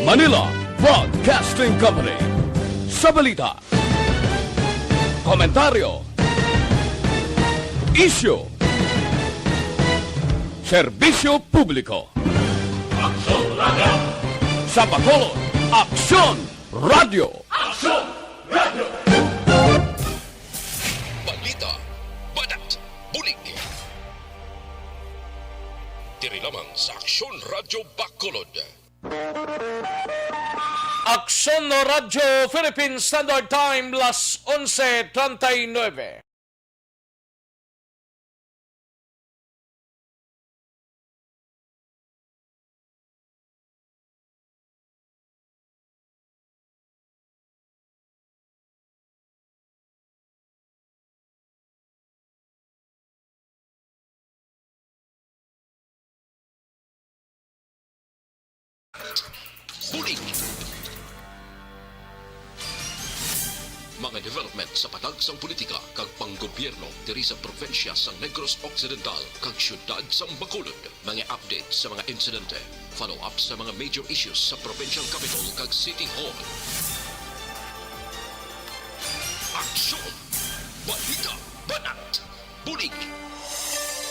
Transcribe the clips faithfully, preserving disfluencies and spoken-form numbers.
Manila Broadcasting Company. Sa balita, komentaryo, isyu, serbisyo publiko. Aksyon Radyo. Sa Bacolod, Aksyon Radyo. Aksyon Radyo. Balita, banat, bulig. Diri lamang sa Aksyon Radyo Bacolod. Aksyon Radyo Philippine Standard Time, las onse treinta y nueve. Bulig. Mga development sa patag sang politika kag panggobyerno diri sa probinsya sang Negros Occidental kag siyudad sang Bacolod. Mga update sa mga insidente, follow-up sa mga major issues sa provincial capital kag city hall. Aksyon! Balita! Banat! Bulig!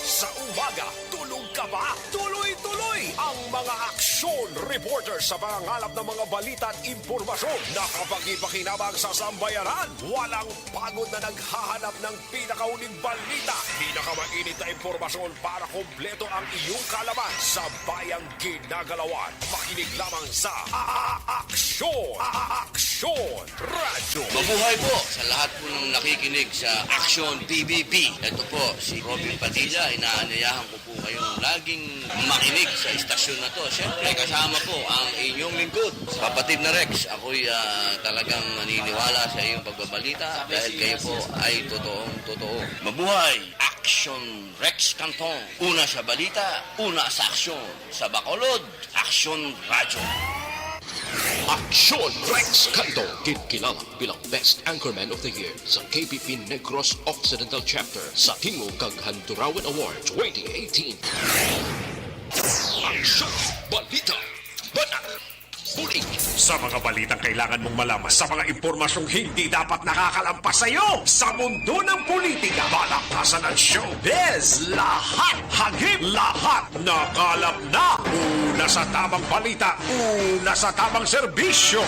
Sa umaga, tulog ka ba? Tuloy-tuloy ang mga aksyon reporter sa pangangalap ng mga balita at impormasyon na kapakipakinabang sa sambayanan. Walang pagod na naghahanap ng pinakahuling balita, pinakamainit na impormasyon para kompleto ang iyong kaalaman sa bayang ginagalawan. Makinig lamang sa A-, A-, Aksyon! A-, A-, Aksyon! Radyo. Mabuhay po sa lahat po ng nakikinig sa Aksyon P B B. Ito po si Robin Padilla. Inaanyayahan ko po kayong laging makinig sa istasyon na to. Siyempre, kasama po ang inyong lingkod, Kapatid na Rex. Ako'y, ah, talagang naniniwala sa iyong pagbabalita dahil kayo po ay totoong totoo. Mabuhay! Aksyon Rex Canton. Una sa balita, una sa aksyon. Sa Bacolod, Aksyon Radyo. Aksyon Rex Canto, ginkilala bilang Best Anchorman of the Year sa K P P Negros Occidental Chapter sa Tingog kag Handurawan Award twenty eighteen. Aksyon, balita, banat, bulig. Sa mga balitang kailangan mong malaman, sa mga impormasyong hindi dapat nakakalampas sa iyo, sa mundo ng politika, balaktasan at showbiz, lahat hagip, lahat nakalap na. Una sa tamang balita, una sa tamang serbisyo.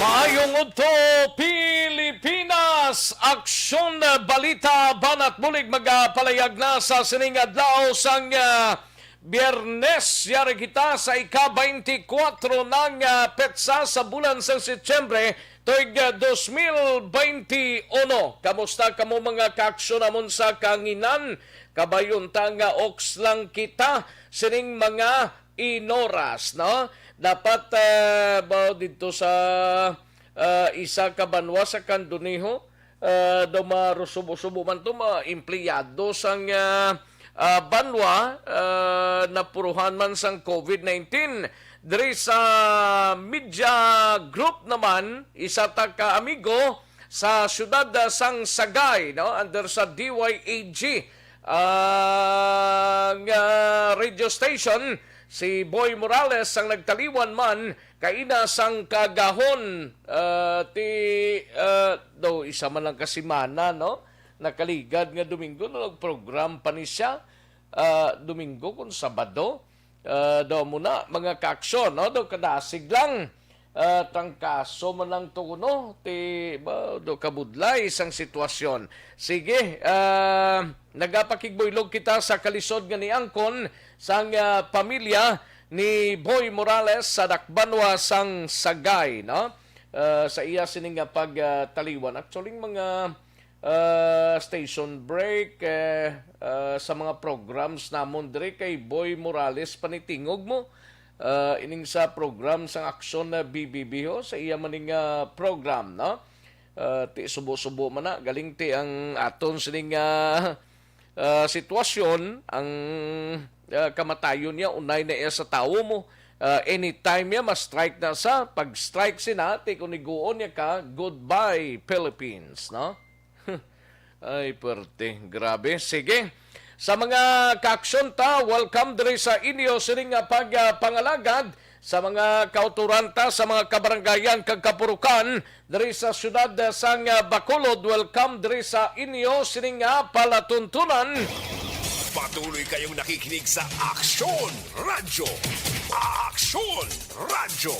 Maayong udto, Pilipinas! Aksyon, balita, banat bulig magapalayag na sa sining adlaw sang, ah, Biyernes. Yari kita sa ika-twenty-four nang, ah, petsa sa bulan sang Setyembre, tuig, ah, dos mil beinti uno. Kamusta kamo, mga kaaksyon namon sa kahanginan? Kabayon ta nga oks lang kita sining mga inoras, no? Dapat, ah, ba, didto sa, ah, isa ka banwa sa Candonejo, ah, daw marusubo-subo man to, mga empleyado sang, ah, ah, banwa, ah, napuruhan man sang covid nineteen. Diri sa media group naman, isa ta ka amigo sa siyudad, ah, sang Sagay, no, under sa D Y A G, ah, nga radio station, si Boy Morales ang nagtaliwan man kaina sang kagahon, ah, ti, ah, daw isa man lang ka semana, no? Nakaligad nga Domingo, no, nagprogram pa ni siya, ah, Domingo kon Sabado. Ah, daw mo na, mga kaaksyon, no? Daw kadasig lang. Ah, trangkaso man lang to, no? Ti, ba, daw kabudlay sang sitwasyon. Sige, ah, nagapakigbuylog kita sa kalisod nga niangkon sang, ah, pamilya ni Boy Morales sa dakbanwa sang Sagay, no? Ah, sa iya sini nga pag, ah, taliwan. Actually, mga, ah, station break, eh, ah, sa mga programs namon diri kay Boy Morales, panitingog mo, ah, ining sa program sang Aksyon na B B B ho, sa iya maning, ah, program, no? Ah, ti subo-subo man na, galing ti ang aton sining, ah, ah, sitwasyon, ang, ah, kamatayon niya, unay na iya sa tawo mo. Ah, anytime niya, ma-strike na sa, pag-strike sina, ti kung niguon niya ka, goodbye, Philippines, no? Ay, perte. Grabe. Sige. Sa mga kaaksyon ta, welcome diri sa inyo sining nga pag, ah, pangalagad sa mga kauturan ta, sa mga kabarangayan kag kapurukan diri sa siyudad, ah, sang, ah, Bacolod. Welcome diri sa inyo sining nga palatuntunan. Patuloy kayong nakikinig sa Aksyon Radyo. Aksyon Radyo.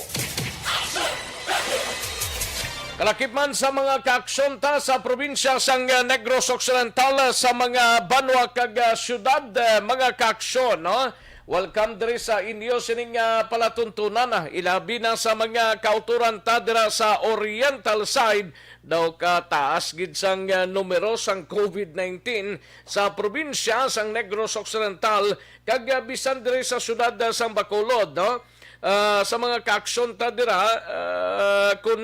Kalakip man sa mga kaaksyon ta sa probinsya sang, ah, Negros Occidental, ah, sa mga banwa kag, ah, syudad, ah, mga kaaksyon, no? Welcome diri sa inyo sining, ah, palatuntunan, ah, ilabi na sa mga kauturan ta dira sa oriental side, daw ka taas gid sang, ah, numero sang covid nineteen sa probinsya sang Negros Occidental kag, ah, bisan diri sa syudad, ah, sang Bacolod, no? Ah, sa mga kaaksyon ta dira, ah, kun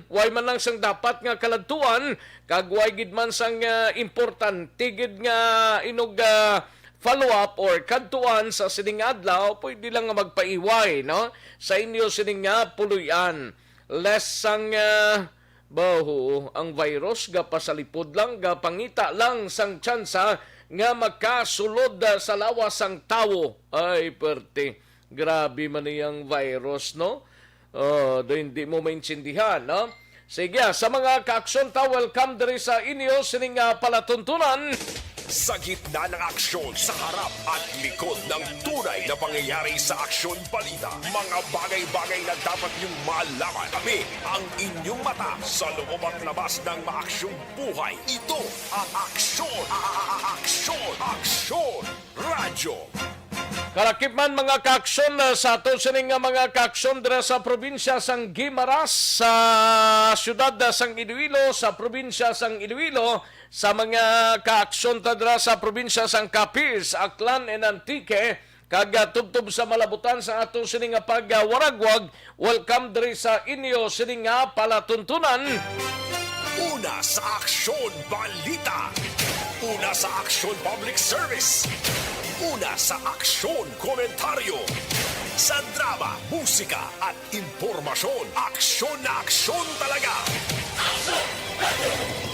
way man lang sang dapat nga kaladtuan, kag way gid man sang, ah, importante gid nga inog, ah, follow-up or kadtuan sa sining adlaw, pwede lang nga magpaiway, no? Sa inyo sining nga puloy-an. Less sang, ah, baho, ang virus gapasalipod lang, gapangita lang sang tsansa nga makasulod, ah, sa lawas sang tawo. Ay, perte. Grabe man niyang virus, no? Oh, do hindi mo maintindihan, no? Sige, ah, sa mga kaaksyon ta, welcome diri sa inyo sining, ah, palatuntunan. Sa gitna ng aksyon, sa harap at likod ng tunay na pangyayari sa Aksyon Balita, mga bagay-bagay na dapat niyong malaman. Kami ang inyong mata sa loob at labas ng maaksyong buhay. Ito ang Aksyon, a-, a-, a-, Aksyon, Aksyon Radyo. Kalakip man, mga kaaksyon, ah, sa aton sining nga mga kaaksyon dira sa probinsya sang Guimaras, sa siyudad, ah, sang Iloilo, sa probinsya sang Iloilo, sa mga kaaksyon ta dira sa probinsya sang Capiz, Aklan, and Antique, kag, ah, tubtob sa malabutan sa aton sining nga pagwaragwag, welcome diri sa inyo sining nga palatuntunan. Una sa Aksyon Balita. Una sa Aksyon Public Service. Una sa Aksyon Komentaryo. Sa drama, musika, at impormasyon, aksyon na aksyon talaga.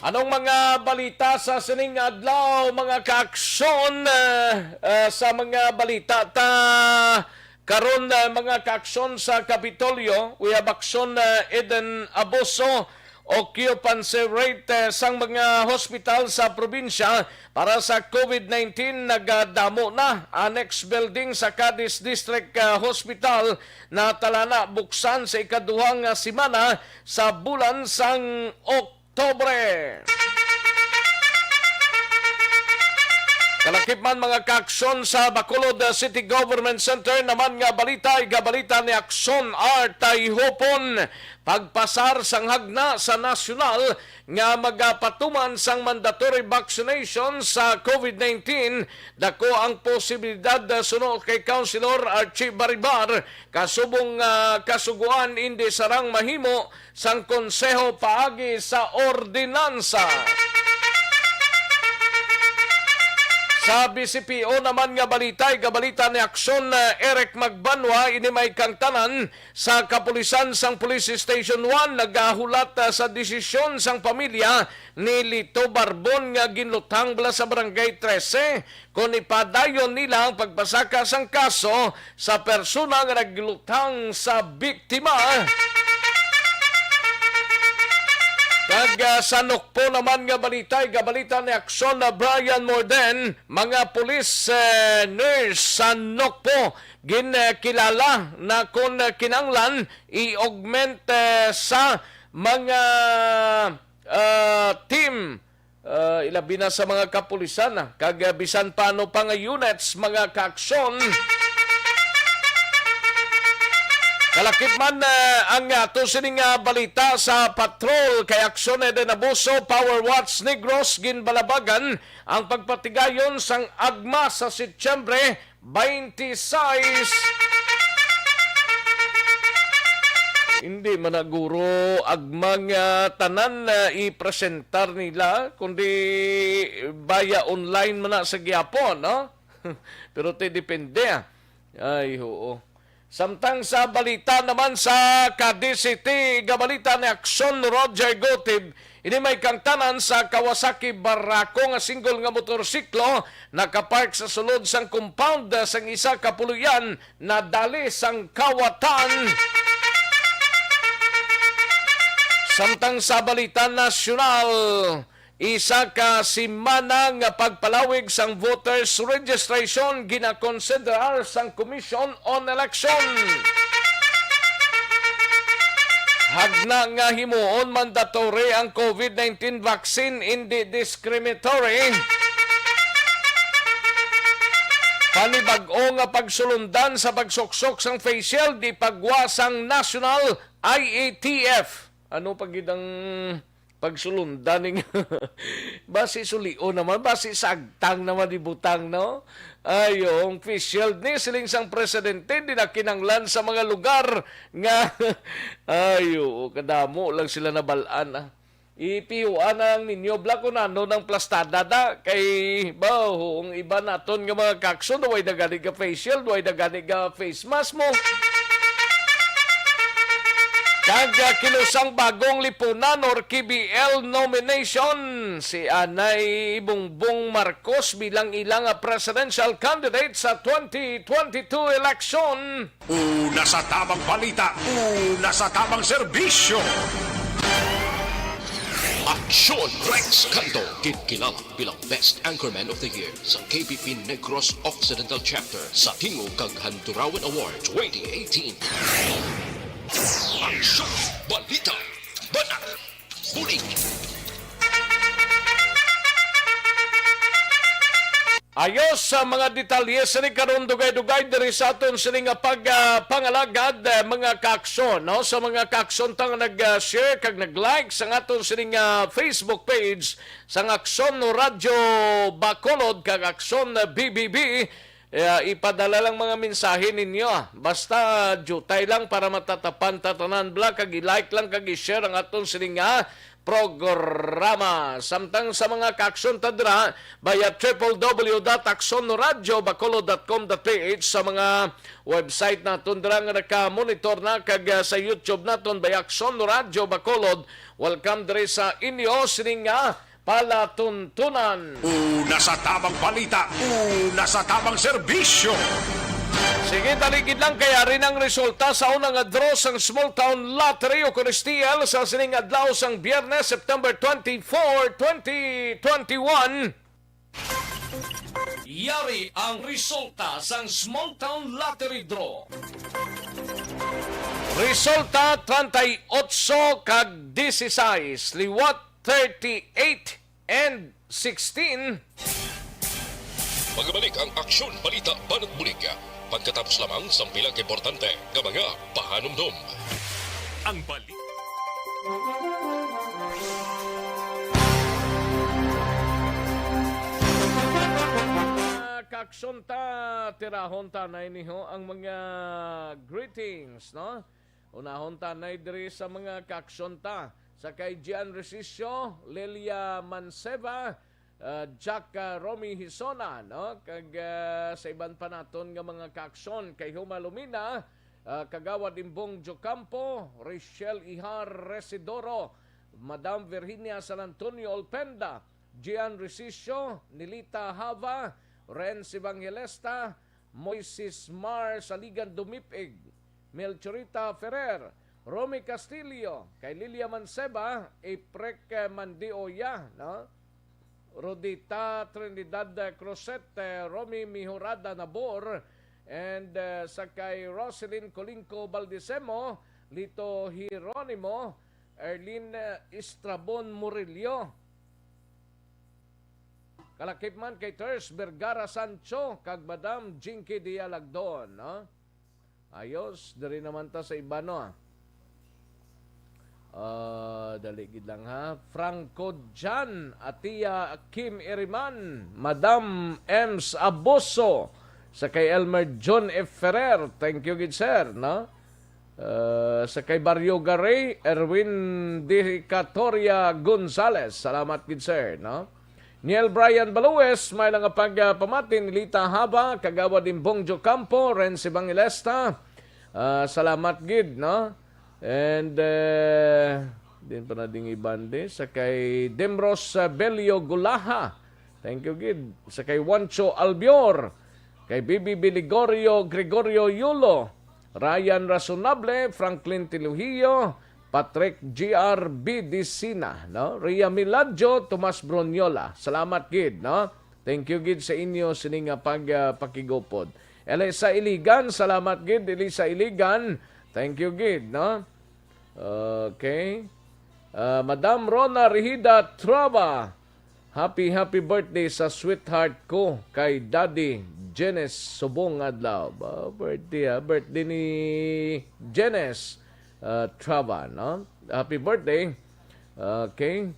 Anong mga balita sa sining adlaw, mga kaaksyon? Ah, ah, sa mga balita ta karon, ah, mga kaaksyon, sa Kapitolyo, we have aksyon, ah, Eden Abuso, occupancy rate, eh, sang mga hospital sa probinsya para sa covid nineteen nagadamo na. Annex building sa Cadiz District, ah, Hospital natala na buksan sa ikaduha nga semana sa bulan sang Oktubre. Kalakip man, mga kaaksyon, sa Bacolod City Government Center naman nga balita, igabalita ni Aksyon Art Tayhopon. Pagpasar sang hagna sa nasyonal nga magapatuman sang mandatory vaccination sa covid nineteen, dako ang posibilidad, suno kay Councilor Archie Baribar, kasubong, ah, kasugoan indi sarang mahimo sang konseho paagi sa ordinansa. Sa B C P O naman nga balita, igabalita ni Aksyon, ah, Eric Magbanwa, ini may kang tanan sa kapulisan sang Police Station one nagahulat, ah, sa desisyon sang pamilya ni Lito Barbon nga ginluthang bala sa Barangay trese, kon ipadayon nila ang pagpasaka sang kaso sa persona nga nagluthang sa biktima. Kag, ah, sa Nokpo naman nga balita, igabalita ni Aksyon na Brian Morden, mga pulis, eh, nurse sa Nokpo, gin, eh, kilala na kon, eh, kinanglan i-augment, eh, sa mga, ah, team, ah, ilabi na sa mga kapulisan, ah, kag, ah, bisan pa ano pa nga units, mga kaaksyon. Kalakip man, ah, ang ato sining, ah, balita sa patrol kay Aksyon Eden Abuso, Power Watch Negros, ginbalabagan ang pagpatigayon sang agma sa Setyembre twenty-six. Hindi man na guro agmang, ah, tanan na ipresentar nila, kundi via online man na sa gihapon, no? Pero ti depende, ah. Ay, oo. Samtang sa balita naman sa Cadiz City, nga balita ni Aksyon Roger Gutib, ini may kangtanan sa Kawasaki Barako nga single nga motorsiklo nakapark sa sulod sang compound sang isa ka puloy-an, nadali sang kawatan. Samtang sa balita nasyonal, isa ka semana nga pagpalawig sang voters registration ginakonsiderar sang Commission on Election. Hagna nga himuon mandatory ang COVID nineteen vaccine, hindi discriminatory. Panibag-o nga pagsulundan sa pagsuksok sang face shield, ipagwa sang National I A T F. Ano pa gid ang pagsulundan ning basi sulion naman, basi sagtang naman ibutang, no? Ayo, ang face shield ni siling sang presidente, di na kinanglan sa mga lugar nga, ayo, kadamo lang sila nabalaan, ah. Ipihuan na lang ninyo, bla, kung ano nang plastada da. Kay, ba, ang iba naton nga mga kakson, way na gani ga face shield, way na gani ga face mask mo. Kag, ah, kilusang bagong lipunan or K B L nomination, si Anay Bongbong Marcos bilang ilang, ah, presidential candidate sa twenty twenty-two election. Una sa tamang balita, una sa tamang serbisyo. Aksyon Rex Canto, ginkilala bilang Best Anchorman of the Year sa K P P Negros Occidental Chapter sa Tingog kag Handurawan Award twenty eighteen. Aksyon, balita, banat, bulig. Ayos sa mga detalye sini karon, dugay-dugay diri sa aton sini nga pag, ah, pangalagad, eh, mga kaakson, no? Sa mga kaakson ta nga nag, ah, share kag nag-like sa aton sini nga Facebook page, sang Aksyon Radyo Bacolod kag Aksyon B B B, eh, ipadala lang mga mensahe ninyo, ah. Basta jutay lang para matatapan ta tanan, bla, kag i-like lang kag i-share ang aton sini nga programa. Samtang sa mga kaakson ta dira, via triple W dot aksyon radyo bacolod dot com dot P H, sa mga website naton dira nga naka-monitor na, kag, ah, sa YouTube naton via Aksyon Radyo Bacolod. Welcome diri sa inyo sining nga palatuntunan. Una sa tamang balita, una sa tamang serbisyo. Sige, dali gid lang, kay ari nang resulta sa una nga draw sang Small Town Lottery o kon S T L sa sining adlaw sang Biyernes, September twenty-four, twenty twenty-one. Yari ang resulta sang Small Town Lottery Draw. Resulta, treinta y ocho kag dieciséis, liwat thirty-eight and sixteen. Magbalik ang Aksyon Balita Banat Bulig pagkatapos lamang sang pila ka importante nga mga pahanumdom. Ang balik. Mga kaakson ta, tirahon ta na ini, ho, ang mga greetings, no? Unahon ta na diri sa mga kaakson ta. Sa kay Gian Resicio, Lilia Manceba, ah, Jack, ah, Romy Hisona, no? Kag, ah, sa iban pa naton nga mga kaakson, kay Huma Lumina, ah, Kagawad Imbong Jocampo, Rachel Ihar Residoro, Madam Virginia San Antonio Olpenda, Gian Resicio, Nilita Hava, Renz Evangelista, Moises Mar Saligan Dumipig, Melchorita Ferrer, Romy Castillo, kay Lilia Manceba, Aprek Mandioya, no? Rodita Trinidad Cruzet, eh, Romy Mihorada Nabor, and, eh, sa kay Roselyn Colingco Baldisemo, Lito Hieronimo, Erlin, eh, Estrabon Murillo. Kalakip man kay Ters Vergara Sancho kag Madam Jinky Dialagdon, no? Ayos, diri naman ta sa iba, no? Ah, dali gid lang, ha. Franco Jan, Atia Kim Iriman, Madam Ems Aboso, sa kay Elmer John F Ferrer. Thank you gid, sir, no? Uh, sa kay Barrio Garay, Erwin Dicatoria Gonzales. Salamat gid, sir, no? Niel Brian Balues, may lang nga pagpamati ni Lita Haba, Kagawad Imbong Jocampo, Renz Evangelista. Ah, salamat gid, no? And, eh, din pa na ding iban di. Sa kay Demros, ah, Belio Gulaha. Thank you gid. Sa kay Juancho Albior, kay B B Biligorio Gregorio Yulo, Ryan Rasonable, Franklin Tilujillo, Patrick G R B Dicina, no? Ria Miladjo, Tomas Broniola. Salamat gid, no? Thank you gid sa inyo sini nga pag, ah, pakigupod. Elisa Iligan, salamat gid, Elisa Iligan. Thank you gid, no? Okay. Ah, Madam Rona Rihida Traba, happy, happy birthday sa sweetheart ko kay Daddy Jenes subong adlaw. Ba, birthday, ah. Birthday ni Jenes, ah, Traba, no? Happy birthday. Okay.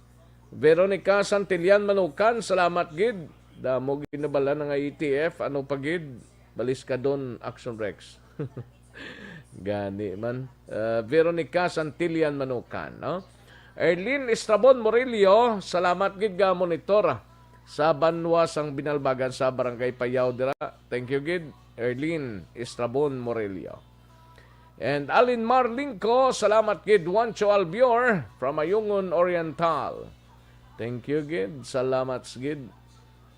Veronica Santillan Manukan, salamat gid. Damo ginabala na nga E T F, ano pa gid? Baliskadon, Action Rex. Gani man. Uh, Veronica Santillan Manukan, no? Erlin Estrabon Murillo, salamat gid nga monitor sa banwa sang Binalbagan sa Barangay Payaw dira. Thank you gid, Erlin Estrabon Murillo. And Alin Mar Lingco, salamat gid, Juancho Albior from Ayungon Oriental. Thank you gid, salamat gid.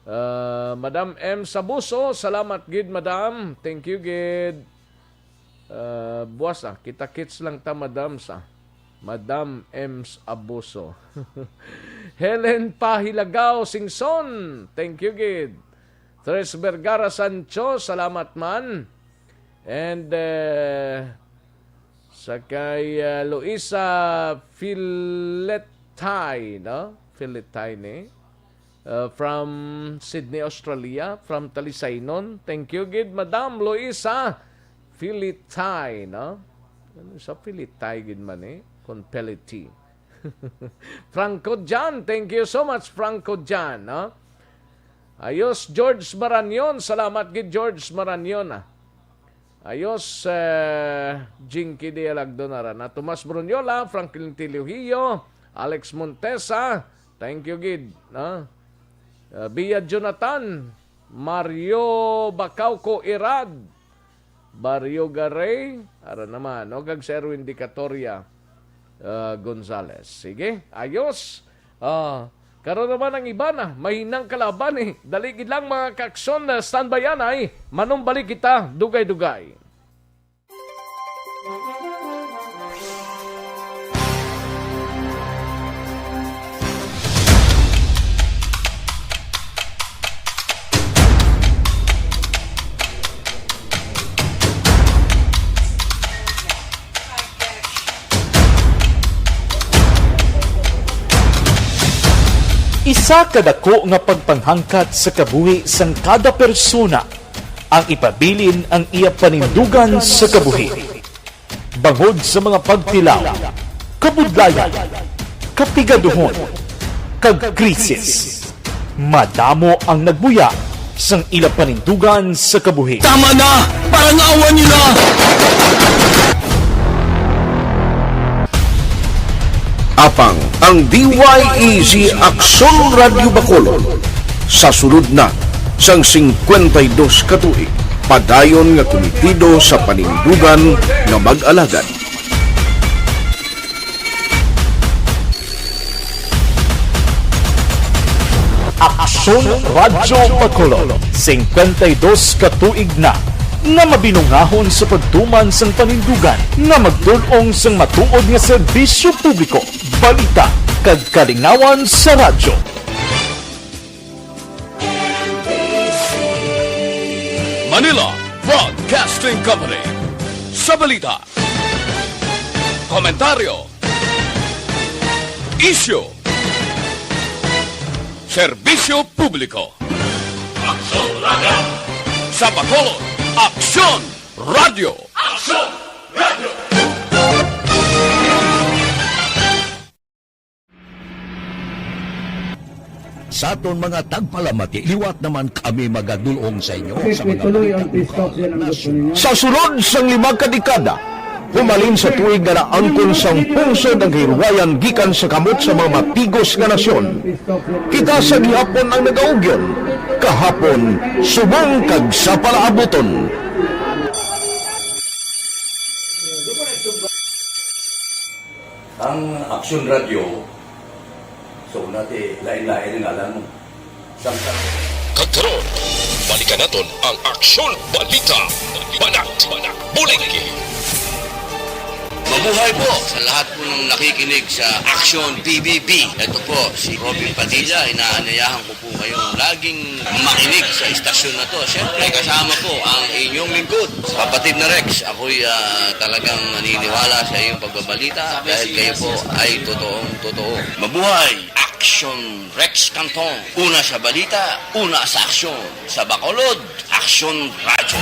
Uh, Madam M Sabuso, salamat gid, Madam. Thank you gid. Uh, buwas, ah, kita-kits lang ta, Madam, sa Madam M's Abuso. Helen Pahilagaw Singson, thank you gid. Tres Vergara Sancho, salamat man. And, uh, sa kay, uh, Luisa Filetay, no? Filetay ni. Uh, from Sydney, Australia, from Talisaynon. Thank you gid, Madam Luisa Filitay, no? Ano sa Filitay gid man eh? Kung Peliti. Franco Jan, thank you so much, Franco Jan, no? Ayos, George Maranyon. Salamat gid, George Maranyon, ah. Ayos, eh, Jinky Dialagdo na ra na. Tomas Brunyola, Franklin Tiliohio, Alex Montesa, thank you gid, no? Eh, Bia Jonathan, Mario Bacauco Irad, Barrio Garay, ara naman, no? Kag si Erwin Dicatoria, eh, Gonzales. Sige, ayos. Ah, karon naman ang iban, ah, mahinang kalaban, eh. Dali gid lang, mga kaakson, ah, standby anay. Manumbalik kita, dugay-dugay. Isa ka dako nga pagpanghangkat sa kabuhi sang kada persona ang ipabilin ang iya panindugan sa kabuhi. Bangod sa mga pagtilaw, kabudlayan, kapigaduhon, kag krisis, madamo ang nagbuya sang ila panindugan sa kabuhi. Tama na! Parang awa nila! Apang ang D Y E G Aksyon Radyo Bacolod sa sulod na sang singkwenta y dos ka tuig, padayon nga kumitido sa panindugan nga mag-alagad. Aksyon Radyo Bacolod, singkwenta y dos ka tuig na nga mabinungahon sa pagtuman sang panindugan nga magdul-ong sang matuod nga serbisyo publiko, balita, kag kalingawan sa radyo. Manila Broadcasting Company. Sa balita, komentaryo, isyu, serbisyo publiko. Aksyon Radyo. Sa Bacolod, Aksyon Radyo. Aksyon Radyo. Sa aton mga tagpalamati, liwat naman kami magadul-ong sa inyo sa mga balita. Sa sulod sang lima ka dekada, Humalin sa tuig nga naangkon sang pungsod ang kahilwayan gikan sa kamot sa mga matigos nga nasyon. Kita sa gihapon ang nagaugyon, kahapon subong kag sa palaabuton. Ang Aksyon Radyo, so, nati, lain-lain ang ngalan mo. Samtang Kag karon, balikan naton ang Aksyon Balita. Banat, Bulig. Mabuhay po sa lahat po ng nakikinig sa Aksyon P B B. Ito po si Robin Padilla. Inaanyayahan ko po kayong laging makinig sa istasyon na to. Siyempre, kasama po ang inyong lingkod, kapatid na Rex. Ako'y, ah, talagang naniniwala sa iyong pagbabalita dahil kayo po ay totoong totoo. Mabuhay! Aksyon Rex Cantong. Una sa balita, una sa aksyon. Sa Bacolod, Aksyon Radyo.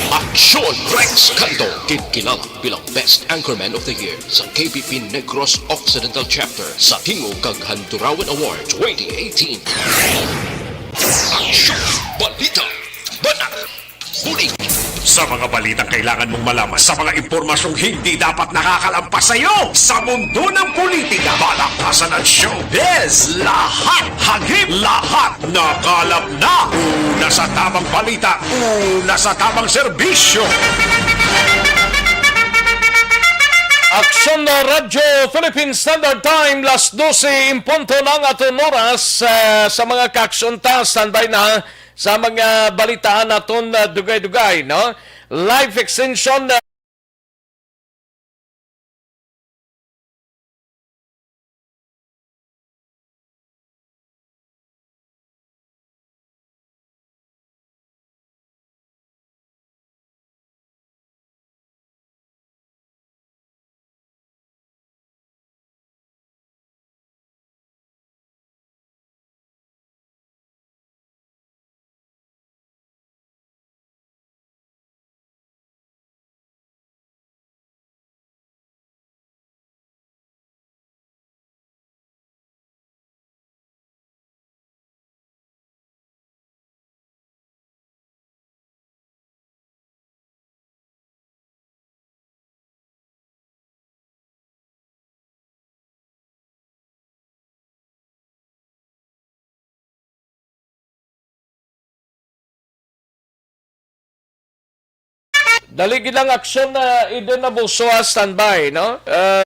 Aksyon Rex Cantong, ginkilala bilang Best Anchorman of the Year sa K B P Negros Occidental Chapter sa Tingog kag Handurawan Award twenty eighteen. Aksyon Balita. Banat. Bulig. Sa mga balitang kailangan mong malaman, sa mga impormasyong hindi dapat nakakalampas sa iyo, sa mundo ng politika, balakasan at showbiz, lahat hagip, lahat nakalap na. Una sa tamang balita, una sa tamang serbisyo. Aksyon na Radyo Philippine Standard Time, las dose in punto na ang aton oras, eh, sa mga kaksyon ta, standby na sa mga balitaan naton, uh, dugay-dugay, no? Life extension, uh, Dali gid ang aksyon na Eden Abuso, ah, standby, no? Ah,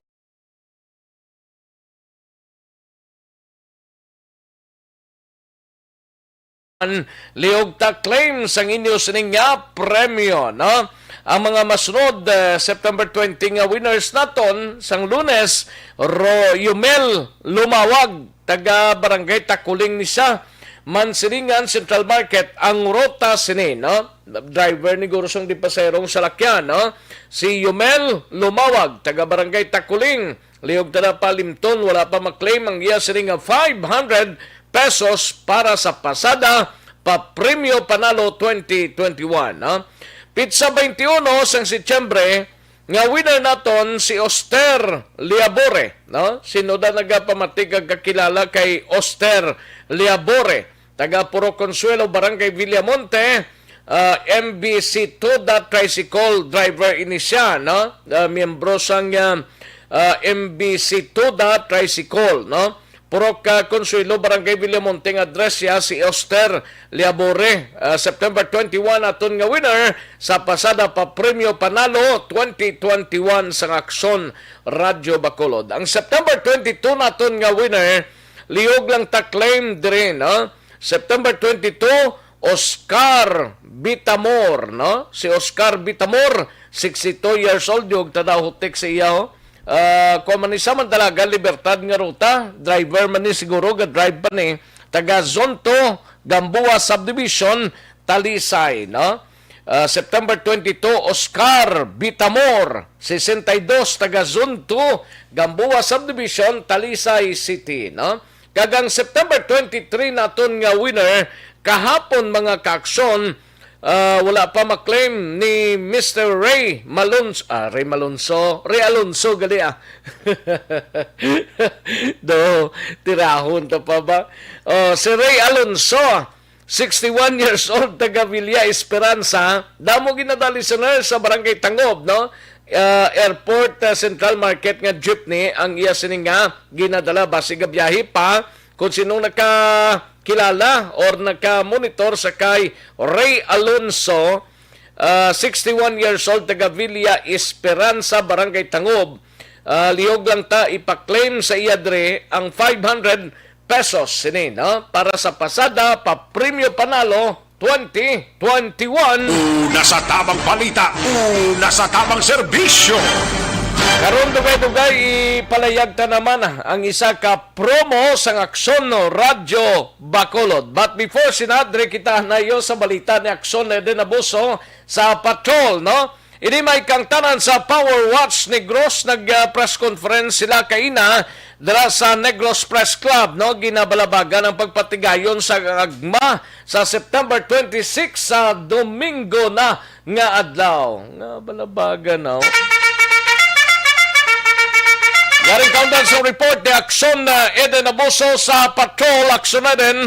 liog ta claim sang inyo sining nga premyo, no? Ang mga masunod, eh, September twenty nga winners naton sang Lunes, Ro Yumel Lumawag, taga Barangay Takuling ni siya, Mansilingan Central Market ang ruta sini, no? Driver ni guro sang di pasaherong salakyan, no? Si Yumel Lumawag, taga Barangay Takuling, liog ta na palimton, wala pa ma-claim ang iya sini nga five hundred pesos para sa pasada pa Premyo Panalo twenty twenty-one, no? Pitsa twenty-one sang Setyembre, nga winner naton si Oster Liabore, no? Sino da nagapamati kag kakilala kay Oster Liabore? Taga Purok Consuelo, Barangay Villamonte, ah, M B C Toda tricycle driver ini siya, no? Ah, miyembro sang, ah, ah, M B C Toda tricycle, no? Purok, ah, Consuelo, Barangay Villamonte, nga address siya si Oster Liabore, ah, September twenty-one, aton nga winner sa pasada pa Premyo Panalo twenty twenty-one sang Aksyon Radyo Bacolod. Ang September twenty-two naton nga winner, liog lang ta claim diri, no? September twenty-two, Oscar Bitamor, no? Si Oscar Bitamor, sixty-two years old, liog ta daw hutik sa iya, oh. Ah, kuwan man ni sa Mandalaga, Libertad nga ruta, driver man ni siguro, ga-drive pa ni, taga Zone two, Gamboa Subdivision, Talisay, no? Ah, September twenty-two, Oscar Bitamor, sesenta y dos, taga Zone two, Gamboa Subdivision, Talisay City, no? Kag ang September twenty-three naton nga winner, kahapon, mga kaaksyon, ah, wala pa ma-claim ni Mister Ray Malonzo, ah, Ray Malonzo, Ray Alonso, gali, ah. Do, tirahon ta pa ba? Oh, si Ray Alonso, Sixty-one years old, taga Villa Esperanza, damo ginadala, listener, sa Barangay Tangob, no? Ah, Airport, ah, Central Market nga jeepney ang iya sining nga ginadala, basi gabiyahe pa. Kung sinong nakakilala or nakamonitor sa kay Ray Alonso, ah, sixty-one years old, taga Villa Esperanza, Barangay Tangob, ah, lihog lang ta ipa-claim sa iya dre ang five hundred pesos sini, no? Para sa pasada, pa premyo panalo twenty twenty-one. Una sa tamang balita, una sa tamang serbisyo. Karon, dugay-dugay, ipalayag ta naman ang isa ka promo sang Aksyon Radyo Bacolod. But before, sinadre kita nayo sa balita ni Aksyon Eden Abuso sa Patrol, no? Ini may kangtanan sa Power Watch Negros. Nag, ah, press conference sila kaina dira sa Negros Press Club, no? Ginabalabagan ang pagpatigayon sa agma sa September twenty-six, sa Domingo na nga adlaw. Nga balabagan, no? Yaring kaundan sa report ni Aksyon, ah, Eden Abuso sa Patrol. Aksyon Eden.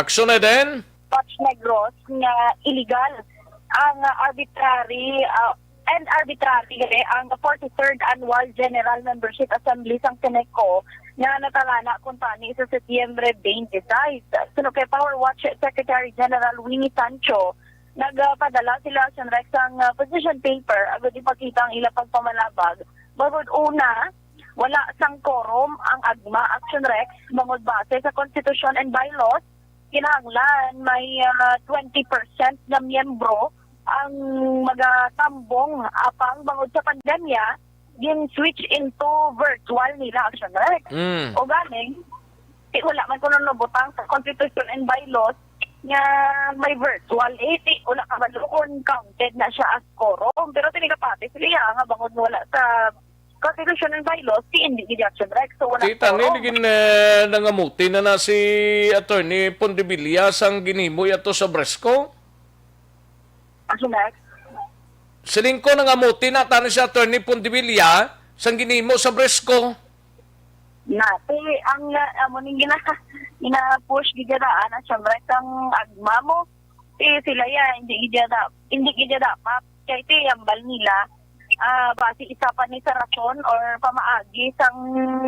Aksyon Eden. Patch Negros nga illegal ang arbitrary, ah, and arbitrary gani ang forty-third Annual General Membership Assembly sang Ceneco nga natalana kuntani sa Setyembre twenty-six. Suno kay Power Watch Secretary General Winnie Sancho, nagpadala sila, Aksyon Rex, sang, ah, position paper agud ipakita ang ilang pagpamalabag. Bangod una, wala sang quorum ang agma, Aksyon Rex, bangod base sa Constitution and Bylaws, kinahanglan may, ah, twenty percent nga miyembro ang magatambong, apang bangod sa pandemya, gin-switch into virtual nila, Aksyon Rex. Mm. O galing, eh, wala man kuno nabutang sa Constitution and Bylaws nga may virtual. Eh, di, wala kabalo kung counted na siya as quorum. Pero tinigapati sila iya nga bangod wala sa Constitution and Bylaws, si hindi gid, Aksyon Rex. So, wala Kita ni, quorum. Nagin, eh, nangamuti na na si Attorney Pondevilla sang ginhimo yato sa Brisco. Aksyon Rex. Siling ko, nangamuti na tani si Attorney Pondevilla sang ginhimo sa Brisco. Nati, ang, uh, amo ning gina-, gina-push gid daan, Aksyon Rex, ang agma mo. Eh, sila ya, hindi gid da-, hindi gid dapat. Kay ti, ang bal nila, ah, basi isa pa ni sa rason or pamaagi sang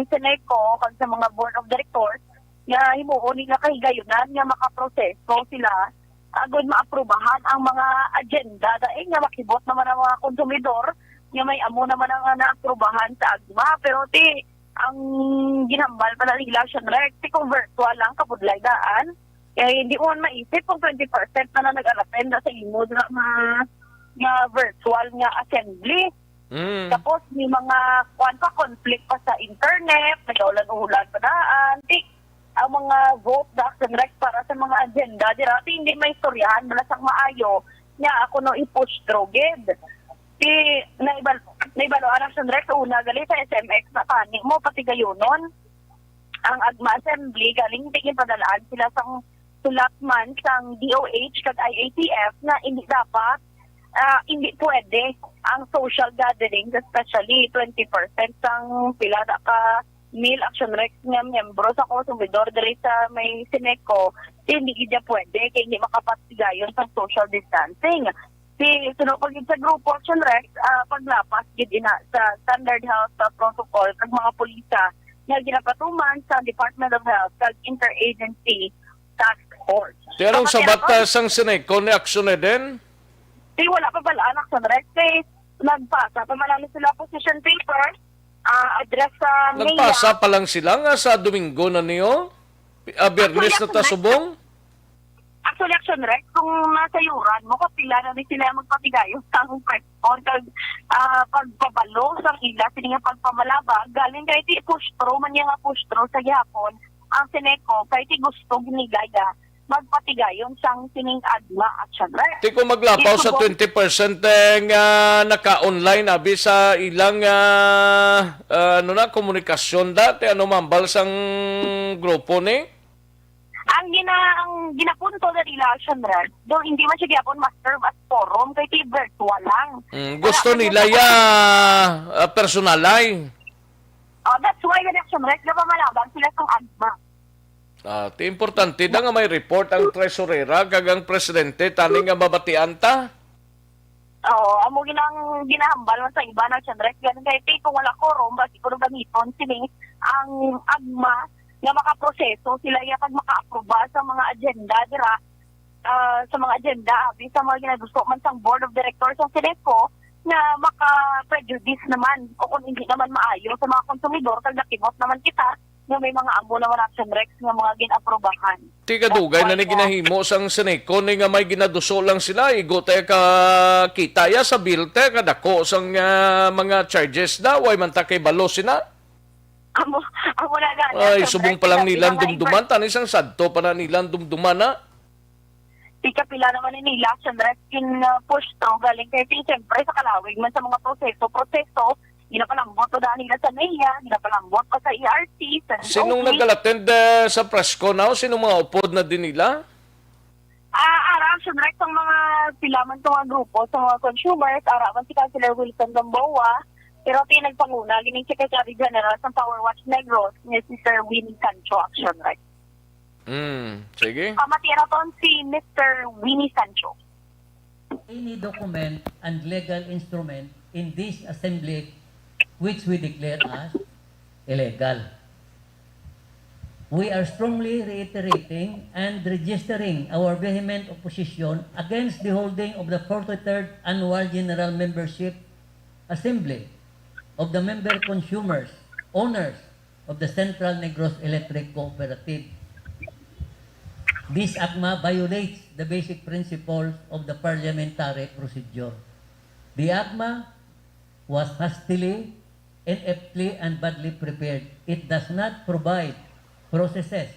Ceneco kag sa mga board of directors nga himuon nila kahigayunan nga makaproseso sila agud maaprubahan ang mga agenda, dahil nga makibot naman ang mga konsumidor nga may amo naman ang naaprubahan sa agma. Pero ti, ang ginhambal pa na nila, Aksyon Rex, ti kung virtual lang, kabudlay daan, kay hindi mo man maisip kung twenty percent na lang nag-attend na sa imo nga, nga, nga virtual nga assembly. Mm. Tapos may mga kuan pa, conflict pa sa internet, nagaulan-ulan pa daan. Ti, ang mga vote da, Aksyon Rex, para sa mga agenda dira, ti hindi maistoryahan bala sang maayo. Nya ako no i-push through gid. Ti naibal-, naibaluan, Aksyon Rex, una gali sa S M X na tani mo patigayonon ang agma assembly, galing ti ginpadalaan sila sang sulat man sang D O H kag I A T F nga hindi dapat, ah, hindi pwede ang social gatherings, especially twenty percent sang pila na ka mil, Aksyon Rex, nga miyembro sa konsumidor diri sa may Ceneco, hindi gid niya pwede kay hindi makapatigayon sa social distancing. Si suno pa gid sa grupo, Aksyon Rex, ah, paglapas gid ina sa standard health, ah, protocol kag mga pulisa nga ginapatuman sa Department of Health kag Interagency Task Force. Pero ang Dapat sabat, ginapos- ah, sang Ceneco ni Aksyon Eden? Di, wala pa pala, Aksyon Rex, kay nagpasa pa man lang sila position paper, ah, address sa Nagpasa mayor. Pa lang sila nga sa Domingo na niyo? Ah, Biyernes Actually, na ta Aksyon Rex, subong? Actually, Aksyon Rex, kung nasayuran mo, kapila na ni sila magpatigayon sa akong press con, kag, ah, pagpabalo sa ila, sila nga pagpamalabag, galing kay ti push through man niya nga push through sa gihapon, ang Ceneco, kay ti gusto gid nila ya magpatigayon sang sining agma, Aksyon Rex. Ti kung maglapaw sa Isubong twenty percent, eh, nga naka-online, abi sa ilang, ah, ah, ano na, komunikasyon dati, ano mambal sang grupo ni? Ang gina-, ang ginapunto na nila, Aksyon Rex, daw hindi man siya gyapon ma-serve as forum, kay ti virtual lang. Mm, gusto Wala man nila yung ya, ah, personalay. Oh, that's why, Aksyon Rex, napamalabag sila sa agma. Ah, ti importante da nga may report ang tresurera kag ang presidente tani nga mabatian ta. Oo, amo gid ang ginahambal man sa iba na, Sir Rex, gani kay ti kung wala quorum, basi kuno gamiton sini ang agma nga makaproseso sila iya kag makaaproba sa mga agenda dira, ah, sa mga agenda abi sa mga ginaduso man sang Board of Directors sang Sineco nga maka-prejudice naman o kung hindi naman maayo sa mga konsumidor kag nakimot naman kita nga may mga amo naman, Action Rex, nga mga gin-aprobahan. Ti kadugay na ni ginahimo sang Sineco ni nga may ginaduso lang sila. Igo tayo ka kita ya sa bill te kadako sang, ah, mga charges na. Way man ta kay balo sina. Amo, amo na gani, Ay, Action subong Rex, pa lang nga nilang pinabain dumduman, tani sang sadto pa na nilang dumduman na. Ti kapila naman ni nila, Action Rex, kin, ah, push through galing kay ti, siyempre, sa kalawig man sa mga proseso, proseso, ginapalambot pa daan nila sa meya, ginapalambot pa sa E R C, sa Sinong D O P. Nag-attend, eh, sa press con now? Sinong mga upod na din nila? Ah, ara, Action Rex, ang mga pila man to nga grupo sa mga consumers, ara man si Councilor Wilson Gamboa, pero ti nagpanguna gining Secretary General sa Power Watch Negros, ni Sister Winnie Sancho, Action Rex. Mm, sige. Pamati naton si Mister Winnie Sancho. Any document and legal instrument in this assembly which we declare as illegal. We are strongly reiterating and registering our vehement opposition against the holding of the forty-third Annual General Membership Assembly of the member consumers, owners of the Central Negros Electric Cooperative. This akma violates the basic principles of the parliamentary procedure. The akma was hastily, ineptly, and badly prepared. It does not provide processes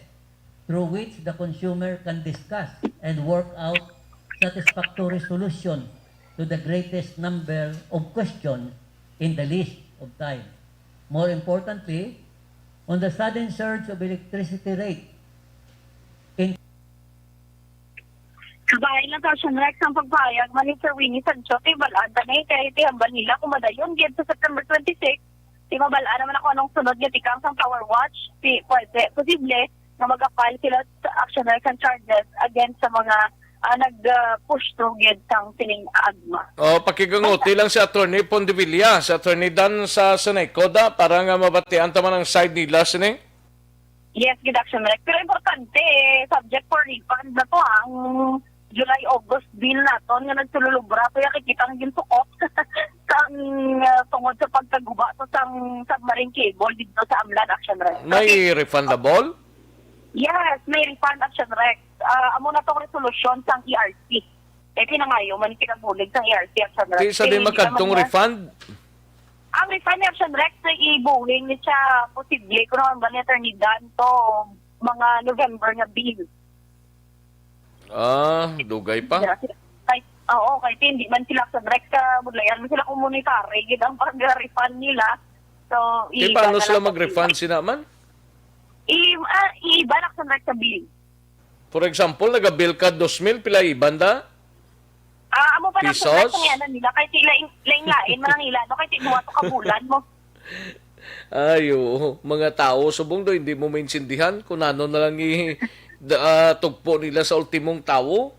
through which the consumer can discuss and work out satisfactory solution to the greatest number of questions in the least of time. More importantly, on the sudden surge of electricity rate in Kabahin lang sa Action Rex ang pagpahayag man ni Sir Winnie Sancho, ti bal-an ta ni kay ti hambal nila kung madayon gid sa September twenty-six, ti mabal-an naman ako anong sunod nga tikang sang Power Watch, ti pwede, posible nga mag-file sila sa Action Rex ang charges against sa mga, ah, nag, ah, push through gid sang sining agma. Oh, pakiganguti lang si Attorney Pondevilla, si Attorney Dan sa Senecoda, para nga mabatian ta man ang side nila sini. Yes, gid, Action Rex. Pero importante, eh, subject for refund na to, ah, ang July, August bill naton nga nagsululubra, kaya kikita ang ginsukok sang, ah, tungod sa pagkaguba to sang submarine cable dito sa Amlan, Action Rex. May refundable? Yes, may refund, Action Rex. Ah, amo na tong resolusyon sang E R C. Eh, pinangayo man kinabulig sang E R C, Action Rex. Di sa di Kay hindi makadtong naman yan refund? Ang refund ni Action Rex na ibuhing ni siya posible kung naman ba ni Attorney Dan to mga November nga bill. Ah, dugay pa. Sila, sila, kay, oo, kay hindi man sila Action Rex ka budlayan man sila kung monetary gid ang pag-refund nila. So, Kay i-, paano na sila lang mag-refund sila. Sina man? I, ah, iiba na Action Rex sa bill. For example, nagabil ka dos mil, pila iban da? Ah, amo pa na Pesos? Sa nga na nila, kay ti lain, lain-lain man ang ila, no? Kay ti duwa to ka bulan mo. Ay, oo. Mga tao, subong do, hindi mo maintindihan kung ano na lang i-, da-, ah, tugpo nila sa ultimong tawo.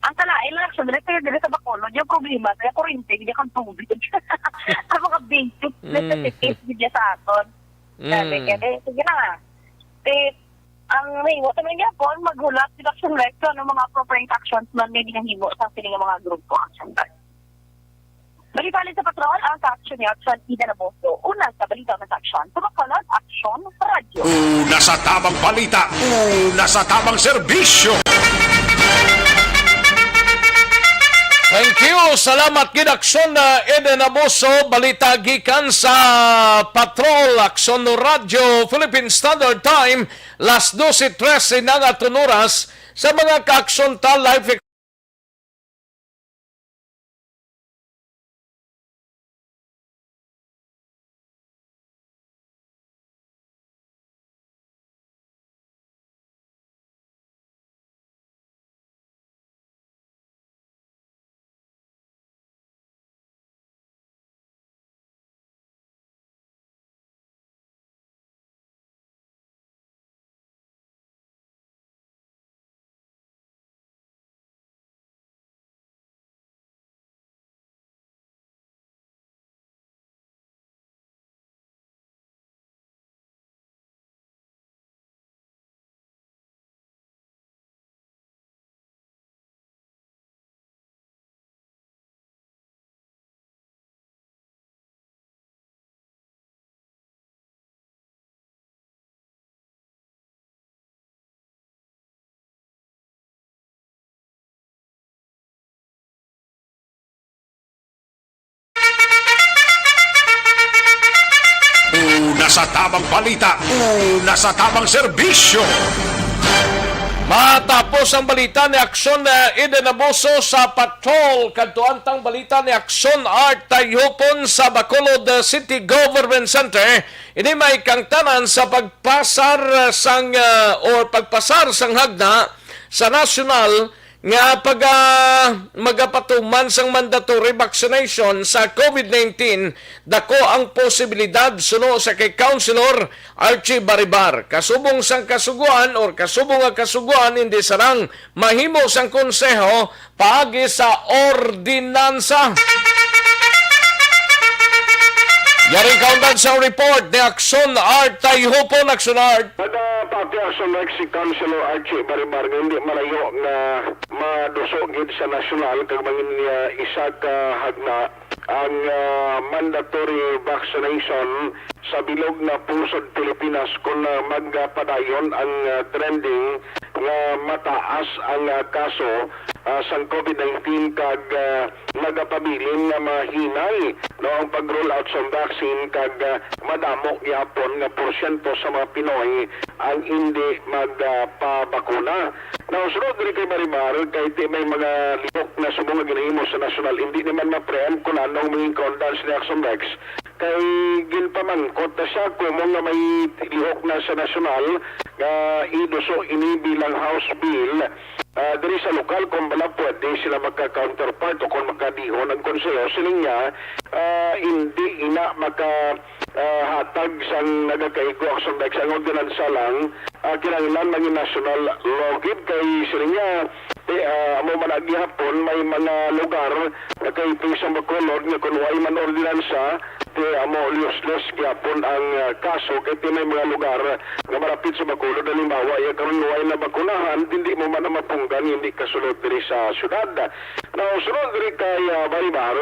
Ang kalain lang, Action Rex, kaya dili sa Bacolod, yung problema, kaya kuryente, hindi kang tubig. Ang mga basic Mm. necessities, hindi sa aton. Sabi, Mm. kaya, sige na nga. Ti, ang mahimo sa mga Japon, maghulat si Action Rex kung ano mga appropriate actions man may ginahimo sa sini nga mga grupo, Action Rex. Balik-balik sa patrol, ang sa Action Rex, Action Ida Naboso. Una sa balita na sa Action, sa Bacolod, Action Radyo. Una sa tamang balita, una sa tamang serbisyo. Thank you. Salamat gid, Action, uh, Eden Abuso. Balita gikan sa Patrol, Action Radyo, Philippine Standard Time, las dose trese na nga aton oras. Sa mga ka-Action ta, live Tabang balita, una sa tabang serbisyo. Matapos ang balita ni Aksyon, eh, Eden Abuso sa Patrol, kadto antang balita ni Aksyon Art Tayhupon sa Bacolod, eh, City Government Center. Ini may kangtanan sa pagpasar, eh, sang, eh, or pagpasar sang hagna sa nasyonal nga pag, ah, magapatuman sang mandatory vaccination sa COVID nineteen, dako ang posibilidad, suno sa kay Councilor Archie Baribar. Kasubong sang kasugoan or kasubong nga kasugoan, hindi sarang mahimo sang konseho paagi sa ordinansa. Yari kaundan sa report ni Aksyon Art Tayhupon. Aksyon Art. Kada pati Aksyon Art si Councilor Archie Baribar nga hindi malayo nga maduso gid sa nasyonal kag mangin niya isa ka hagna ang, ah, mandatory vaccination sa bilog nga pungsod Pilipinas kon, ah, magpadayon ang, ah, trending nga mataas ang, ah, kaso, ah, sang COVID nineteen kag, ah, nagapabilin nga mahinay, no, ang pag-roll out sang vaccine kag, ah, madamo gyapon nga porsyento sa mga Pinoy ang hindi magpabakuna. Now, sunod diri kay Marimar, kay ti may mga lihok na subong nga ginahimo sa nasyonal, hindi naman ma-preempt kung ano ang maging kaundan sa Action Rex. Kay ginpamangkot na siya kung mo nga may lihok na sa nasyonal nga iduso ini bilang House Bill, ah, diri sa lokal, kung bala pwede sila magka-counterpart o kung makadihon ang konseho. Siling niya, ah, hindi ina maka, ah, hatag sang nagakaigo Action Rex ang ordinansa lang, ah, kinahanglan mangin national law gid kay siling niya, eh, ah, amo man gihapon may mga lugar nga kay sa Bacolod nga kun way man ordinansa, ti amo useless gyapon ang, ah, kaso kay ti may mga lugar nga malapit sa Bacolod, halimbawa, iya karon way na bakunahan, hindi mo man na mapunggan, hindi kasulod diri sa syudad. Now, sunod diri kay, ah, Baribar,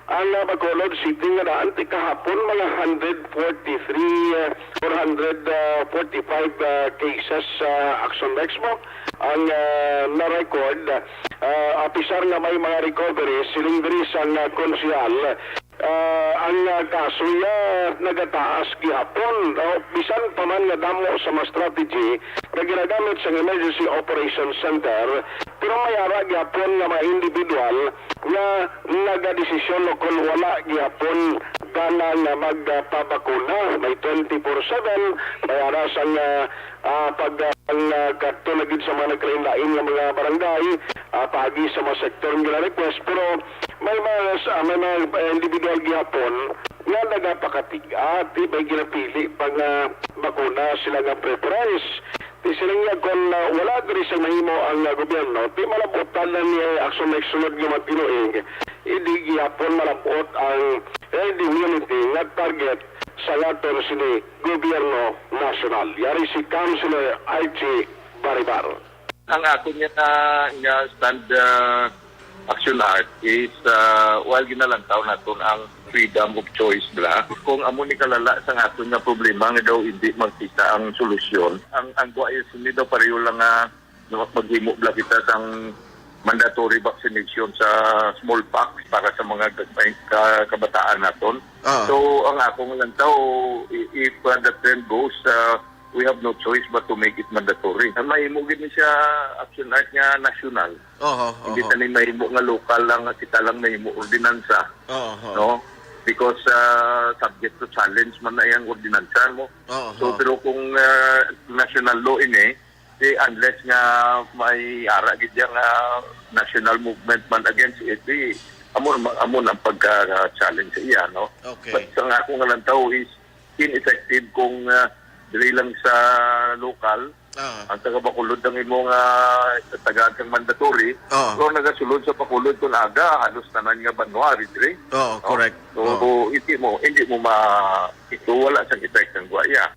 ang, ah, Bacolod City nga daan ti kahapon mga hundred forty-three, ah, or hundred forty-five, ah, cases sa Action Rex mo ang, ah, na-record. Ah, apisar nga may mga recoveries, siling diri sang, ah, konsehal, ah, ang, ah, kaso ya nagataas gihapon. O, bisan pa man nga damo sa mga strategy nga ginagamit sang Emergency Operations Center, pero may ara gihapon nga mga individual nga nagadesisyon o kon wala gihapon gana nga magpabakuna. May twenty-four seven, may ara sang, ah, ah, pag, ah, ang, ah, kadto na gid sa mga nagkalain-lain nga mga barangay, ah, paagi sa mga sektor nga gina-request. Pero may mga, sa, may mga, ah, individual gihapon nga nagapakatig-a, ti may ginapili pa nga bakuna sila nga preference. Ti sila nga kon, ah, wala diri sa mahimo ang, ah, gobyerno, ti malabutan na ni Action Rex sunod nga mga tinuig, hindi gihapon malabot ang herd immunity nga target sa laton sini gobyerno nasyonal. Yari si Councilor Archie Baribar. Ang akon nga, nga stand, ah, Action Art is, ah, while ginalantaw naton ang freedom of choice, bla, kung amo ni kalala sang aton nga problema nga daw hindi magkita ang solusyon, ang, ang buhay sini daw pareho lang nga na maghimo bala kita sang mandatory vaccination sa smallpox para sa mga ka-, ka-, kabataan naton. Ah. So, ang akong lantaw, i-, if, uh, the trend goes, uh, we have no choice but to make it mandatory. Ang mahimo gid ni siya, Action Art, nga national. Oho, hindi oho. Tani mahimo nga lokal lang, nga kita lang mahimo ordinansa. Oho. No? Because, uh, subject to challenge man na iyang ordinansa mo. Oho. So, pero kung, uh, national law ini, di, unless nga may ara gid yang, ah, national movement man against it, di, amo, amo ang pagka-challenge sa iya, no? Okay. But sa nga akong lantaw is ineffective kung, ah, dili lang sa lokal, ah, ang taga Bacolod ang imo nga tagaan sang mandatory, ah, pero nagasulod sa Bacolod kun aga, halos tanan nga banwa, diri. Oo, no? Correct. So, oo, hindi mo, hindi mo ma-, ito wala sang effect ang guaya.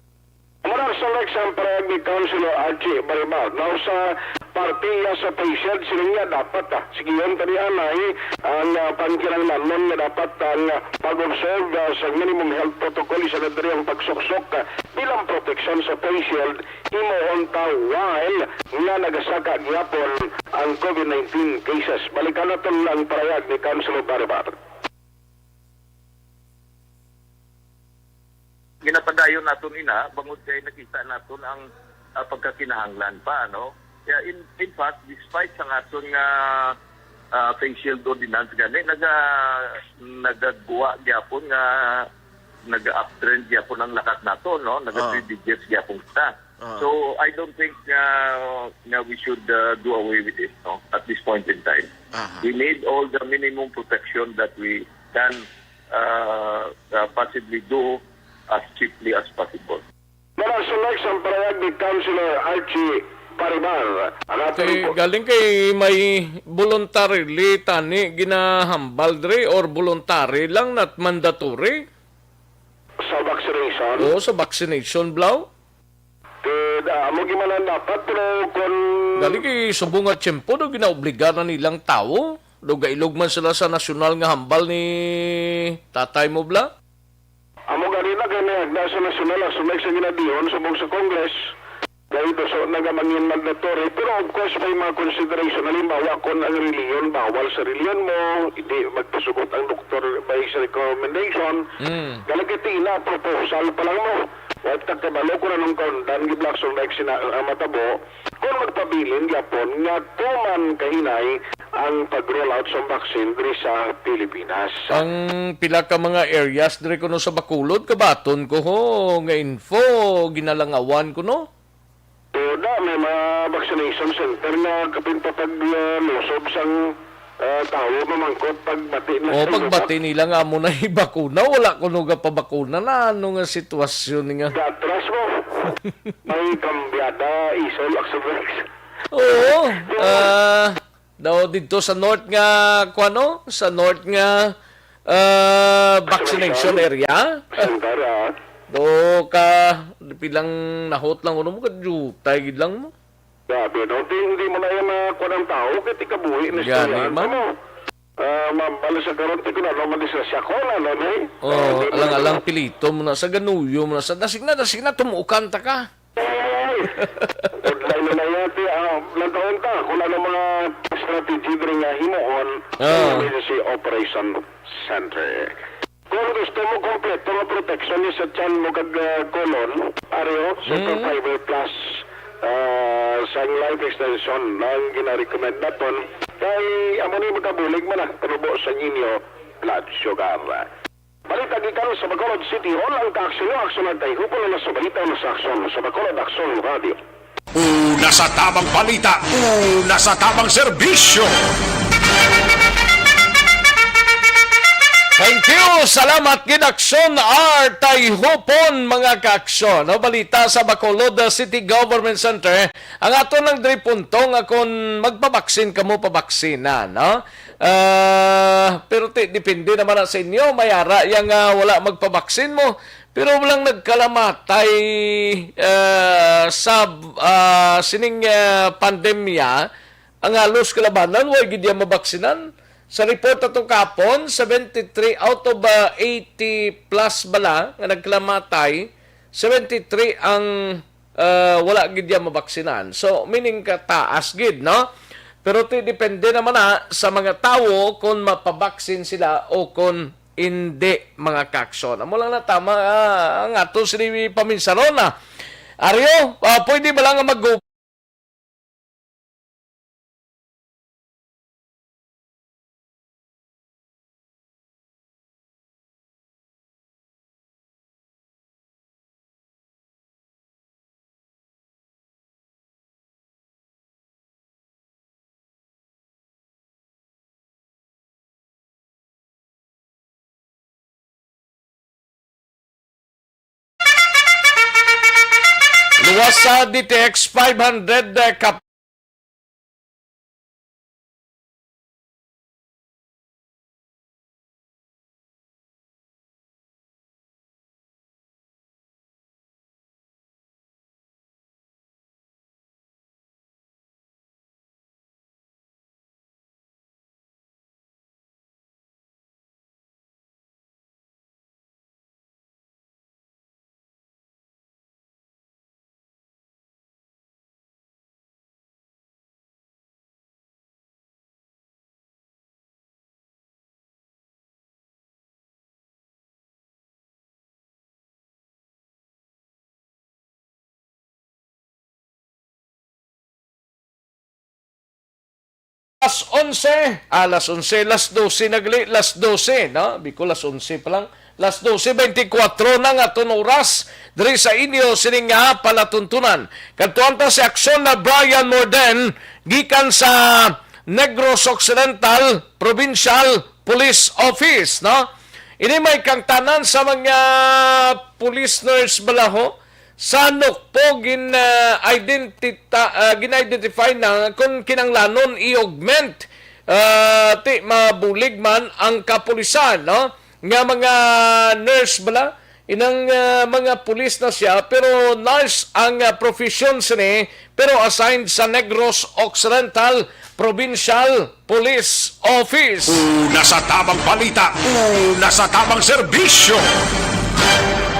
Muna sa Rex ang parehag ni Councilor Archie Baribar. Now, sa partiya sa face shield, sila niya dapat, ah, sige, yun, tani anay, ang, ah, pangkinahanglanon nga dapat ang, ah, pag-observe, ah, sa minimum health protocol, isa na diri ang pagsuksok, ah, bilang proteksyon sa face shield, himuon ta while nga nagasaka gihapon ang COVID nineteen cases. Balikan naton ang parehag ni Councilor Baribar. ginapadayon naton ina, bangod kay nakita naton ang, ah, pagkakinahanglan pa, no? Kaya in, in fact, despite sa aton nga, ah, face shield ordinance gani, naga-, nagagwa gyapon nga, naga-uptrend gyapon ang lakat nato, no? Naga Ah. three digits gyapon kita. Ah. So, I don't think, uh, nga we should, uh, do away with it, no? At this point in time. Aha. We need all the minimum protection that we can, uh, uh, possibly do as cheaply as possible. Manasunod sang parayag ni Councilor Archie Paribar, ang aton Kay, galing kay may voluntarily tani ginahambal diri or voluntary lang, not mandatory? Sa vaccination? Oo, sa vaccination, Blau. Kay, ah, amo gimalan dapat, pero kung Galing kay subong nga tiyempo, do ginaobliga na nilang tawo. Do gailog man sila sa nasyonal nga hambal ni tatay mo, Bla? Amo gani na kay may agda sa nasyonal, as may sa ginadihon subong sa Congress. Dahil gusto na nga mangin mandatory, pero of course may mga consideration. Halimbawa, kung ang reliyon, bawal sa reliyon mo, hindi magpasugot ang doktor by sa recommendation. Mm. Galagati na, proposal pa lang mo. Wa ta kabalo kung anong kaundan, giblakson na sina-, ang matabo. Kung magpabilin gyapon nga tuman kahinay ang pag-roll out sa vaccine diri sa Pilipinas. Ang pila ka mga areas diri kuno sa Bacolod, kabaton ko ho, nga info, ginalangawan kuno. Tuda, may mga vaccination center nga kapin pa pag, ah, lusog sang, ah, tawo mamangkot pagbati na O, sa pagbati nila nga amo na ibakuna, wala kuno gapabakuna na, ano nga sitwasyon nga? Gatras mo. May kambyada, isol, Axelrex. Oo, ah, daw didto sa north nga, kuwano? Sa north nga, ah, vaccination area. Center, ah. Do ka, pilang nahot lang, ano mo, kadiyutay gid lang mo. Grabe, no? Di, hindi mo na yan makuha ng tao, kaya tikabuhi na Gani istoryahan man. Mo. Ah, mabalo sa karon, ti kung ano, madisgrasya ko, ano, no? Oh, alang-alang pilito mo na sa ganuyo mo na sa dasig na, dasig na, tumukan ta ka. Ay! Good line na yan, ti, ah, lantaon ta kung ano mga strategy diri nga himuon sa Ah. Emergency Operation Center. Kung gusto mo kompleto nga proteksyon ni sa tiyan mo kag, ah, colon, Ario, Super Mm. Fiber Plus, ah, sang Life Extension ang gina-recommend naton. Kay amo ni makabulig man na panubo sa inyo blood sugar. Balita gikan sa Bacolod City Hall, ang kaaksyon nyo, aksyon ang kay Hupo na sa balita na sa aksyon sa Bacolod Aksyon Radio. Una sa tamang balita, una sa tamang serbisyo. Thank you. Salamat gid, Aksyon R. Tayhupon, mga kaaksyon. No, balita sa Bacolod City Government Center. Ang ato lang diri punto nga kung magpabaksin kamo, pabaksina, no? Ah, pero ti-, depende naman na sa inyo. May ara yang, ah, wala magpabaksin mo. Pero lang nagkalamatay, ah, sa, ah, sining, ah, pandemya, ang halos kalabanan, way gid iya mabaksinan. Sa report ato kapon, seventy-three out of, ah, eighty plus bala nga nagkalamatay, seventy-three ang ah, wala gid iya mabaksinan. So, meaning ka taas gid, no? Pero ti depende naman na sa mga tawo kung mapabaksin sila o kung hindi, mga kakson. Amo lang na tama, ah, ang ato sini paminsaron na. Aryo, ah, pwede ba lang mag- Luwas sa D T X five hundred, eh, kap- Alas onse, ah, alas onse, alas dose na gali, alas dose, no? Bicol, alas onse pa lang. Alas dose beintikwatro na nga aton oras diri sa inyo sini nga palatuntunan. Kadtuan ta si Aksyon na Brian Morden gikan sa Negros Occidental Provincial Police Office, no? Ini may kangtanan sa mga police nurse bala ho sa Nokpo gin, ah, identita-, ah, gin-identify na kung kinahanglanon i-augment, ah, ti mabulig man ang kapulisan, no? Nga mga nurse bala, inang, ah, mga pulis na siya, pero nurse ang, ah, profession sini, pero assigned sa Negros Occidental Provincial Police Office. Una sa tamang balita, una sa tamang serbisyo.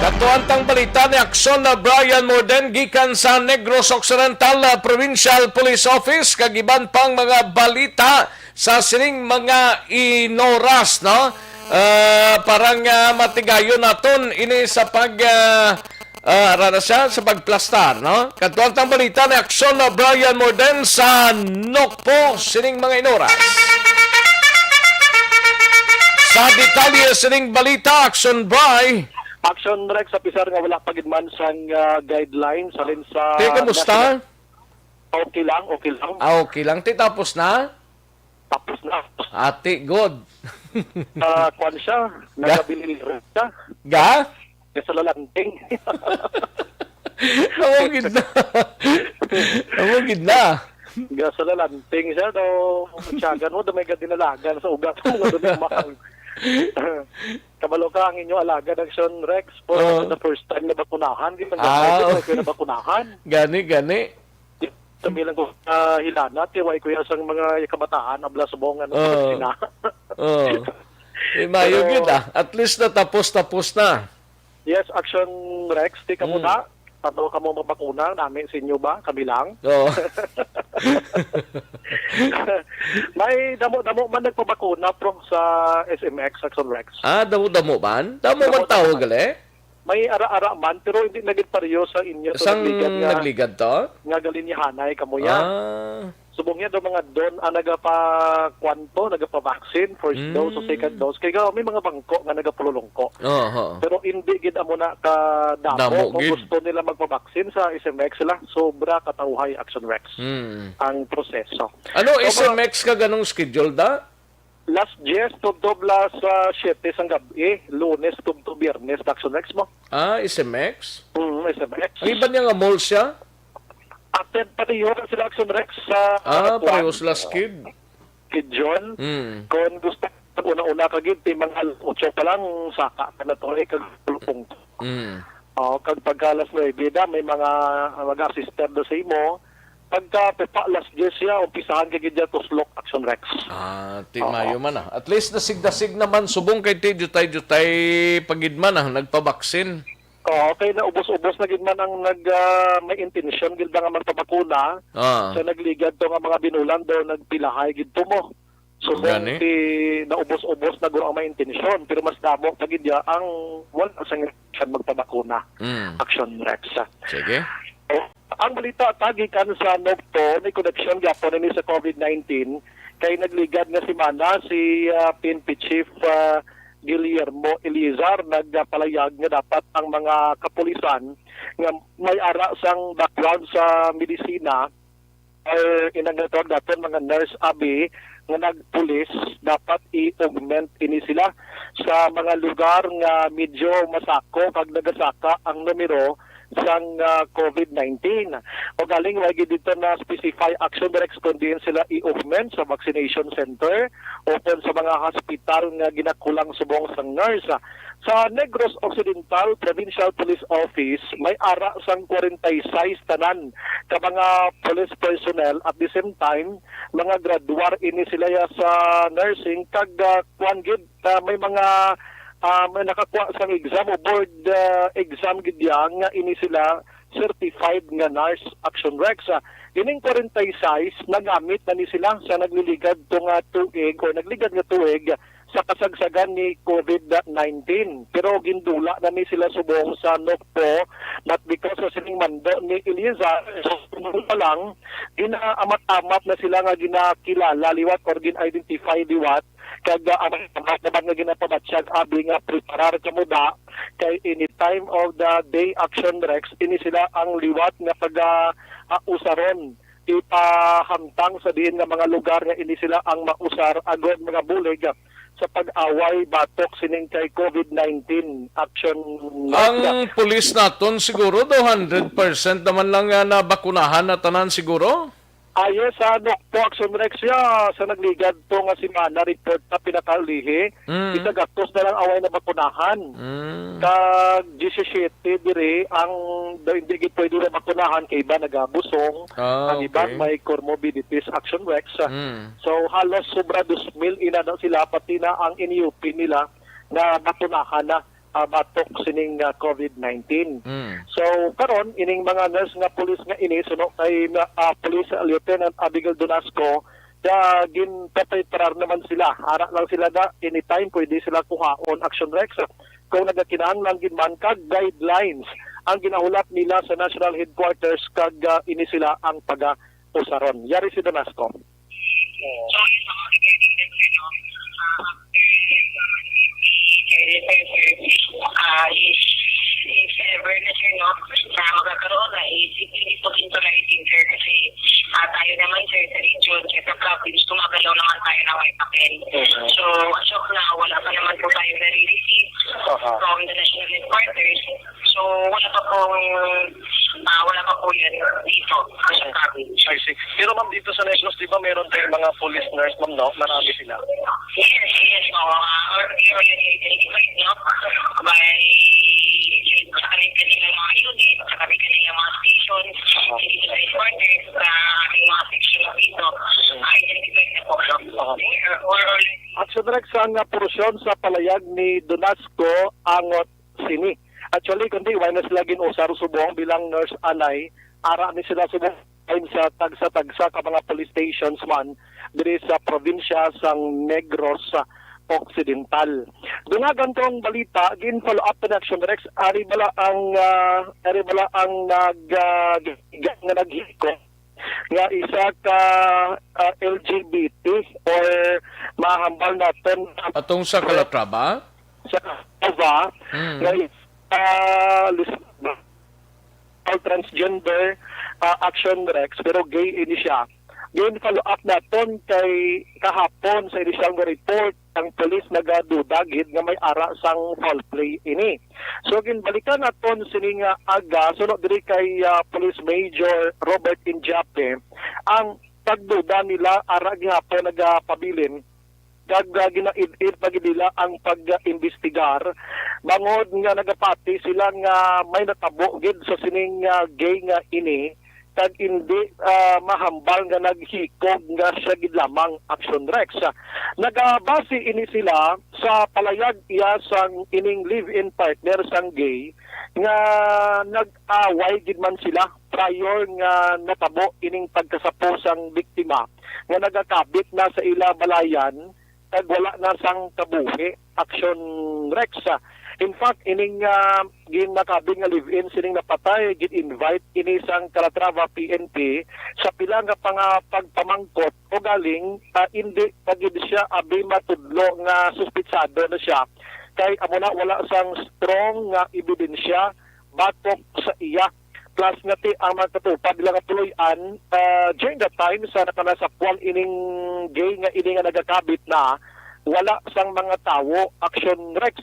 Katuan tang balita ni Aksyon na Brian Morden gikan sa Negros Occidental, ah, Provincial Police Office, kag iban pang mga balita sa sining mga inoras, no? Ah, para nga matigayon naton ini sa pag, ah, ah, ara na siya, sa pagplastar, no? Katuan tang balita ni Aksyon na Brian Morden sa Nokpo sining mga inoras. Sa detalye sining balita, Aksyon Bry. Action Rex, sa pisar nga wala pa gid man sang, ah, guidelines halin sa Te, kamusta? National. Okay lang, okay lang. Ah, okay lang. Te, tapos na? Tapos na. Ate, good. Ah, kwan siya. Ga? Nagabilin siya. Ga? Kasalalanting. Amo gid na. Amo gid na. Gasalalanting siya, no? Tiyagan mo, damay ka dinalagan sa ugat mo, nga doon mahal. Kabalo ka, ang inyo alaga ng Sean Rex, for Oo. the first time na bakunahan, di man Ah, ako okay. na bakunahan. Gani, gani. Sa bilang ko, ah, hilanat, kay wa'y kuya sang mga kabataan, abla subong, ano, Oo. sina. Oo. Eh, mayo Pero gyud, ah. At least natapos-tapos na. Yes, Action Rex, di ka Mm. muna. Pato ka mo mabakuna, nami sa inyo ba? Kami lang. Oo. May damo-damo man nagpabakuna, pro, sa S M X, Action Rex. Ah, damo-damo man? Damo man Damo-damo tao man. gali? May ara-ara man, pero hindi na gid pareho sa inyo. So, Sang nagligad nga, nagligad to? nga galinyahanay kamo ya. Ah. Subong niya daw mga don ang nagapa-, kwan to, nagapa-vaccine, first Mm. dose o second dose. Kaya may mga bangko nga nagapululungko. Oo, oo. Pero hindi gid amo na ka damo Damo kung gid. gusto nila magpa-vaccine sa S M X sila. Sobra katawhay, Action Rex, Mm. ang proseso. Ano, So, mga S M X ka ganong schedule da? Las diyes, tubtob las, ah, siyete sang gabi, Lunes tubtob Biyernes, Action Rex mo. Ah, S M X? Mm, S M X. Ang iban niya nga mall siya? Attend pareho na sila, Action Rex, sa Ah, kwan. pareho sila, Skid. Kid John. Mm. Kung gusto, una-una ka gid, ti mga alas otso pa lang, saka ka na to, eh, kag pulpong. Mm. Oh, kag pagka alas nuebe na, may mga, ah, mag-assister do sa imo. Pagka pepa alas diyes siya, umpisahan ka gid dyan, tuslok, Action Rex. Ah, ti Oo. mayo man, ah. At least dasig-dasig naman, subong kay ti jutay-jutay pagid man, ah, nagpabaksin. Oo, kay naubos-ubos na gid man ang nag, ah, may intensyon gid nga magpabakuna. Ah. Sa nagligad to nga mga binulan daw, nagpilahay gid to mo. So, Gani? kung ti naubos-ubos na guro ang may intensyon, pero mas damo pa gid ya ang wala sa intensyon magpabakuna. Mm. Action Rex. Sige. Ang balita ta gikan sa Nokpo, may koneksyon gyapon ini sa COVID nineteen, kay nagligad nga semana si, ah, P N P Chief, ah, Guillermo Elizar nagpalayag nga dapat ang mga kapulisan nga may ara sang background sa medisina, or inang natawag naton mga nurse abi nga nagpulis, dapat i-augment ini sila sa mga lugar nga medyo masako kag nagasaka ang numero sang, ah, COVID nineteen. O galing, wa gid dito na specify, Action Rex, kung diin sila i-augment sa vaccination center o kon sa mga hospital nga ginakulang subong sa nurse. Sa Negros Occidental Provincial Police Office, may ara sang forty-six tanan ka mga police personnel. At the same time, mga graduar ini sila ya sa nursing, kag, ah, kuwan gid, ah, may mga, ah, may nakakuha sang exam o board, ah, exam gid ya nga ini sila certified nga nurse, Action Rex. Ah, ining forty-six, nagamit na ni sila sa nagliligad to nga tuig or nagligad nga tuig sa kas-, kasagsagan ni COVID nineteen. Pero gindula na ni sila subong sa NOCPO, but because sa sining mando ni Eliazar, so, pa lang, ginaamat-amat na sila nga ginakilala liwat or gin-identify liwat, kag, ah, amat-amat naman nga ginapabatsyag abi nga preparar kamo da, kay any time of the day, Action Rex, ini sila ang liwat nga paga, ah, usaron ipahamtang sa diin nga mga lugar nga ini sila ang mausar agon mga bulig sa pag-away batok sining kay COVID nineteen. Action. Ang pulis naton siguro daw hundred percent naman lang nga nabakunahan na tanan siguro? Ayo sa NOCPO, Action Rex, ya, sa nagligad to nga semana, report na pinakalihi, Mm. isa gatos na lang away na bakunahan. Mm. Kag disisyete diri ang daw hindi gid pwede na bakunahan kay iba nagabusong, Ah, ang iba okay. may comorbidities, Action Rex. Mm. So, halos sobra dos mil ina na sila, pati na ang N U P nila na bakunahan na, ah, batok sining, ah, COVID nineteen. Mm. So, karon, ining mga nurse nga pulis nga ini, suno kay, ah, Police Lieutenant Abigail Donasco, da, ginpapreparar naman sila. Ara lang sila na anytime pwede sila kuhaon, Action Rex. Kung nagakinahanglan gid man kag guidelines ang ginahulat nila sa National Headquarters kag, ah, ini sila ang paga-usaron. Yari si Donasco. So, yun, mga regarding that, ano, ah, after, ah, if, if ever na, sir, no, na magkakaroon na, eh, hindi po din pala yung, sir, kasi, ah, tayo naman, sir, sa region, sir, sa province, gumagalaw naman tayo ng may papel. Mhm. So, as of now, wala pa naman po tayo nare-receive Aha. from the national headquarters. So, wala pa pong, ah, wala pa po yan dito sa province. I see. Pero ma'am, dito sa Negros, di ba meron tayong mga police nurse, ma'am, no? Marami sila. Yes, yes, oo. Ah, or, or yan, identified, no? By, sa kanilang mga unit, sa kanilang mga stations, Aha. dito sa headquarters, sa aming mga section dito, Mhm. ah, identified na po, no? Aha. Or, or, or Action Rex, ang, ah, porosyon sa palayag ni Donasco angot sini. Actually, kundi wala na sila gin-usar subong bilang nurse anay, ara ni sila subong sa tagsa-tagsa ka mga police stations man diri sa probinsya sang Negros Occidental. Dungagan tong balita, gin-follow up na Action Rex, ari bala ang, ah, ari bala ang nag, ah, nga naghikot nga isa ka, ah, L G B T or mahambal naton Atong sa Calatrava? sa Calatrava, Mm. nga isa ka lesbian, transgender, ah, Action Rex, pero gay ini siya. Gin-follow up naton kay kahapon sa inisyal nga report, ang pulis nagaduda gid nga may ara sang foul play ini. So, ginbalikan naton sini nga aga, suno diri kay, ah, Police Major Robert Indiape, ang pagduda nila ara gihapon nagapabilin, kag, ah, ginaid-id pa gid nila ang pag-imbestigar, bangod nga nagapati sila nga may natabo gid sa sining, ah, gay nga ini, kag indi, ah, mahambal nga naghikog nga siya gid lamang, Action Rex. Nagabase ini sila sa palayag iya sang ining live-in partner sang gay nga nag-away gid man sila prior nga natabo ining pagkasapo sang biktima nga nagakabit na sa ila balayan kag wala na sang kabuhi, Action Rex. In fact, ining, ah, ginakabit nga live-in sining napatay, gin-invite ini sang Calatrava P N P sa pila nga panga-, pagpamangkot o galing, ah, indi pa gid siya abi matudlo nga suspitsado na siya kay amo na wala sang strong nga ebidensya batok sa iya. Plus nga ti ang mga katupad nila nga puloy-an, ah, during that time sa nakanasapuan ining gay nga ini nga nagakabit na, wala sang mga tawo, Action Rex.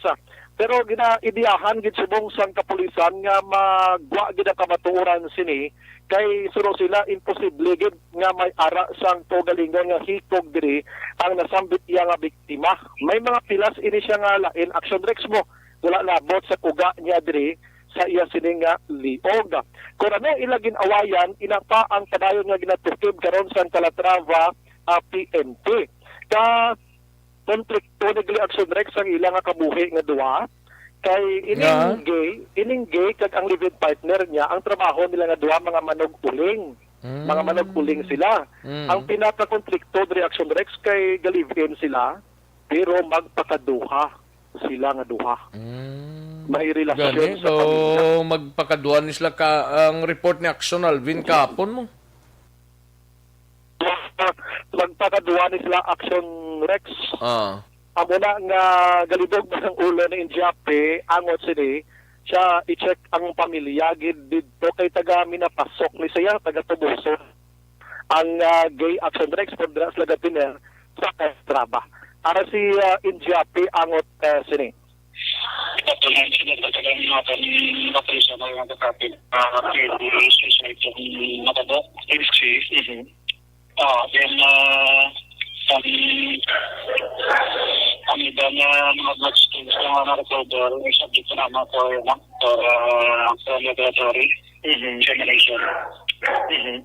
Pero ginaidiyahan gid subong sang kapulisan nga magwa gid ang kamatuoran sini, kay suno sila imposible gid nga may ara sang kaugalingon nga hikog diri ang nasambit iya nga biktima. May mga pilas ini siya nga lain, Action Rex, mo wala labot sa kuga niya diri sa iya sini nga liog. Kung ano ila gin-awayan, ina pa ang padayon nga ginatukib karon sang Calatrava, ah, P N P. Ka konflikto ni gali, Action Rex, ang ila nga kabuhi nga duha. Kay ining Nga? gay, ining gay kag ang live-in partner niya, ang trabaho nila nga duha mga manog-uling. Mga Mm. manog-uling sila. Mm. Ang pinaka-konflikto diri, Action Rex, kay ga-live-in sila. pero magpakaduha sila nga duha. Mm. May relasyon Gani, sa so, pamilya. Magpakaduha ni sila ka, ang report ni Action Alvin kahapon mo. Magpakaduha ni sila Action Rex. Ah. Amo na nga galibog man ang ulo ni Injapi, angot sini, siya i-check ang pamilya gid didto kay taga Minapasok ni siya, taga Toboso. Ang, ah, gay Action Rex, for drugs laga piner sa Katraba. Para si, ah, Injapi, angot, ah, sini. Ito po lang sila talagang mga pang-, mga pulis na mga kapatid. Ah, P D, suicide, yung mga bok, P D. Mhm. Ah, then, ah, ang, ang iba na mga blood stains na mga na-recover, ay subject na naman for, ano, for, ah, for laboratory Mhm. examination. Mhm.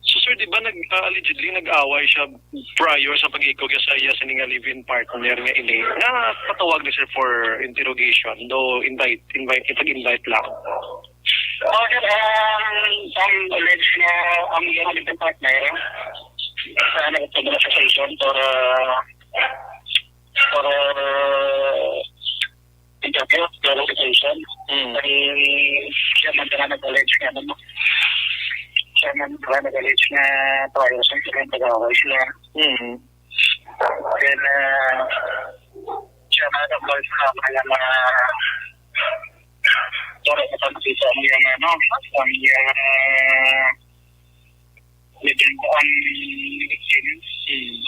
So, sir, di ba nag-, ah, allegedly nag-away siya prior sa pag-ikog sa iya sini nga live-in partner nga ini? Nga patawag ni sir for interrogation, do invite, invite, ipag-invite lang. Oh, sir, um, ang alleged na ang iyang live-in partner, sa nagpagdala sa station for, uh, for, uh, interview, clarification. Mm. Kay siya man talaga nag-allege nga, ano, siya man talaga nag-allege nga prior sa incident, nag-away sila. Mm. Then, uh, siya na nag-call sa mga, mga, para sa pagkita ang iyang, ano, ang iyang, uh, Medyo ang Hmm.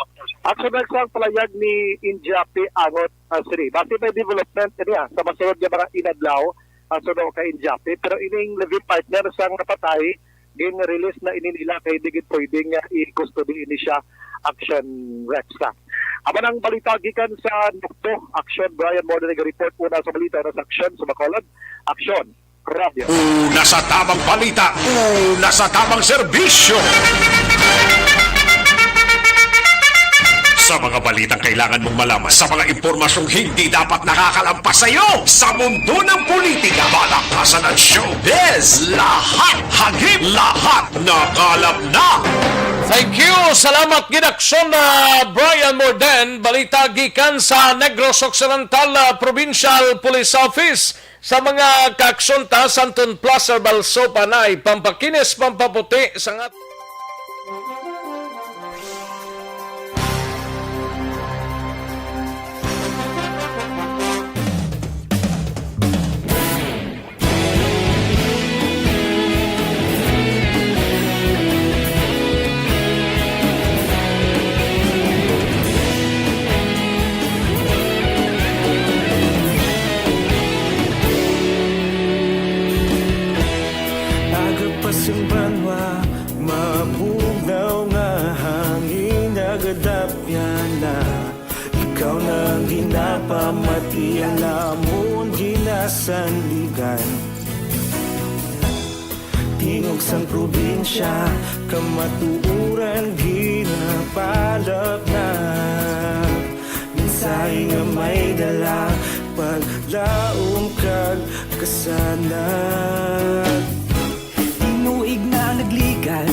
Actually, sa palayag ni Injapi, angot, ah, sini. Base may development niya sa masunod nga mga inadlaw, ah, suno kay Injapi. Pero ining live-in partner sang napatay, gin-release na ini nila kay di gid pwedeng, ah, i-custody ini siya, Action Rex. Amo ang balita gikan sa Nukbo. Action, Brian Morden, nag-report una sa balita na sa Action, sa Bacolod. Action. Radyo. Una sa tamang balita, una sa tamang serbisyo. Sa mga balitang kailangan mong malaman, sa mga impormasyong hindi dapat nakakalampas sa iyo, sa mundo ng politika, palakasan at showbiz, lahat hagip, lahat nakalap na. Thank you. Salamat gid, Action, ah, Brian Morden. Balita gikan sa Negros Occidental, ah, Provincial Police Office. Sa mga kaaksyon ta, Santon Plaza, Balsopa, nay pampakinis, pampaputi sa ngat-, Aga pa sang banwa, mabugnaw nga hangin nagadapyan na. Ikaw na ang ginapamati, ang amon ginasandigan. Tingog sang probinsya, kamatuoran ginapalapnap. Mensahe nga may dala, paglaom kag kasanag. Tinuig na nagligad,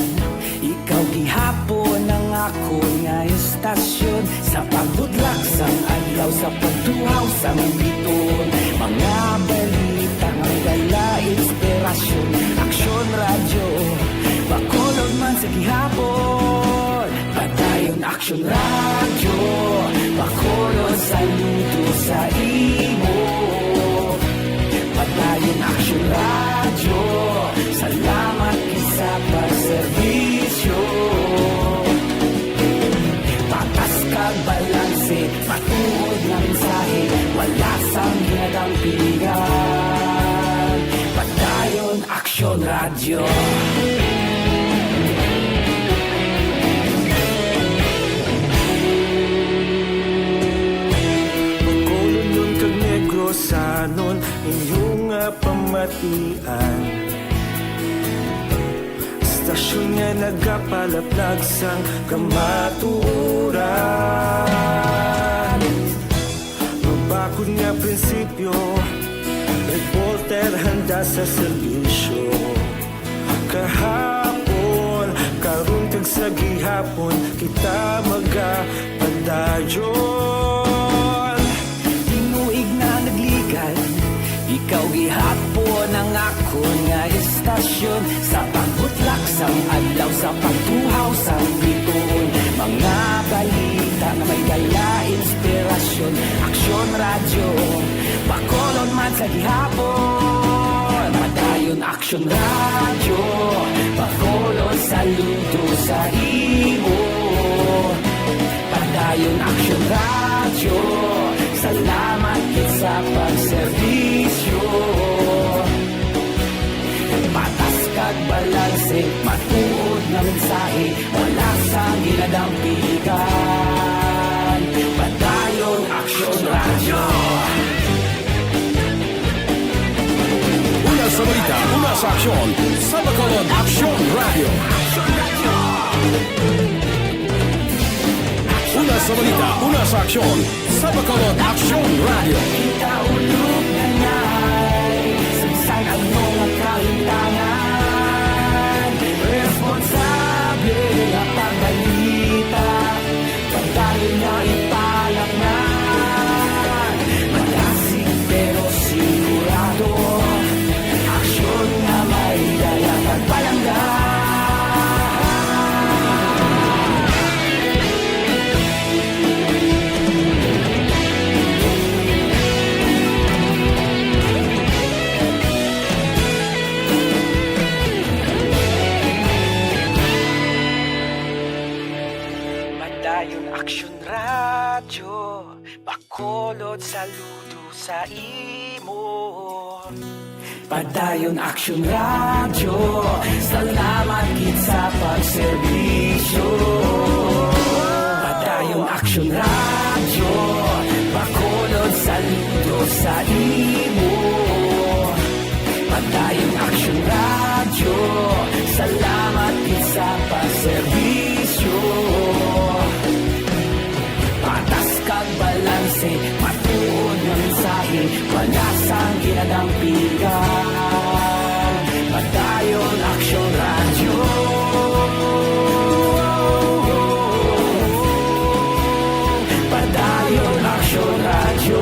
ikaw gihapon ang akon nga istasyon. Sa pagbudlak sang adlaw, sa pagtuhaw sang biton, mga balita nga dala inspirasyon. Aksyon Radyo, Bacolod man sa gihapon. Padayon Aksyon Radyo, Bacolod, saludo sa imo. Padayon Aksyon Radyo, salamat gid sa pagserbisyo. Patas kag balanse, matuod nga mensahe, wala sang ginadampingan. Padayon Aksyon Radyo. Bacolodnon kag Negrosanon, inyo nga pamatian. Istasyon nga nagapalaplag sang kamatuoran. Mabakod nga prinsipyo, reporter handa sa serbisyo. Kahapon, karon kag sa gihapon, kita magapadayon. Aksyon sa pagbutlak sang adlaw, sa pagtuhaw sang bituon, mga balita nga may dala inspirasyon. Aksyon Radyo, Bacolod man sa gihapon. Padayon Aksyon Radyo, Bacolod, saludo sa imo. Padayon Aksyon Radyo, salamat gid sa pagserbisyo. Patas kag balanse, matuod nga mensahe, wala sang ginadampigan. Padayon Aksyon Radyo. Una sa balita, una sa aksyon, sa Bacolod Aksyon Radyo. Una sa balita, una sa aksyon, sa Bacolod Aksyon Radyo. Kita ulog na na'y sagsag ang mga kahitangan. Responsable nga pagbalita, pagdali nga ipalaknan. Malasig pero sigurado, aksyon nga may dala kag palangga. Padayon Aksyon Radyo, Bacolod, saludo sa imo. Padayon Aksyon Radyo, salamat gid sa pagserbisyo. Padayon Aksyon Radyo, Bacolod, saludo sa imo. Padayon Aksyon Radyo, salamat gid sa pagserbisyo. Patas kag balanse, matuod nga mensahe, wala sang ginadampigan. Padayon Aksyon Radyo. Padayon Aksyon Radyo.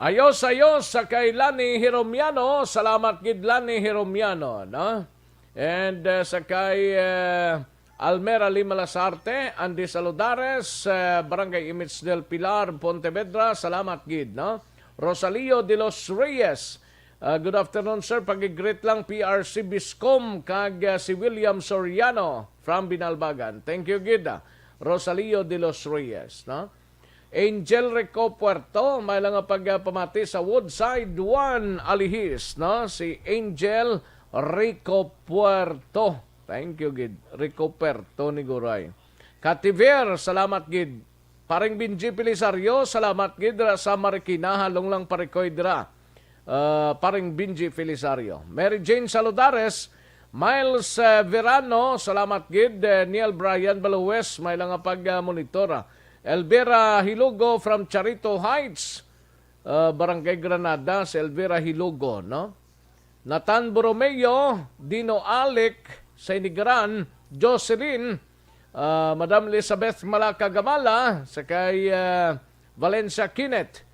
Ayos, ayos, sa kay Lani Hiromiano. Salamat gid, Lani Hiromiano, no? And, uh, sa kay, uh, Almera Lima Lasarte, Andy Saludares, uh, Barangay Image del Pilar, Pontevedra. Salamat gid, no? Rosalio de los Reyes. Uh, good afternoon, sir. Pag-greet lang, P R C Biscom kag, uh, si William Soriano from Binalbagan. Thank you gid, ah, Rosalio de los Reyes, no? Angel Rico Puerto, may lang nga pagpamati sa Woodside One, Alihis, no? Si Angel Rico Puerto. Thank you gid. Rico Puerto ni Guray. Kativer, salamat gid. Paring Benji Pelisario, salamat gid dira sa Marikina, halong lang parikoy dira. Ah, Paring Benji Felisario. Mary Jane Saludares, Miles, eh, Verano, salamat gid. Eh, Neil Brian Baluwes, may lang nga pag, ah, monitor, ah. Elvira Hilugo from Charito Heights, ah, Barangay Granada, si Elvira Hilugo, no? Nathan Borromeo, Dino Alec, Sainigaran, Jocelyn, ah, Madam Elizabeth Malaca Gamala, sa kay, ah, Valencia Kenneth,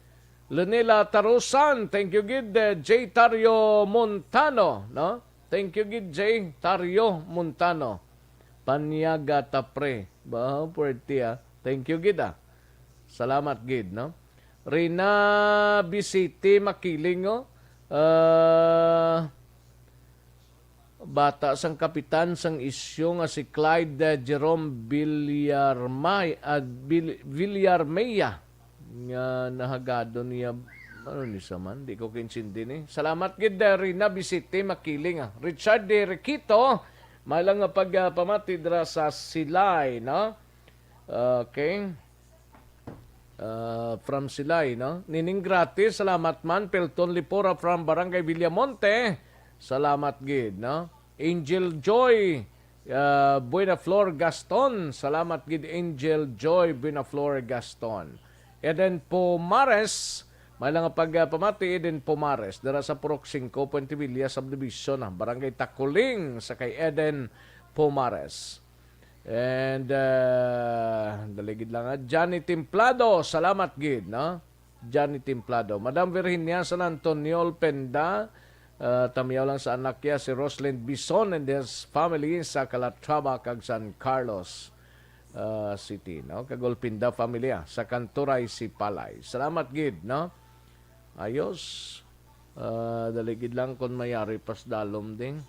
Lunila Tarusan, thank you gid, eh, J Tario Montano, no? Thank you gid, J Tario Montano. Panyaga ta, pre. Ba, puwerte, ah. Thank you gid, ah. Salamat gid, no? Rina Bisiti Makiling, oh. Ah, bata sang kapitan sang isyu nga si Clyde, eh, Jerome Villarmay-, ah, Vil-, Villarmea nga nahagadon niya, ano ni sa man? Di ko kaintindi ni. Salamat gid, eh, Rina Bisiti Makiling, ah. Richard De Requito, may lang nga pag, ah, pamati dira sa Silay, no? Okay. Ah, from Silay, no? Nining gratis, salamat man. Pelton Lipora from Barangay Villamonte, salamat gid, no? Angel Joy, ah, Buenaflor Gaston, salamat gid, Angel Joy Buenaflor Gaston. Eden Pomares, may lang nga pag, ah, pamati, Eden Pomares, dira sa Purok Singko, Puente Villa Subdivision, ah, Barangay Takuling, sa kay Eden Pomares. And, uh, dali gid lang, ah. Johnny Templado, salamat gid, no? Johnny Templado. Madam Virginia San Antonio Penda, ah, tamyaw lang sa anak niya, si Roslyn Bison and his family sa Calatrava kag San Carlos, ah, City, no? Kag Olpinda family, ah, sa Kanturay, Sipalay. Salamat gid, no? Ayos. Ah, dali gid lang kung mayari pas dalom ding.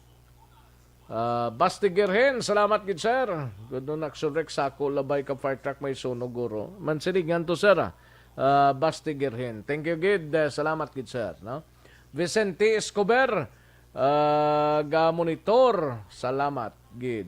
Ah, Basti Gerhen, salamat gid, sir. Good, no, nagsurek sa ako, labay ka fire truck may sunog, guro. Mansilingan to, sir, ah. Ah, Basti Gerhen. Thank you gid. Eh, salamat gid, sir, no? Vicente Escobar, ah, ga monitor. Salamat gid.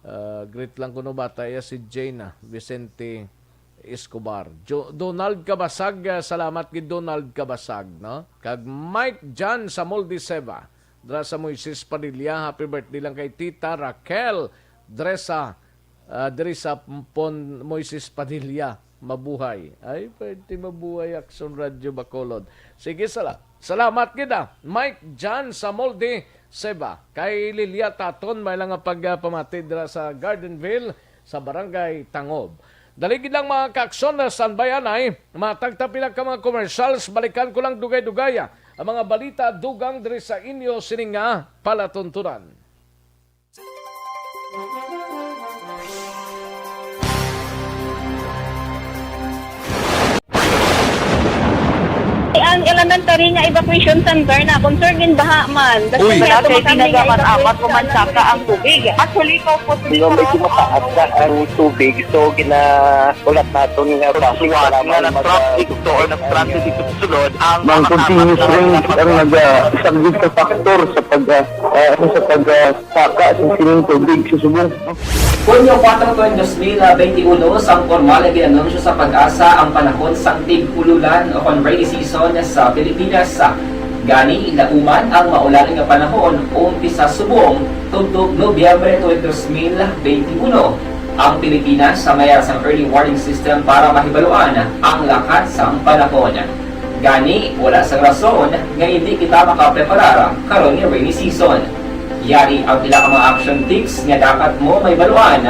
Ah, greet lang kuno bata iya si Jane, ah, Vicente Escobar. Jo-, Donald Cabasag, ah, salamat gid Donald Cabasag, no? Kag Mike John Samoldi Seva. Dra sa Moises Padilla, happy birthday lang kay Tita Raquel. Dre sa, ah, diri sa Pon-, Moises Padilla, mabuhay. Ay, pwede mabuhay, Action Radio Bacolod. Sige, sala-, salamat gid, ah. Mike John Samoldi Seba. Kay Lilia Taton, may lang nga pagpamati dira sa Gardenville, sa Barangay Tangob. Dali gid lang, mga ka-Aksyon, na standby anay. Matag ta pila ka mga commercials, balikan ko lang dugay-dugay, ah, ang mga balita dugang diri sa inyo sini nga palatuntunan. Ang elementary nga evacuation center na concern din baha man. Uy. Wala kay tinaga man apat o man saka ang tubig. Actually, po, po, Di ba may kumataas na ang tubig, so ginaulat naton nga Suwat nga nag-traffic to or nag-transit dito sa sulod ang Mang mga continuous tapat na rain ang mga naga-, subject sa factor sa pag, ah, ah, ano, sa pag, ah, saka sa sining tubig sa subong. Hunyo kuwatro, dos mil benti uno, sang pormal nga gin-anunsyo sa PAGASA ang panahon sang tig-ululan o kon rainy season sa Pilipinas. Gani, lauman ang maulan nga panahon umpisa subong tubtob Nobyembre tuig dos mil benti uno. Ang Pilipinas sa mayara sang early warning system para mahibaluan ang lakat sang panahon. Gani, wala sang rason nga indi kita makapreparar karon nga rainy season. Yari ang pila ka mga action tips nga dapat mo mahibaluan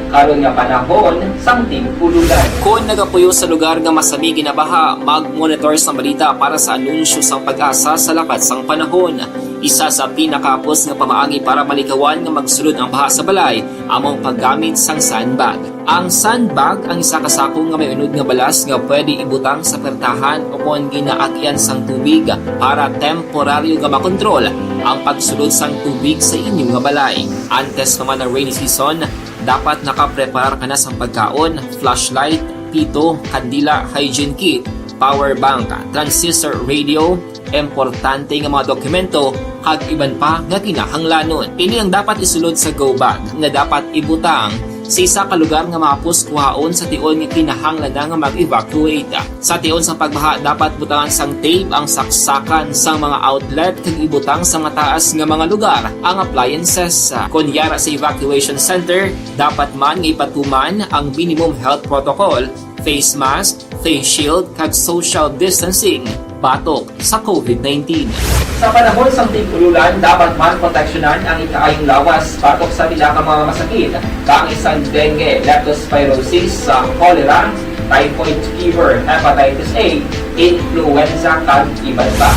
karon nga panahon sang tig-ululan. Kon nagapuyo sa lugar nga masami ginabaha, mag-monitor sa balita para sa anunsyo sang PAGASA sa lakat sang panahon. Isa sa pinakahapos nga pamaagi para malikawan nga magsulod ang baha sa balay amo ang paggamit sang sandbag. Ang sandbag ang isa ka sako nga may unod nga balas nga pwede ibutang sa pertahan o kon ginaagian sang tubig para temporaryo nga makontrol ang pagsulod sang tubig sa inyo nga balay. Antes pa man ang rainy season, dapat nakapreparar ka na sang pagkaon, flashlight, pito, kandila, hygiene kit, power bank, transistor radio, importante nga mga dokumento, kag iban pa nga kinahanglanon. Ini ang dapat isulod sa go bag nga dapat ibutang sa isa ka lugar nga mahapos kuhaon sa tion nga kinahanglan na nga mag-evacuate. Sa tion sang pagbaha, dapat butangan sang tape ang saksakan sang mga outlet kag ibutang sa mataas nga mga lugar ang appliances. Kon yara sa evacuation center, dapat man nga ipatuman ang minimum health protocol, face mask, face shield, kag social distancing batok sa COVID nineteen. Sa panahon sang tig-ululan, dapat man proteksyonan ang ikaayong lawas batok sa pila ka mga masakit, kaangay sang dengue, leptospirosis, sa cholera, typhoid fever, hepatitis A, influenza, kag iban pa.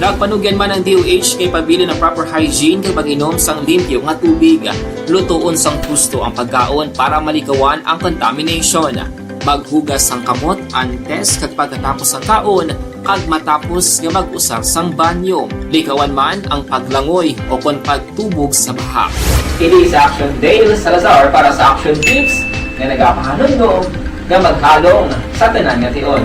Nagpanugyan man ang D O H kay pabilin ang proper hygiene kag pag-inom sang limpyo nga tubig. Lutoon sang husto ang pagkaon para malikawan ang contamination. Maghugas sang kamot antes kag pagkatapos sang kaon, kag matapos nga mag-usar sang banyo. Likawan man ang paglangoy o kon pagtubog sa baha. Kini si Action Dale Salazar para sa Action Tips nga nagapahanumdom nga maghalong sa tanan nga tion.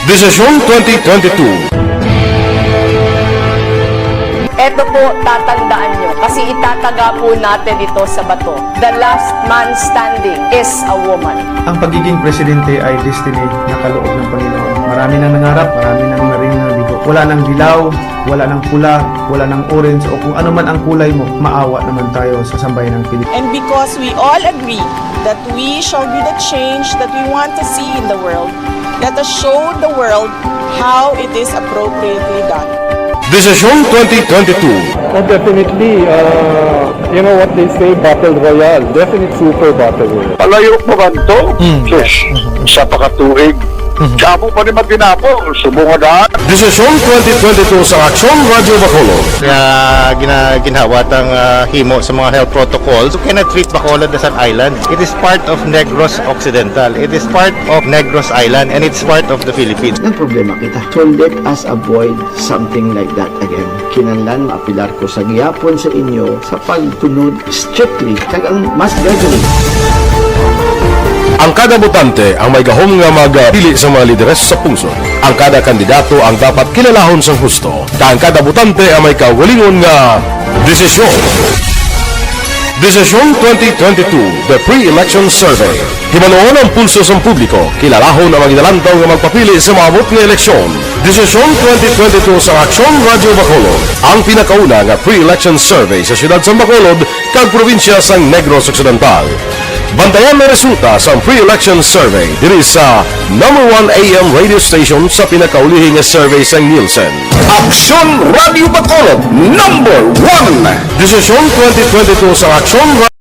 Desisyon twenty twenty-two. Eto po, tatandaan nyo, kasi itataga po natin ito sa bato. The last man standing is a woman. Ang pagiging presidente ay destiny na kaloob ng Panginoon. Marami nang nangarap, marami nang narinig na bigo. Wala nang dilaw, wala nang pula, wala nang orange, o kung ano man ang kulay mo, maawa naman tayo sa sambayan ng Pilipinas. And because we all agree that we shall be the change that we want to see in the world, let us show the world how it is appropriately done. Desisyon twenty twenty-two. Oh, definitely, uh, You know what they say, battle royale. Definite super battle royale. Palayo pa man to? Mm. Sus, isa pa ka tuig. Mm. Damo pa ni matinapo, subong nga daan. Desisyon twenty twenty-two sa Aksyon Radyo Bacolod. Nga gina-, ginhawa tang, ah, himo sa mga health protocols, you cannot treat Bacolod as an island. It is part of Negros Occidental. It is part of Negros Island, and it's part of the Philippines. Ang problema kita. So let us avoid something like that again. Kinahanglan maapilar ko sa gihapon sa inyo sa pagtunod strictly kag ang mas gradually. Ang kada botante ang may gahom nga magpili sa mga lideres sa pungsod. Ang kada kandidato ang dapat kilalahon sang husto, kag ang kada botante ang may kaugalingon nga desisyon. Desisyon twenty twenty-two, The Pre-Election Survey. Hibaluon ang pulso sang publiko, kilalahon ang mga ginalantaw nga magpapili sa maabot nga eleksyon. Desisyon twenty twenty-two sa Aksyon Radyo Bacolod, ang pinakauna nga pre-election survey sa siyudad sang Bacolod kag probinsya sang Negros Occidental. Bantayan ang resulta sang pre-election survey diri sa number one A M radio station sa pinakaulihi nga survey sang Nielsen. Aksyon Radyo Bacolod, number one. Desisyon twenty twenty-two sa Aksyon Ra-,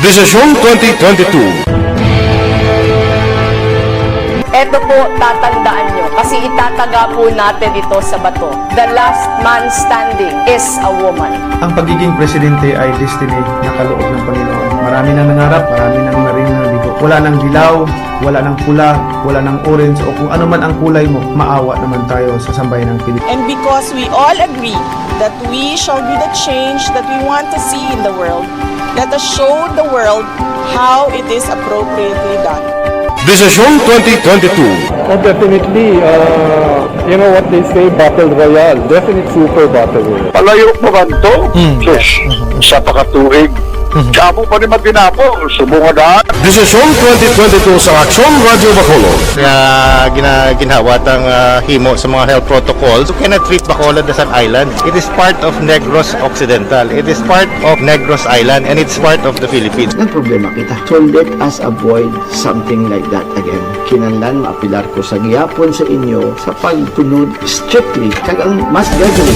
Desisyon twenty twenty-two. Eto po, tatandaan nyo, kasi itataga po natin ito sa bato. The last man standing is a woman. Ang pagiging presidente ay destiny na kaloob ng Panginoon. Marami nang nangarap, marami nang naring nabigo. Wala nang dilaw, wala nang pula, wala nang orange, o kung ano man ang kulay mo, maawa naman tayo sa sambayanang Pilipinas. And because we all agree that we shall be the change that we want to see in the world, let us show the world how it is appropriately done. Desisyon twenty twenty-two. Oh, definitely, uh, you know what they say, battle royale. Definite super battle royale. Palayo pa man to? Hmm. Sus, isa pa ka tuig. Damo pa ni matinapo, subong nga daan. Desisyon twenty twenty-two sa Aksyon Radyo Bacolod. Nga gina-, ginhawa tang, ah, himo sa mga health protocols, you cannot treat Bacolod as an island. It is part of Negros Occidental. It is part of Negros Island, and it's part of the Philippines. Ang problema kita. So let us avoid something like that again. Kinahanglan maapilar ko sa gihapon sa inyo sa pagtunod strictly kag ang mas gradually.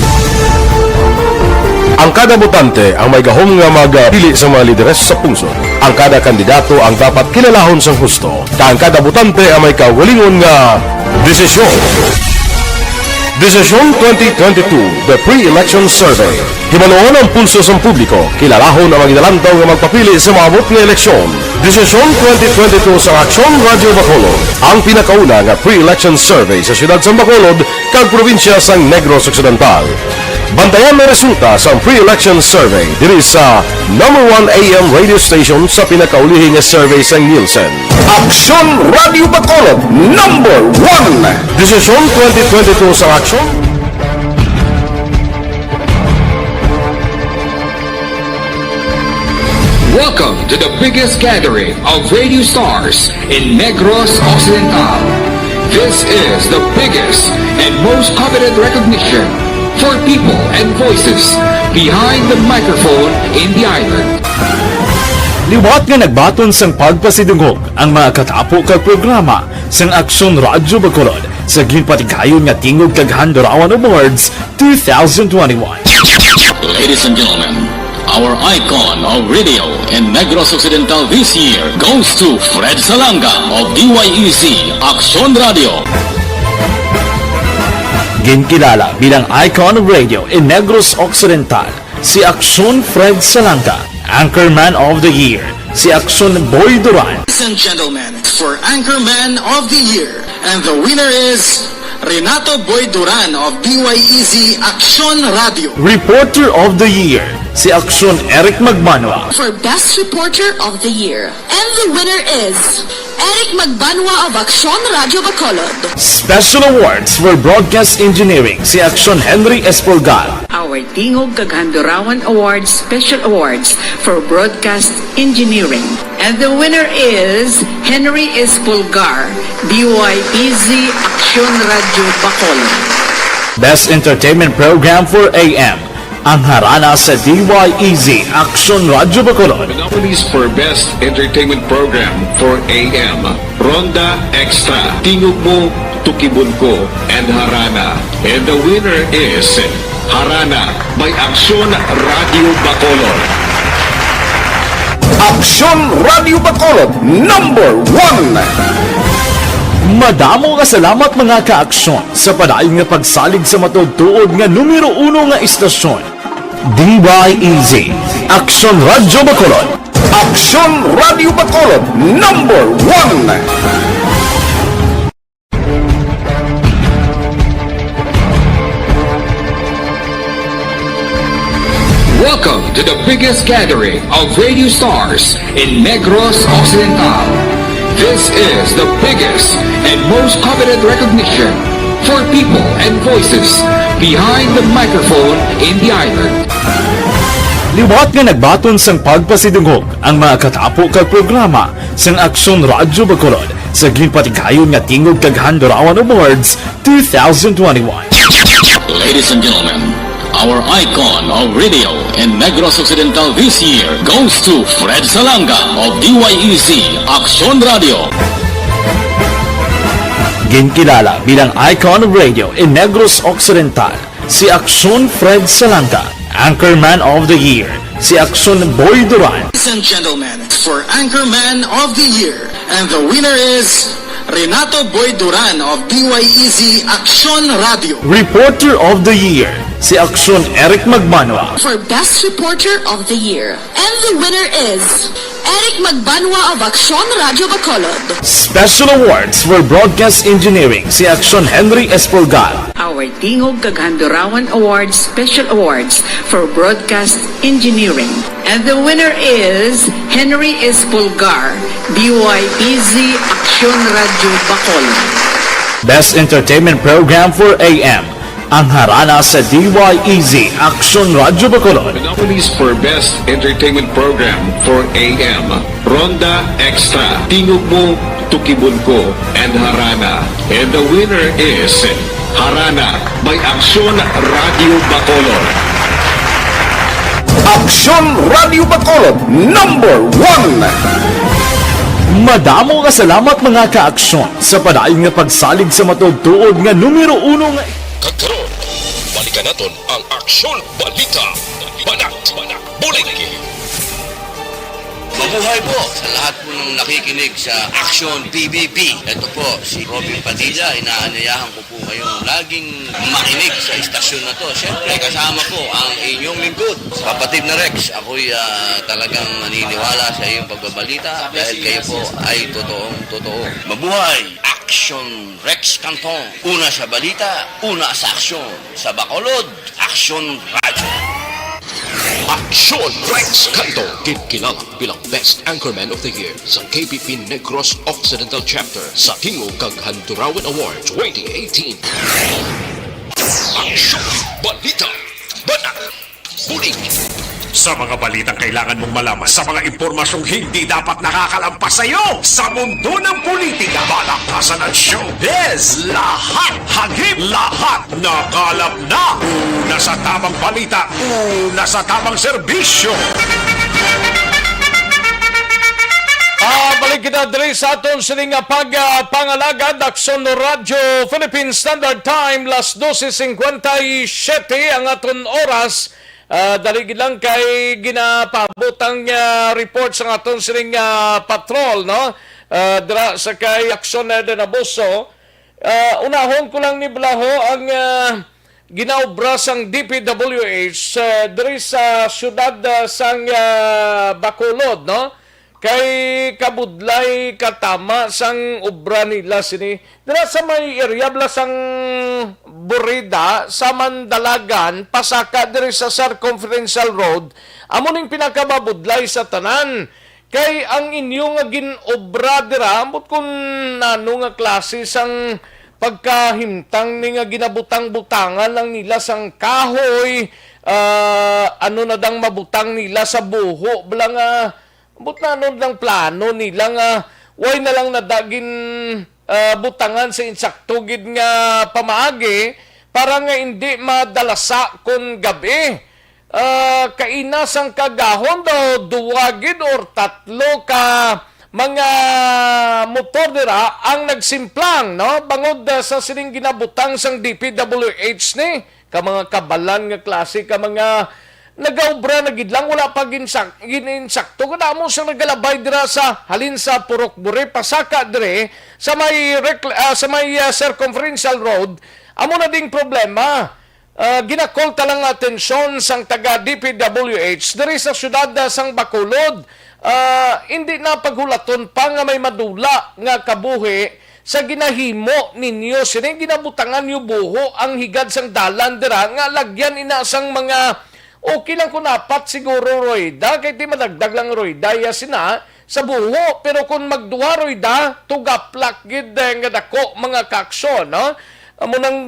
Ang kada botante ang may gahom nga magpili sa mga lideres sa pungsod. Ang kada kandidato ang dapat kilalahon sang husto, kag ang kada botante ang may kaugalingon nga desisyon. Desisyon twenty twenty-two, The Pre-Election Survey. Hibaluon ang pulso sang publiko, kilalahon ang mga ginalantaw nga magpapili sa maabot nga eleksyon. Desisyon twenty twenty-two sa Aksyon Radyo Bacolod, ang pinakauna nga pre-election survey sa siyudad sang Bacolod kag probinsya sang Negros Occidental. Bantayan ang resulta sang pre-election survey diri sa number one A M radio station sa pinakaulihi nga survey sang Nielsen. Aksyon Radyo Bacolod, number one. Desisyon twenty twenty-two sa Aksyon. Welcome to the biggest gathering of radio stars in Negros Occidental. This is the biggest and most coveted recognition for people and voices behind the microphone in the island. Liwat nga nagbaton sang pagpasidungog ang mga katapo kag programa sang Aksyon Radyo Bacolod sa ginpatigayon nga Tingog kag Handurawan Awards two thousand twenty-one. Ladies and gentlemen, our icon of radio in Negros Occidental this year goes to Fred Salanga of D Y E Z Aksyon Radio. Ginkilala bilang icon of radio in Negros Occidental si Aksyon Fred Salanga. Anchorman of the Year, si Aksyon Boy Duran. Ladies and gentlemen, for Anchorman of the Year, and the winner is Renato Boy Duran of D Y E Z Aksyon Radio. Reporter of the Year, si Aksyon Eric Magbanwa. For Best Reporter of the Year, and the winner is Eric Magbanwa of Aksyon Radio Bacolod. Special Awards for Broadcast Engineering, si Aksyon Henry Espolgar. Our Tingog kag Handurawan Awards Special Awards for Broadcast Engineering. And the winner is Henry Espolgar, D Y E Z Aksyon Radio Bacolod. Best Entertainment Program for A M, ang harana sa D Y E Z Aksyon Radio Bacolod. The nominees for Best Entertainment Program for A M, Ronda Extra, Tingog Mo, Tukibon Ko and Harana. And the winner is Harana by Aksyon Radio Bacolod. Aksyon Radio Bacolod, number one. Madamo nga salamat, mga ka-aksyon, sa padayon nga pagsalig sa matuod-tuod nga numero uno nga istasyon, D Y E Z, Aksyon Radio Bacolod. Aksyon Radio Bacolod, number one. Welcome to the biggest gathering of radio stars in Negros Occidental. This is the biggest and most coveted recognition for people and voices behind the microphone in the island. Liwat nga nagbaton sang pagpasidungog ang mga katapo kag programa sang Aksyon Radyo Bacolod sa ginpatigayon nga Tingog kag Handurawan Awards two thousand twenty-one. Ladies and gentlemen, our icon of radio in Negros Occidental this year goes to Fred Salanga of D Y E Z Aksyon Radio. Ginkilala bilang icon of radio in Negros Occidental si Aksyon Fred Salanga, Anchorman of the Year si Aksyon Boy Duran. Ladies and gentlemen, for Anchorman of the Year, and the winner is Renato Boy Duran of D Y E Z Aksyon Radio. Reporter of the Year si Aksyon Eric Magbanwa. For Best Reporter of the Year, and the winner is Eric Magbanwa of Aksyon Radio Bacolod. Special Awards for Broadcast Engineering si Aksyon Henry Espolgar. Our Tingog kag Handurawan Awards Special Awards for Broadcast Engineering. And the winner is Henry Espolgar, D Y E Z Aksyon Radio Bacolod. Best Entertainment Program for A M, ang Harana sa D Y E Z Aksyon Radio Bacolod. The nominees for Best Entertainment Program for A M, Ronda Extra, Tingog Mo, Tukibon Ko, and Harana. And the winner is Harana by Aksyon Radio Bacolod. Aksyon Radio Bacolod, number one. Madamo nga salamat, mga ka-aksyon, sa padayon nga pagsalig sa matuod-tuod nga numero uno nga. Kag karon, balikan naton ang Aksyon Balita. Banat, Bulig. Mabuhay po sa lahat po ng nakikinig sa Aksyon P B B. Ito po si Robin Padilla. Inaanyayahan ko po kayong laging makinig sa istasyon na to. Siyempre, kasama ko ang inyong lingkod, kapatid na Rex. Ako'y, ah, talagang naniniwala sa iyong pagbabalita dahil kayo po ay totoong totoo. Mabuhay! Aksyon Rex Canton. Una sa balita, una sa aksyon. Sa Bacolod, Aksyon Radyo. Aksyon Rex Canton, ginkilala bilang Best Anchorman of the Year sa K P P Negros Occidental Chapter sa Tingog kag Handurawan Award twenty eighteen. Aksyon, balita, banat, bulig. Sa mga balitang kailangan mong malaman, sa mga impormasyong hindi dapat nakakalampas sa iyo, sa mundo ng politika, balakasan at showbiz, lahat hagip, lahat nakalap na. Una sa tamang balita, una sa tamang serbisyo. Ah, balik kita diri sa aton sini nga pag, ah, pangalagad, Aksyon Radyo Philippine Standard Time, las doce cincuenta y siete ang aton oras. Ah, dali gid lang kay ginapaabot ang, ah, report sa aton sining, ah, patrol, no? Ah, dira sa kay Aksyon Eden Abuso. Ah, unahon ko lang ni Blaho ang, ah, ginaobra sang D P W H, ah, diri sa siyudad, ah, sang, ah, Bacolod, no? Kay kabudlay katama sang obra nila sini. Dira sa may area bala sang Burida, sa Mandalagan, pasaka diri sa Circumferential Road, amo ning pinakamabudlay sa tanan. Kay ang inyo nga gin-obra dira, ambot kun nano nga klase sang pagkahimtang ni nga ginabutang-butangan lang nila sang kahoy, ah, ano na dang mabutang nila sa buho, bala nga, ambot nano dang plano nila nga way na lang na da gin, ah, butangan sa insakto gid nga pamaagi para nga indi madalasa kon gab-i. Ah, kaina sang kagahon daw, duwa gid or tatlo ka mga motor dira ang nagsimplang, no? Bangod, ah, sa sining ginabutang sang D P W H ni, ka mga kabalan nga klase ka mga nagaobra na gid lang, wala pa ginsak-, gininsakto. Kadamo sang nagalabay dira sa, halin sa Purok Buri, pasaka dire sa may recl-, ah, sa may, ah, Circumferential Road. Amo na ding problema. Ah, gina-call ta lang atensyon sang taga D P W H diri sa siyudad, ah, sang Bacolod. Ah, hindi na paghulaton pa nga may madula nga kabuhi sa ginahimo ninyo sini. Ginabutangan niyo buho ang higad sang dalan dira nga lagyan ina sang mga, okay lang kung apat siguro rueda, kay di madagdag lang rueda ya sina sa buho, pero kung magduha rueda, tugaplak gid, eh, nga dako mga kaaksyon, no? Amo nang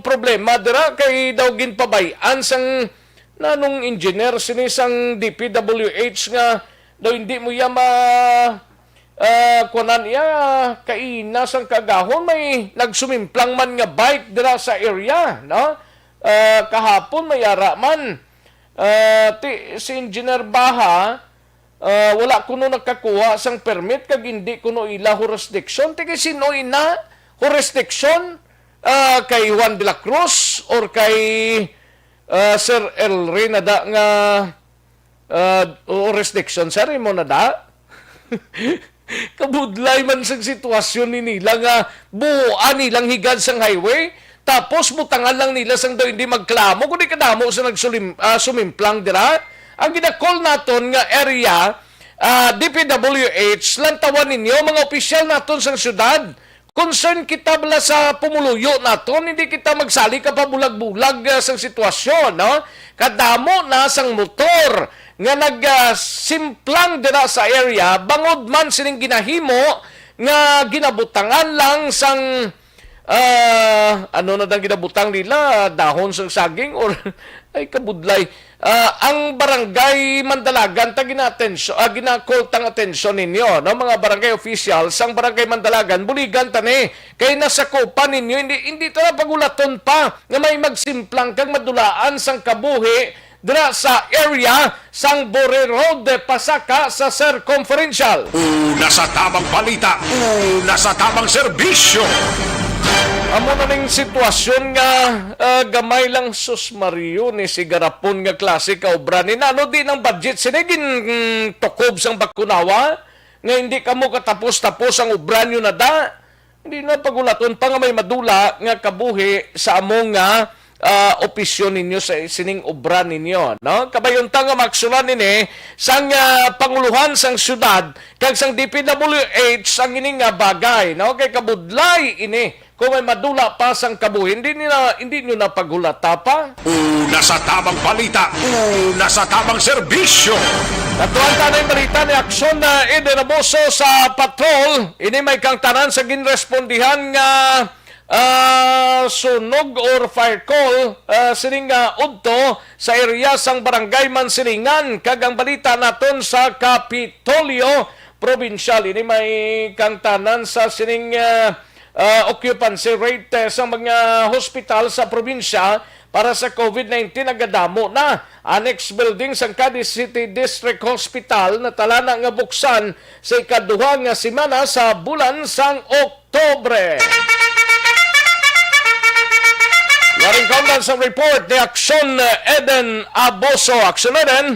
problema dira kay daw ginpabay-an sang nanong engineer sini sang D P W H nga daw hindi mo iya ma, ah, kuanan iya kaina sang kagahon may nagsumimplang man nga bike dira sa area, no? Ah, kahapon may ara man. Ah, ti, si Engineer Baha, ah, wala kuno nakakuha sang permit kag hindi kuno ila jurisdiction. Ti kay sino ina jurisdiction? Ah, kay Juan de la Cruz or kay, ah, Sir El Rey na da nga, ah, jurisdiction, sir, imo na da? Kabudlay man sang sitwasyon ni nila nga buoan nilang higad sang highway, tapos butangan lang nila sang daw hindi magklamo, kundi kadamo sa nagsulim-, ah, sumimplang dira. Ang gina-call naton nga area, ah, D P W H, lantawan ninyo, mga opisyal naton sang syudad. Concern kita bala sa pumuluyo naton, hindi kita magsali ka pabulag-bulag, ah, sang sitwasyon, no? Kadamo na sang motor nga nag, ah, simplang dira sa area, bangod man sining ginahimo nga ginabutangan lang sang, ah, ano na dang ginabutang nila, dahon sang saging or, ay, kabudlay. Ah, ang barangay Mandalagan, ta gina-atensyo-, ah, gina-call tang atensyon ninyo, no, mga barangay officials, ang barangay Mandalagan, buligan ta ni, kay nasakupan ninyo, hindi, hindi ta na pagulaton pa nga may magsimplang kag madulaan sang kabuhi dira sa area sang Buri Road, pasaka sa Circumferential. Una sa tamang balita, una sa tamang serbisyo. Amo na ning sitwasyon nga, ah, gamay lang, sus Mario, ni si garapon nga klase ka obra ni nano di nang budget sini gin, mm, tukob sang bakunawa nga hindi kamo katapos-tapos ang obra nyo na da. Hindi na pagulaton pa nga may madula nga kabuhi sa amo nga, ah, opisyon ninyo sa sining obra ninyo, no? Kabayunta nga maaksulan ini sang, ah, panguluhan sang syudad kag sang D P W H ang ini nga bagay, no? Kay kabudlay ini kung may madula pa sang kabuhi, hindi nila, hindi nyo na paghulata pa. Una sa tamang balita, una sa tamang serbisyo. Natuan ta na yung balita ni Aksyon na Eden Abuso sa patrol. Ini may kangtanan sa ginrespondihan nga, ah, sunog or fire call, ah, sining, ah, udto sa area sang Barangay Mansilingan. Kag ang balita naton sa Kapitolyo Probinsyal. Ini may kangtanan sa sining, ah, ah, occupancy rate, eh, sa mga hospital sa probinsya para sa COVID nineteen nagadamo na. Annex building sang Cadiz City District Hospital natalana nga buksan sa ikaduha nga semana sa bulan sang Oktubre. Waring kaundan sa report ni Aksyon Eden Aboso. Aksyon Eden.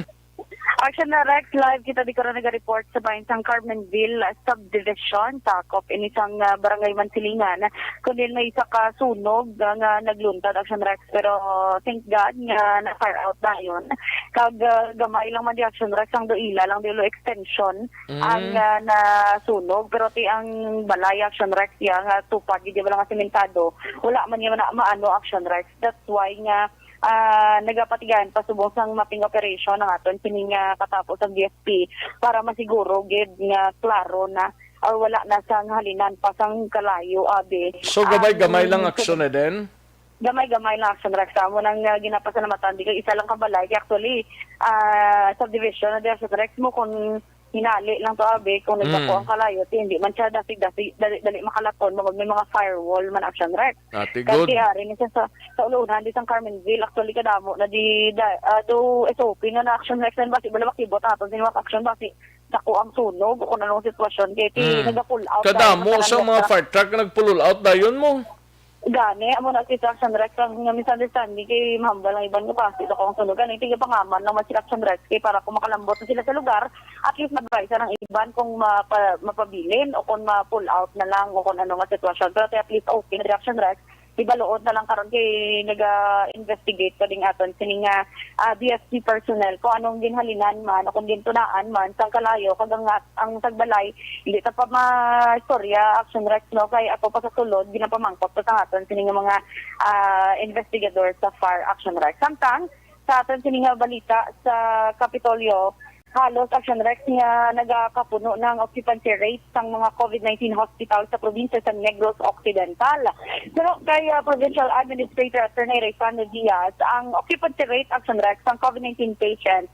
Action na, Rex. Live kita di karon naga-report sa bahin sang Carmenville, ah, subdivision. Sakop ini sang, ah, Barangay Mansilingan. Kundi may isa ka sunog, ah, nga nagluntad, Action Rex. Pero thank God nga na-fire out dayon. Kag, ah, gamay lang man di, Action Rex, ang duila lang di ulo extension Mm. ang, ah, nasunog. Pero ti ang balay, Action Rex, ya nga tupad, di ba lang nga sementado. Wala man niya na maano, Action Rex. That's why nga ah, nagapatigayon pa subong sang mapping operation ang aton sini nga katapos ang D F P para masiguro gid nga klaro na or wala na sang halinan pa sang kalayo, abi. So, gamay-gamay Ang lang aksyon na din? Gamay-gamay lang aksyon, Rex. Amo nang, ah, ginapasalamatan. Di kay isa lang ka balay. Kay actually, ah, subdivision na di aksyon, Rex, mo kung hinali lang to, abi, kung nagbako Mm. ang kalayo, ti, hindi man siya dasig-dasig, dali, dali makalaton, bangod may mga firewall man action, Rex. Ati, Kasi good. Ari ni siya sa, sa ulunan, di sang Carmenville, actually, kadamo na di, da, ah, do S O P na na action, Rex, and basi, wala makibot aton, sinuwak action, basi, sa kuang sunog o kung anong sitwasyon, kay ti Mm. nagapull out Kadamo tayo sa sa mga tanan fire truck nga nagpull out dayon mo. Gani, amo na si Action Rex ang nga misunderstanding kay mahambal ang iban nga pangit ako ang sunog. Gani, tiga pangaman lang man si Action Rex kay para kung makalambot na sila sa lugar, at least ma-advise ang iban kung mapa-, mapabilin o kung ma-pull out na lang o kung ano nga sitwasyon. Pero at least okay na si Action Rex, ibaluod na lang karon kay naga-investigate pa ding aton sini nga, ah, D S P personnel kung anong ginhalinan man o kung gintunaan man sang kalayo kag ang, ang tagbalay hindi ta pa maistorya, Action Rex, no, kay ato pa sa sulod ginapamangkot pa sa aton sini nga mga, ah, investigador sa fire, Action Rex. Samtang sa aton sini nga balita sa Kapitolyo, halos, Action Rex, nga nagakapuno na ang occupancy rate sang mga COVID nineteen hospital sa probinsya sa Negros Occidental. Pero kay, ah, Provincial Administrator Attorney Rayfrando Diaz, ang occupancy rate, Action Rex, sang COVID nineteen patients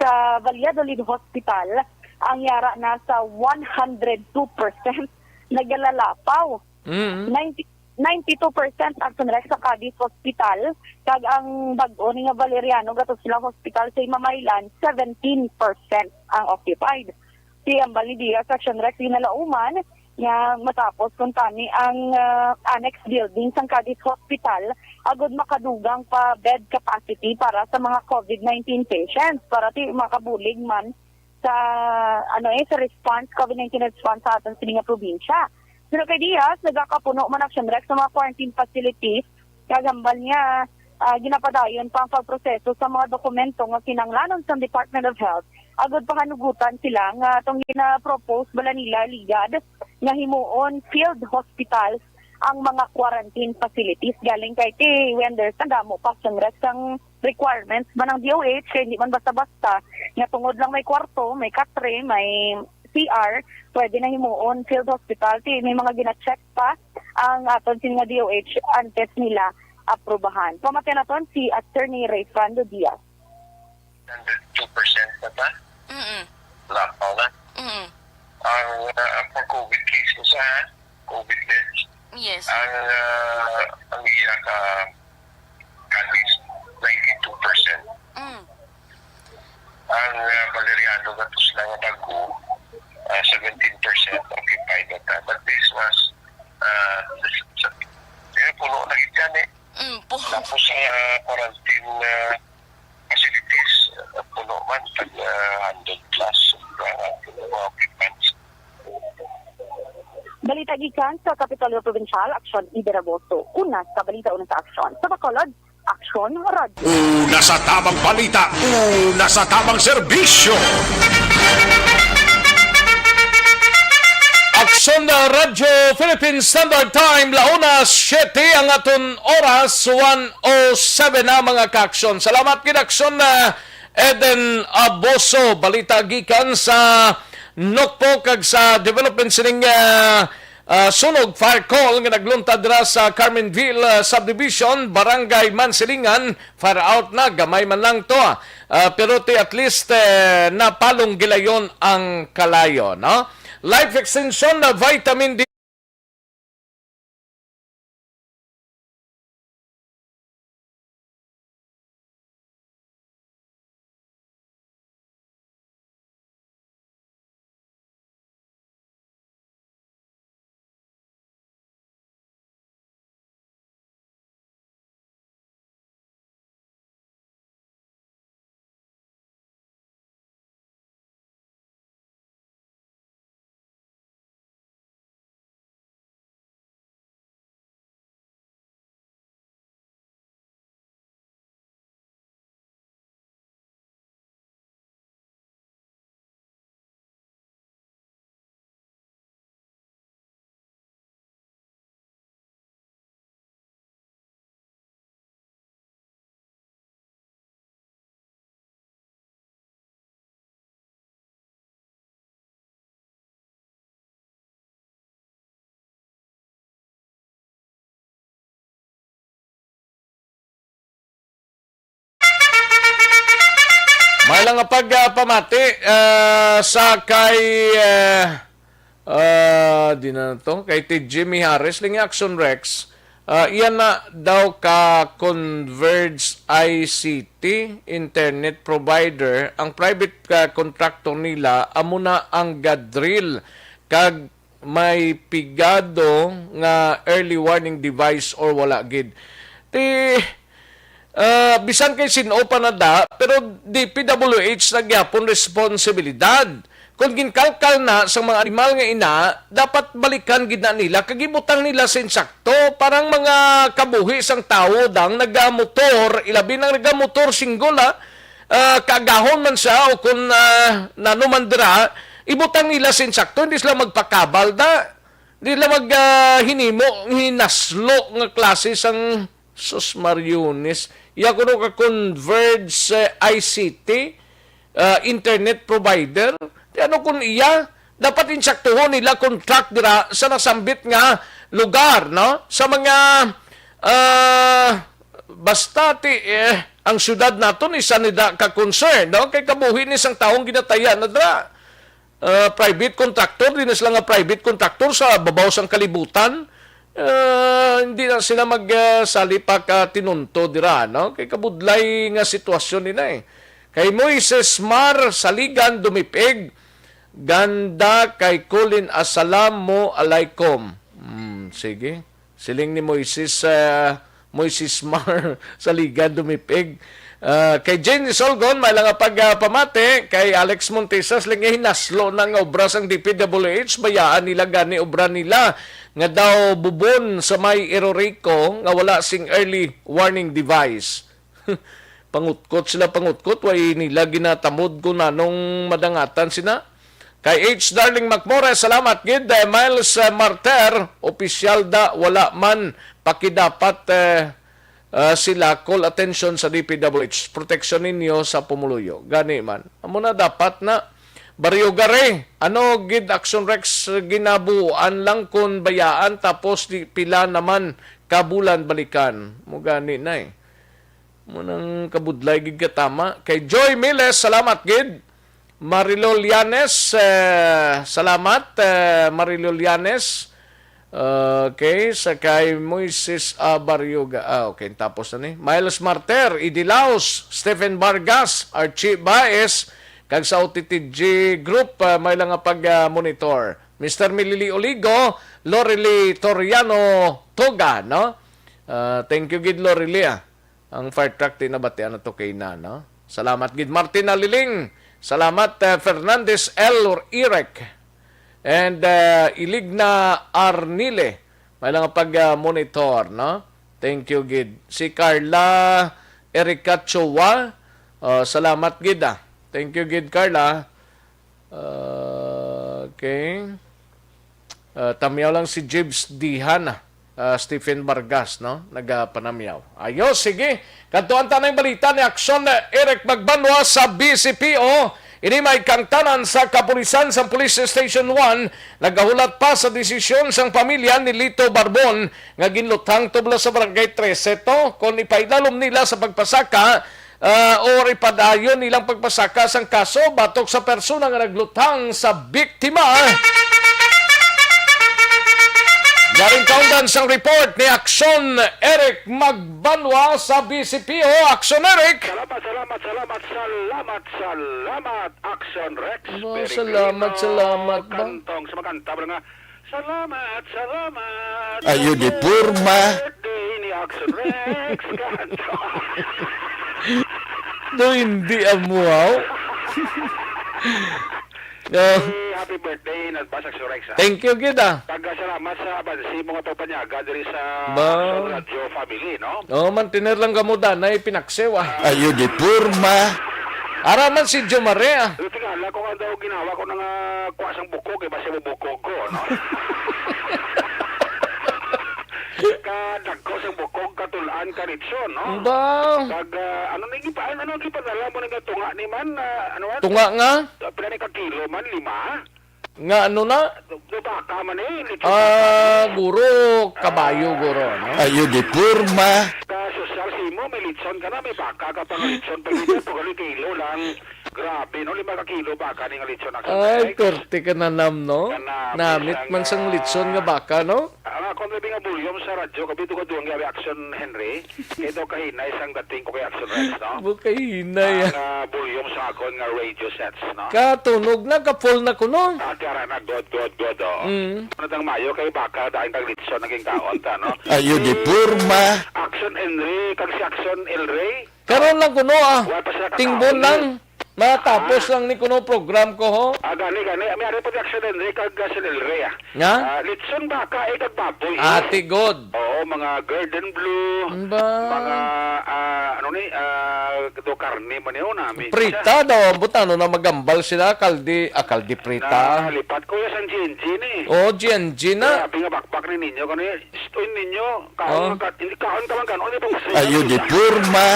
sa Valladolid Hospital ang yara na sa one hundred two percent nagalalapaw. Mm. Ninety, ninety-two percent ang sunrek sa Cadiz Hospital, kag ang bag-o ni nga Valeriano Gatusla Hospital sa Imamaylan, seventeen percent ang occupied. Si Ambal ni Diaz sa Action Rex ginalauman nga matapos kuntani ang, ah, annex building sang Cadiz Hospital agud makadugang pa bed capacity para sa mga COVID nineteen patients, para ti makabulig man sa, ano, eh, sa response, COVID nineteen response sa aton sini nga probinsya. Pero kay Diaz, nagakapuno man ang Action Rex sa mga quarantine facilities, kag hambal niya, ah, ginapadayon pa ang pagproseso sa mga dokumento nga kinahanglanon sa Department of Health, agud pahanugutan sila nga atong gina-propose bala nila ligad nga himuon field hospitals ang mga quarantine facilities. Galing kay ti, we understand, damo pa, Action Rex, ang requirements man ang D O H, kay hindi man basta-basta nga tungod lang may kwarto, may katre, may C R, pwede na himuon field hospital. Ti, may mga gina-check pa ang aton sini nga D O H antes nila aprubahan. Pamati naton si Attorney Rayfrando Diaz. Hundred two percent na ta? Mm-mm. Lapaw na. Mm-mm. Ang, ah, ang for COVID cases, ha? COVID beds. Yes. Ang, ah, ang iya ka Cadiz, ninety-two percent. Mm. Ang, ah, Valeriano Gatusla nga bag-o, ah, seventeen percent occupied na ta. But this was, ah, this, sa, eh, puno na gid yan, eh. Mm, po. Tapos ang, ah, quarantine, ah, facilities, ah, puno man, tag, ah, hundred plus ang aton mga occupants. Balita gikan sa Kapitolyo Provincial, Aksyon Iberaboso. Una sa balita, una sa aksyon. Sa Bacolod, Aksyon Radyo. Una sa tabang balita, una sa tabang serbisyo. Aksyon na Radyo Philippine Standard Time, launa siyete ang aton oras, one oh seven na, mga kaaksyon. Salamat gid, Aksyon na Eden Aboso. Balita gikan sa Nokpo kag sa development sining, ah, ah, sunog, fire call nga nagluntad dira sa Carmenville, ah, Subdivision, Barangay Mansilingan. Fire out na, gamay man lang to, ah. Ah, pero ti at least, eh, napalong gilayon ang kalayo, no? Life extension na vitamin D. May lang nga pag, ah, pamati, ah, sa kay, ah, ah, di na to, kay ti Jimmy Harris, lingi Action Rex, Ah, iya na daw ka Converge I C T internet provider, ang private, ah, contractor nila amo na ang Gadril, kag may pigado nga early warning device or wala gid. Ti, ah, bisan kay sin-o pa na da, pero D P W H na gyapon responsibilidad. Kung ginkalkal na sa mga animal nga ina, dapat balikan gid na nila kag ibutang nila sa insakto. Parang mga kabuhi sang tawo dang nagamotor, ilabi nang nagamotor single, ah, ah, kaagahon man siya o kung, ah, nano man dira, ibutang nila sa insakto, hindi sila magpakabal da. Hindi sila mag, ah, hinimo, hinaslo nga klase sang Sus Mariones. Iya kuno ka Converge, eh, I C T, ah, internet provider. Di ano kun iya? Dapat insaktuhon nila contract dira sa nasambit nga lugar, no? Sa mga, ah, basta ti, eh, ang syudad naton isa ni da ka concern, no? Kay kabuhi ni sang taong ginataya na dira. Ah, private contractor, di na sila nga private contractor sa babaw sang kalibutan. Ah, hindi na sila mag, ah, sali pa ka tinunto dira, no? Kay kabudlay nga sitwasyon nila, eh. Kay Moises Mar Saligan Dumipig, ganda kay Colin Assalamu alaikum. Hmm, sige. Siling ni Moises, ah, Moises Mar Saligan Dumipig. Ah, kay Jane Isolgon, may lang nga pag, ah, pamati. Kay Alex Montesa, siling nga hinaslo na nga obra sang D P W H, bayaan nila gani obra nila nga daw bubon sa may Erorico nga wala sing early warning device. Pangutkot sila, pangutkot, way nila ginatamod kung nanong madangatan sina. Kay H Darling Macmores, salamat gid. Eh, Miles, eh, Marter, opisyal da, wala man pakidapat, eh, ah, sila, call attention sa D P W H, proteksyon ninyo sa pumuluyo. Gani man. Amo na dapat na. Barrio Gare, ano gid Action Rex, ginabuuan lang kun bayaan tapos di pila naman kabulan balikan. Mo gani na eh. Mo nang kabudlay gid katama. Kay Joy Miles, salamat gid. Marilol Yanes, eh, salamat, eh, Marilol Yanes. Okay, sa kay Moises, ah, Barrioga. Ah, okay, tapos na ni. Miles Marter, Idi Laos, Stephen Vargas, Archie Baez, kag sa O T T G Group, ah, may lang nga pag-monitor. Mister Milili Oligo, Lorely Toriano Toga, no? Ah, thank you gid, Lorely, ah. Ang fire truck, di nabatian na to kay na, no? Salamat gid, Martin Aliling. Salamat, eh, Fernandez L. Irek. And, eh, Iligna Arnile. May lang pag, ah, monitor, no? Thank you gid. Si Carla Erica Chua. Oh, salamat gid, ah. Thank you gid, Carla. Ah, okay. Ah, tamyaw lang si Jibs Dihan, ah, Stephen Vargas, no? Nagapanamyaw. Ayos, sige. Kadtuan ta na yung balita ni Action, eh, Eric Magbanwa sa B C P O. Ini may kangtanan sa kapulisan sa Police Station one. Nagahulat pa sa desisyon sang pamilya ni Lito Barbon nga ginluthang tubla sa Barangay trese to kon ipailalom nila sa pagpasaka ah, or ipadayon nilang pagpasaka sang kaso batok sa persona nga nagluthang sa biktima. Garing kaundan sang report ni Action Eric Magbanwa sa B C P O. Action Eric! Salamat, salamat, salamat, salamat, salamat, Action Rex. Aba, very salamat, clean, salamat ba? Kantong sa magkanta ba nga, salamat, salamat. Ayo di porma. Birthday ni Action Rex. Kanto. Do hindi amuaw. No. Eh, happy birthday in advance, Action Rex, ha? Thank you gid, ah. Taga salamat sa abansi mo nga pagpanyaga diri sa Ba? Action Radio family, no? Oh, man, tiner lang kamo danay pinaksew, ah. Ayo di porma. Ara man si Jo Marie, ah. Yung tingala ko nga daw ginawa ko na nga kuha sang bukog, eh, basta mo bukog ko, no? Kadagko sang bukog, katulaan ka ritso, no? Ba? Kag, ah, ano na gipa-, ano gipadala mo na nga tunga ni man, ah, ano man? Tunga nga? Pila ni ka kilo man, lima? Nga ano na? Do, do baka man eh, lechon Ah, baka. Guro, kabayo, Ah. Guro, no? Ayo di porma. Ka sosyal si mo, may lechon ka na, may baka ka pa nga lechon pa dito, pag kilo lang. Grabe, no? Lima ka kilo baka ni nga lechon na Ay, sa thirty ka na nam, no? Kanami Namit sang, man sang ah, lechon nga baka, no? Ah, Kung labi nga volume sa radyo, kabi to ka duwang nga Action Henry, ito kahinay sang dating ko kay Action Rex, no? Bukay hinay, Ang ah. ah, volume sa akon nga radio sets, no? Katunog na, ka-full na kuno. Ah, tiyara na, good, good, good, oh. Mm. Ano tang mayo kay baka dahil kag litson naging kaon ta, no? Ayo di Si porma. Action Henry, kag si Action El Rey. Karon lang kuno, ah. Wala pa sila Tingbon kakaon, lang. eh. Matapos Ah. lang ni kuno program ko, ho. Ah, gani, gani. May ari pa di Action Henry kag, ah, si El Rey, ah. Nga? Ah, litson baka, eh, kag baboy, eh. Ati, good. Oo, mga garden blue, Ba? mga, ah, ano ni, ah, do karne man yun, nami. Prita daw, ambot ano na magambal sila, kaldi, ah, kaldi prita. Nalipat ko yan sa G N G ni. Oh, G N G na. Grabe nga bakbak ni ninyo, kano yun? Stoy ninyo, kaon Oh. ka, hindi kaon ka man, kaon, hindi pa gusto Ayo di ninyo. Porma.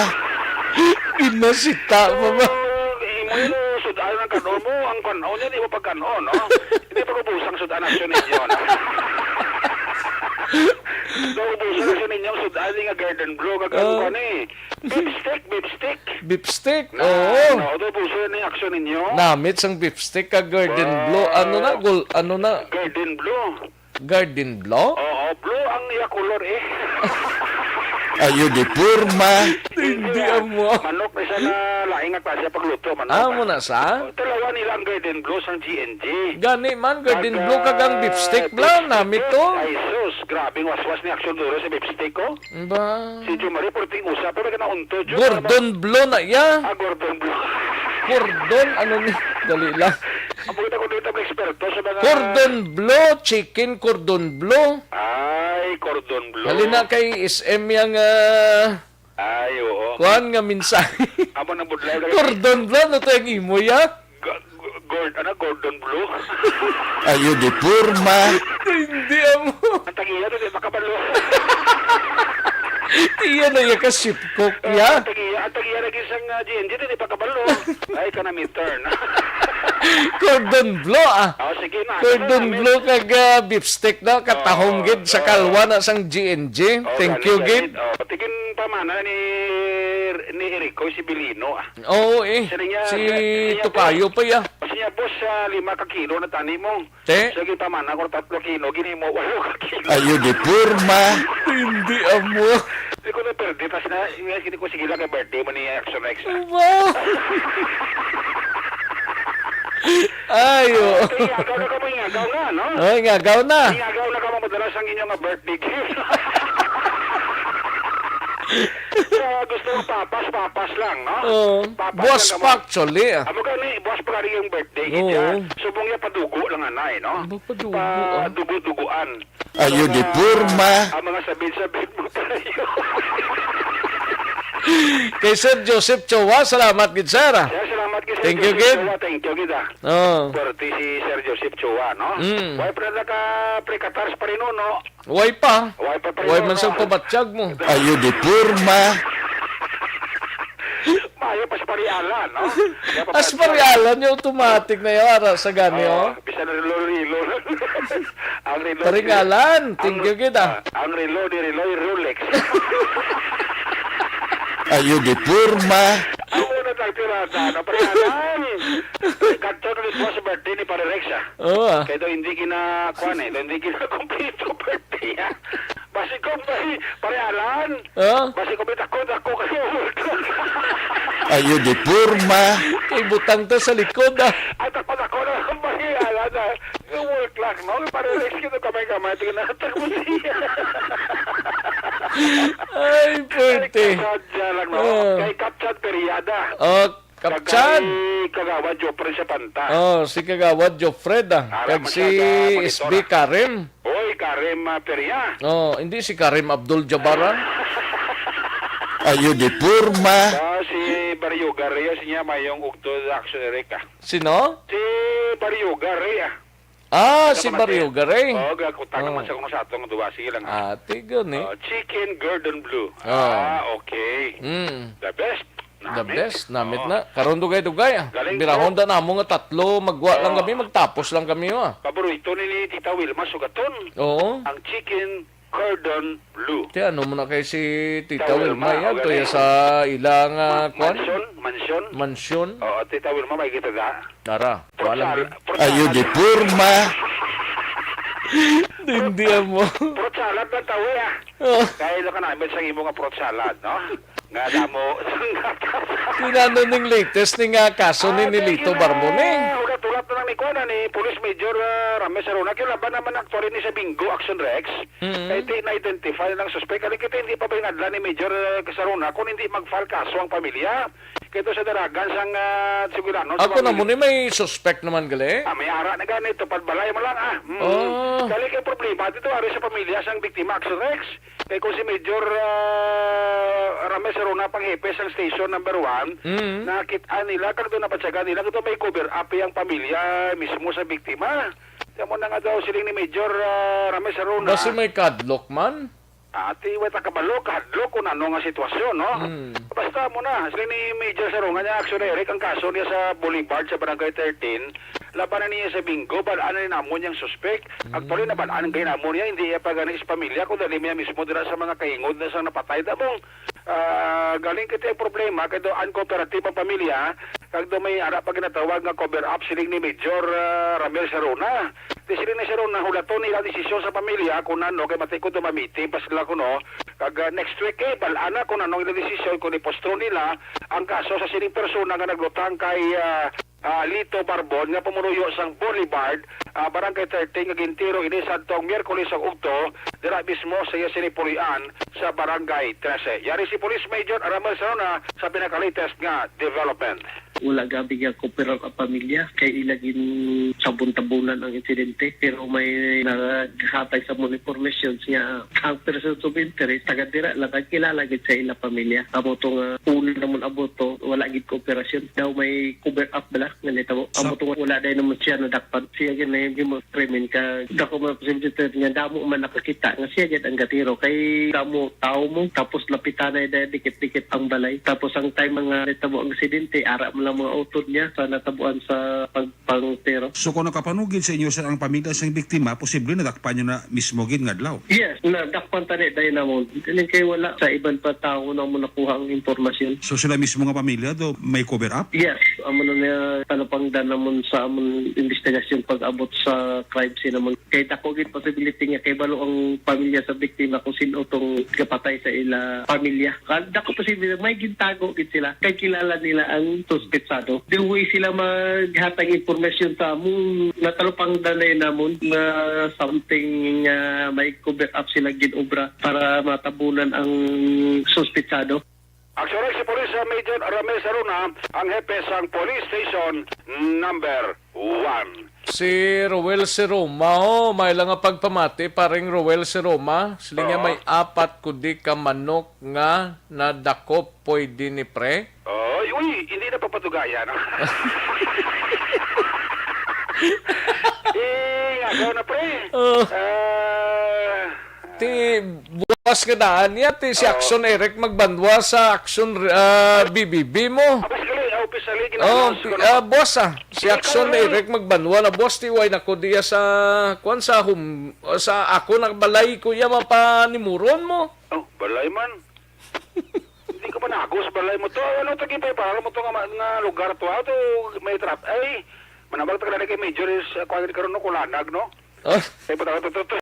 Pinasita pa ba? So, imo yun, oh, sud-an ang kanon mo, ang kanon niya, di mo pagkanon, no? Hindi pa ko busang sud-an action ninyo, no? So, busang action ninyo, sud-an nga garden blue, kag ano Oh. ka ni? Beef stick, beef stick. Beef stick, Na, oo. no, do busang ni action ninyo. Namit sang beef stick kag garden Wow. blue. Ano na, gol-, ano na? Garden blue. Garden blue? Oo, blue ang iya color eh. Ayo di porma. Hindi amo. Manok na siya na laing nga klase pagluto, manok. Ah, mo na sa? Dalawa nila ang garden blue sang G N G. Gani man, garden Pag, blue kag ang ah, beef stick bla, beef namit stick, to. Ay sus, grabing waswas ni Action Duro sa beef stick ko. Ba? Si Jumari, purting usa, pero ka naunto, Jun. Gordon Blue na iya. Ah, Gordon Blue. Gordon, ano ni? Dali lang. Ang mga ko dito, mga eksperto sa mga Cordon Bleu, chicken cordon bleu. Ay, Cordon Bleu. Dali na kay S M yang, ah, Ay, oo. Kuwan nga mensahe. Amo nang budlay. Cordon Bleu, ano to yung imo, ya? G-, g-, gold, ano, Gordon Blue? Ayo di porma. Hindi amo. Ang tagiya to, di makabalo. Iya na iya ka chef cook, Ang ya? tagiya, ang tagiya lagi sang, ah, G N G, di makabalo. Ay, ka na midterm. Cordon bleu, ah. Oh, sige na. Cordon Ano na, bleu kag, ah, beef steak na, katahom Oo, gid sa oo. kalwa na sang G N G. Oh, Thank ganit, you, gid. ganit. Oh, tigin pamana ni, ni Erico, si Bilino, ah. Oo, eh. Siya niya, Si siya, siya, Tukayo pa, ya. Kasi niya, boss, sa lima ka kilo na tani mo. Te? Sige, pamana ko tatlo kilo, ginimo, walo ka kilo. Ayo di porma. Hindi amo. Di ko na perde, tas na, yung hindi ko sige lang kay birthday mo ni Action X, ah. Wow. Ayo. Ah, kay ngagaw na kamo, ngagaw na, no? Ay, ngagaw na. Ngagaw na kamo, madala sang inyo nga birthday gift. Sa gusto mo papas, papas lang, no? Oo. Papas Buwas lang kamo. pa, actually, ah. Amo gani, buwas pa gani yung birthday Oo. niya. Subong niya padugo lang anay, no? Ba, padugo, ah. Padugo-duguan. Ayo di Ang mga, porma. ang mga sabid-sabid mo tayo. Kay Sir Joseph Chowa, salamat gid, sir, ah. Sir, salamat gid, Sir Thank you, Joseph gid. Chowa. Thank you gid, ah. Oh. Pwerte si Sir Joseph Chowa, no? Mm. Why pa na naka-precatars pa rin, no? Why pa? Why pa pa Why rin, man no? sa pabatyag mo? Ayo di porma. Maayo pa sa parialan, no? Kaya pa As parialan niya, automatic na yun, ara sa gani, Oh, oh. bisan na relo-relo. Ang relo, Paring Alan, ang, thank you, gid, ah. ah, ang relo ni relo, yung Rolex. Ayo di porma. Ang una tang tirada, no? Paring Alan, kadto na rin po sa birthday ni Pare Rex, ah. Oo, ah. Kaya daw hindi gina-, kuwan, eh, daw hindi ginakumpleto birthday, ah. Basi ko, basi, Pare Alan, Oh? basi ko, may takot ako kayo. Ayo di porma. Kay butang to sa likod, ah. Ay, takot ako na, Pare Alan, ah. Yung wall clock, no? Yung Pare Rex, kito kamay-kamay, tingnan na, takot siya. Ay, Ay, pwerte. kasadya lang, no? Oh. Kay Kapsat Periada. Oh, Kapsat. Kag kay Kagawad Jopre sa Panta. Oh, si Kagawad Jopre, ah. Ara Kag man si siya ka S B monitor, ah. Karim. Oy, Karim, ah, Peria. Oh, hindi si Karim Abdul-Jabbar, ah. Ayo di porma. Ah, si Barrio Garria, siya mayong ugto sa Action Erica. Sino? Si Barrio Garria. Ah, Ano si ka, Mate? Barrio Garria. Oo, gakutang Oh. naman sa kung sa atong duwa. Sige lang. Ah, tigo ni. Oh, chicken Gordon Bleu. Oh. Ah, okay. Mm. The best. The Namit. best, namit Oo. na. Karon dugay-dugay, ah. Galing Birahon po. da namo nga tatlo, magwa lang Oo. kami, magtapos lang kami, ah. Paborito ni, ni Tita Wilma Sugaton. Oo. Ang chicken Cordon Bleu. Ti ano mo na kay si Tita Tita Wilma, Wilma, yan, okay. to ya sa ilang, ah, Ma-, kwan? mansion, mansion. Mansion. Oo, Tita Wilma, may kita da. Tara, Fruit walang salad, fruit Ayo salad. di porma. Hindi mo. Fruit salad lang tawi, ah. Oh. Kaya ito ka namin sa imo nga fruit salad, no? Nga damo sang gatas. Kinano ning latest ni nga kaso ni Ah, Nilito thank you, Barbon, eh. Hulat-hulat na lang ni kuan, ah, ni Police Major, ah, Rames Aruna. Kaya laban naman actually ni sa Bingo Action Rex. Mm. Kaya di na-identify ng suspect. Kaya kita hindi pa ba yung adla ni Major, ah, Saruna kung hindi mag-file kaso ang pamilya? Kaya ito sa daragan sang, ah, Sugilano, sa Ako na pamilya. mo ni may suspect naman gali. Ah, may ara na ganito, pagbalay mo lang, ah. Mm. Oh. Kali kay problema dito, ari sa pamilya sang biktima, Action Rex. Kay kung si Major, ah, Rames Aruna pang hepe sang station number one, Mm. nakit-an nila, kag doon napatsagan nila, kag doon may cover up ang pamilya mismo sa biktima. Kaya mo na nga daw siling ni Major, ah, Rames Aruna. Basi may kadlok man? Ati, wa ta kabalo, kahadlok kung ano nga sitwasyon, no? Mm. Basta mo na, siling ni Major Sarunga niya, actually, Eric, ang kaso niya sa Boulevard sa Barangay thirteen, laban na niya sa Bingo, balaan na ni namon yung suspect. Actually, Mm. nabalaan gay namon niya, hindi iya pa gani sa pamilya, kung dali niya mismo dira sa mga kahingod na sa napatay. Damong, ah, galing kita yung problema, kay do uncooperative ang pamilya, kag do may ara pa ginatawag nga cover up, siling ni Major, ah, Ramel Saruna. Di sila ni Sharon, nahulaton nila desisyon sa pamilya kung ano, kay matay ko dumamiti pa sila kuno. Kag, ah, next week, eh, bal-an na kung ano ila desisyon, kung ipostron nila ang kaso sa sining persona nga naglutang kay, ah, ah, Lito Barbon nga pumuruyo sang Boulevard, ah, Barangay thirteen, nga gintiro ini sadtong Miyerkules ang ugto, dira mismo sa iya sini pulian sa Barangay trese. Yari si Police Major Aramel Sarona sa pinaka-latest nga development. Wala gabi nga kooperar ang pamilya kay ila gin sabon-tabunan ang insidente, pero may naghatag sa mga information nga ang persons of interest taga dira lang, ang kilala gid sa ila pamilya. Amo to nga una namon abot to, wala gid kooperasyon. Daw may cover up bala nga nitabo. Sa Amo to nga wala day namon siya nadakpan. Siya gid na yung krimen ka dako man posibilidad nga damo man nakakita nga siya gid ang gatiro kay damo tao mo, tapos lapitanay day dikit-dikit ang balay. Tapos ang time nga nitabo ang aksidente, ara mo lang mga utod niya sa natabuan sa pagpangtiro. So, kung nakapanugid sa inyo, sir, ang pamilya sang biktima, posible nadakpan nyo na mismo gid nga adlaw? Yes, nadakpan tani day namon. Galing kay wala sa iban pa tao na mo nakuha ang impormasyon. So, sila mismo nga pamilya do may cover up? Yes, amo na nga talapangdan namon sa amon investigasyon pag-abot sa crime scene namon. Kay dako gid possibility nga kay balo ang pamilya sa biktima kung sino tong gapatay sa ila pamilya. Kag dako posibilidad may gintago gid sila kay kilala nila ang suspetsado. The way sila maghatag impormasyon sa amon, natalupangdan na yun namon nga something nga may cover up sila ginobra para matabunan ang suspetsado. Aksyon si Police Major Ramel Saruna, ang hepe sang Police Station Number One. Si Roel Siroma, oh, may lang nga pagpamati, paring Roel Siroma. Siling niya Oo. may apat kudi ka manok nga nadakop, pwede ni pre? Oy, uy, hindi na papatugayan. Eh, nga, ikaw na, pre. Oh. Ah, Ti buwas nga daan niya, ti si Oo. Action Eric Magbanwa sa Action, ah, B B B mo. Abas gali, ah, officially, Oh, ginaannounce pi- ko na. ah, buwas, ah. Si Hindi Action ka Eric Magbanwa na buwas, ti way na ko diya sa, kwan, sa hum-, sa ako na balay, kuya, mapanimuron mo. Oh, balay man. Hindi ka pa nagos balay mo to. Ano to, gipay para mo to nga, ma- nga lugar to, ah, to may trap-, ay, manawag ta ka na kay Major is, ah, kuwan karon, no, Kulanag, no? Oh. Ay, puta, to, to, to.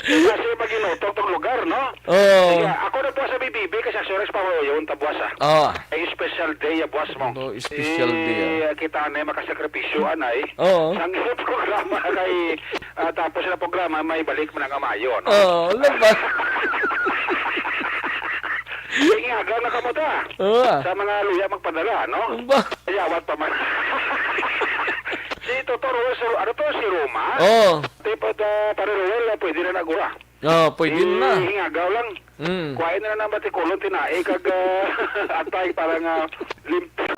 Kasi maginutong tong lugar, no? Oh. Sige, ako na po sa B B B kasi sa Sores pa yun, tabuas, ah. Oh. Ay, special day, ah, buwas mo. No, special day, Eh, ah. kita na yung makasakripisyo, anay. Oo. Sang iyang programa kay, ah, tapos na programa, may balik man ang amayo, no? Oo, alam ba? Sige, aga na kamo ta. Oo, ah. Sa mga luya magpadala, no? Ba? Ayawat pa man. Si Toto Roel, si, ano to, si Roma? Oo. Tipo, ah, pare Roel, ah, pwede na nagura. Oo, pwede na. Hingagaw lang. Mm. Kuhain na lang ng batikulon, tinai, kag, ah, atay para nga limpyo.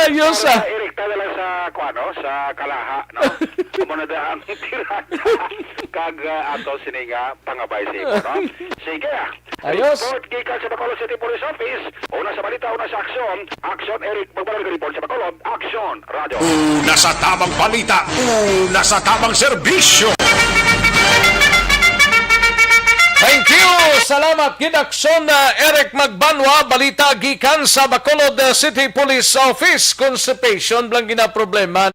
Ayos, Para ah. Erekta na lang sa, kuano, sa kalaha, no? Amo na da ang tirada. Kag, ah, ato sini nga pangabay sa imo, no? Sige, ah. Ayos. Report gikan sa Bacolod City Police Office. Una sa balita, una sa aksyon. Aksyon, Eric Magbanwa, report sa Bacolod. Aksyon, Radyo. Una sa tamang balita, una sa tamang serbisyo. Thank you. Salamat gid, Aksyon, ah, Eric Magbanwa. Balita gikan sa Bacolod, ah, City Police Office. Constipation lang ginaproblema.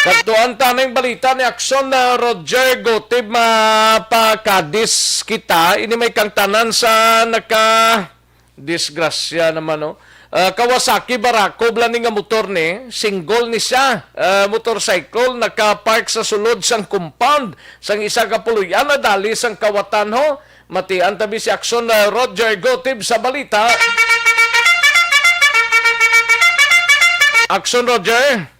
Adtuan ta ning balita ni Aksyon, ah, Roger Gutib, mapakadis kita. Ini may kang tanan sa naka-, disgrasya naman, no? Ah, Kawasaki Barako bala ni nga motor ni, single ni siya. Ah, motorcycle naka-park sa sulod sang compound sang isa ka puloy-an na dali sang kawatan, ho. Matian tabi si Aksyon, ah, Roger Gutib sa balita. Aksyon, Roger.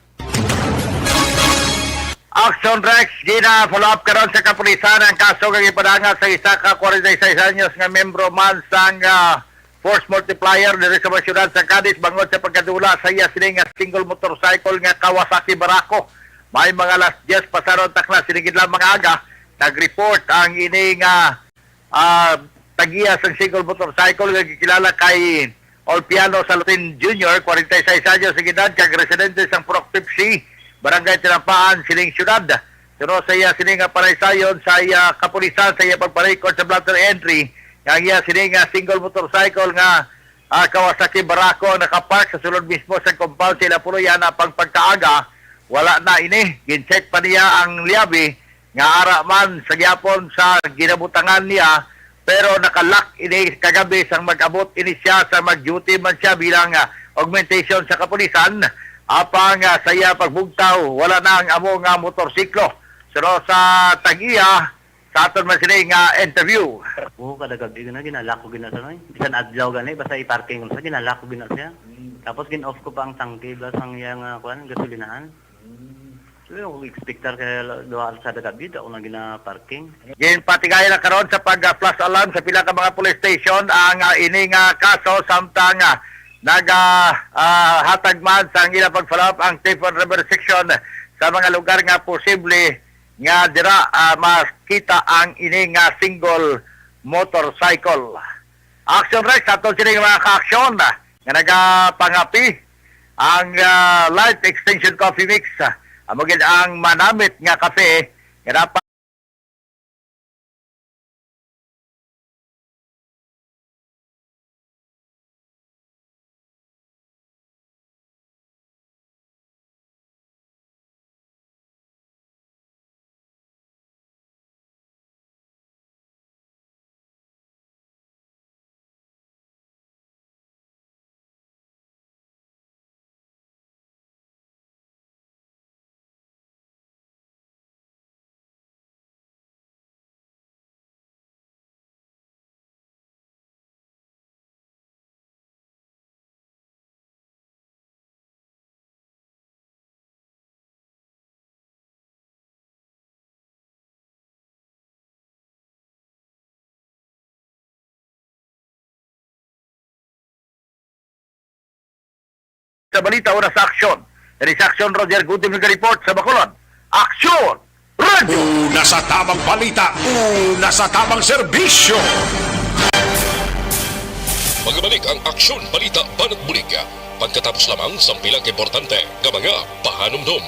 Action Rex, gina-follow up karon sa kapulisan ang kaso nga gipadangat sa isa ka forty-six anyos nga miyembro man sang, ah, force multiplier diri sa mga syudad sa Cadiz bangod sa pagkadula sa iya sini nga single motorcycle nga Kawasaki Barako. May mga alas diyes pasaron takna sini gid lang mga aga, nag-report ang ini nga ah, tag-iya sang single motorcycle nga gikilala kay Olpiano Salutin Junior, forty-six anyos ang edad, kag residente sang Purok Pepsi, Barangay Tinampaan, sining siyudad. Suno sa iya sini nga panaysayon sa iya kapulisan sa iya pagpa-record sa blotter entry, nga ang iya sini nga single motorcycle nga, ah, Kawasaki Barako ang nakapark sa sulod mismo sa compound sa ila puloy-an, apang pagkaaga, wala na ini. Gin-check pa niya ang liabi nga ara man sa gihapon sa ginabutangan niya, pero nakalak ini kagabi sang mag-abot ini siya sa mag-duty man siya bilang, ah, augmentation sa kapulisan. Apang, ah, sa iya pagbugtaw, wala na ang amo nga motorsiklo. Pero sa tag-iya, sa aton man sini nga interview. Oo, kada gabi gina, ginalak ko gina sa, no? Bisan adlaw gani, basta i-parking ko sa, ginalak ko gina siya. Mm. Tapos gin-off ko pa ang tangke, basta ang iya nga, kuwan, gasolinahan. Mm. Pero kung expectar kay la-, duha sa dagabid, ako na gina-parking. Ginpatigay na karon sa pag-, ah, flash alarm sa pila ka mga police station ang, ah, ini nga kaso, samtang, ah, naga, ah, hatag man sang ila pag-follow up ang Tipon River Section sa mga lugar nga posible nga dira, ah, makita ang ini nga single motorcycle. Action Rex, ato sini mga ka-aksyon, ah, nga nagapangapi ang, ah, Life Extension Coffee Mix. Ah, amo gid ang manamit nga kape nga dapat Sa balita, una sa aksyon. Diri sa aksyon, Roger Gutib nagareport sa Bacolod. Aksyon! Radyo! Una sa tamang balita, una sa tamang serbisyo. Magabalik ang Aksyon Balita Banat Bulig pagkatapos lamang sang pila ka importante nga mga pahanumdom.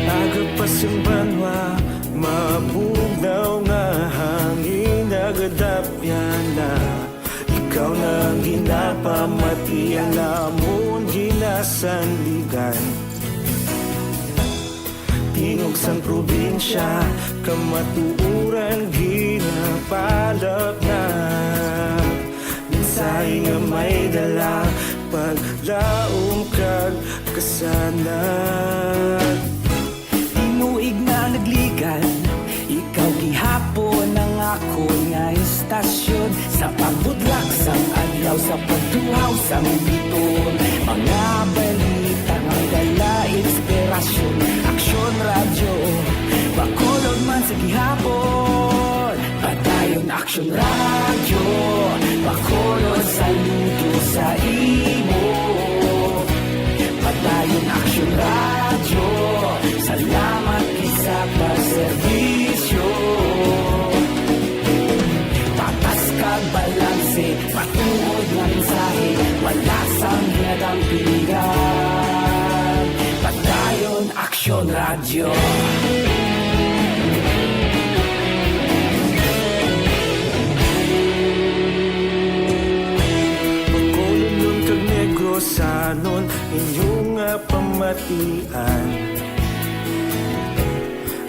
Aga pa sang banwa, mabugnaw nga hangin nagadapyan na. Ikaw na ang ginapamati, ang amon ginasandigan. Tingog sang probinsya, kamatuoran ginapalapnat. Mensahe nga may dala, paglaom kag kasanag. Tinuig na nagligad. Istasyon sa pagbutlak sang adlaw, sa pagtuhaw sang biton, mga balita nga may dala inspirasyon. Aksyon Radyo, Bacolod man sa gihapon. Padayon Aksyon Radyo, Bacolod saludo sa imo. Padayon Aksyon Radyo, salamat gid sa pagserbisyo. Patas kag balanse, matuod nga mensahe, wala sang ginadampigan. Padayon Aksyon Radyo. Bacolodnon kag Negrosanon, inyo nga pamatian.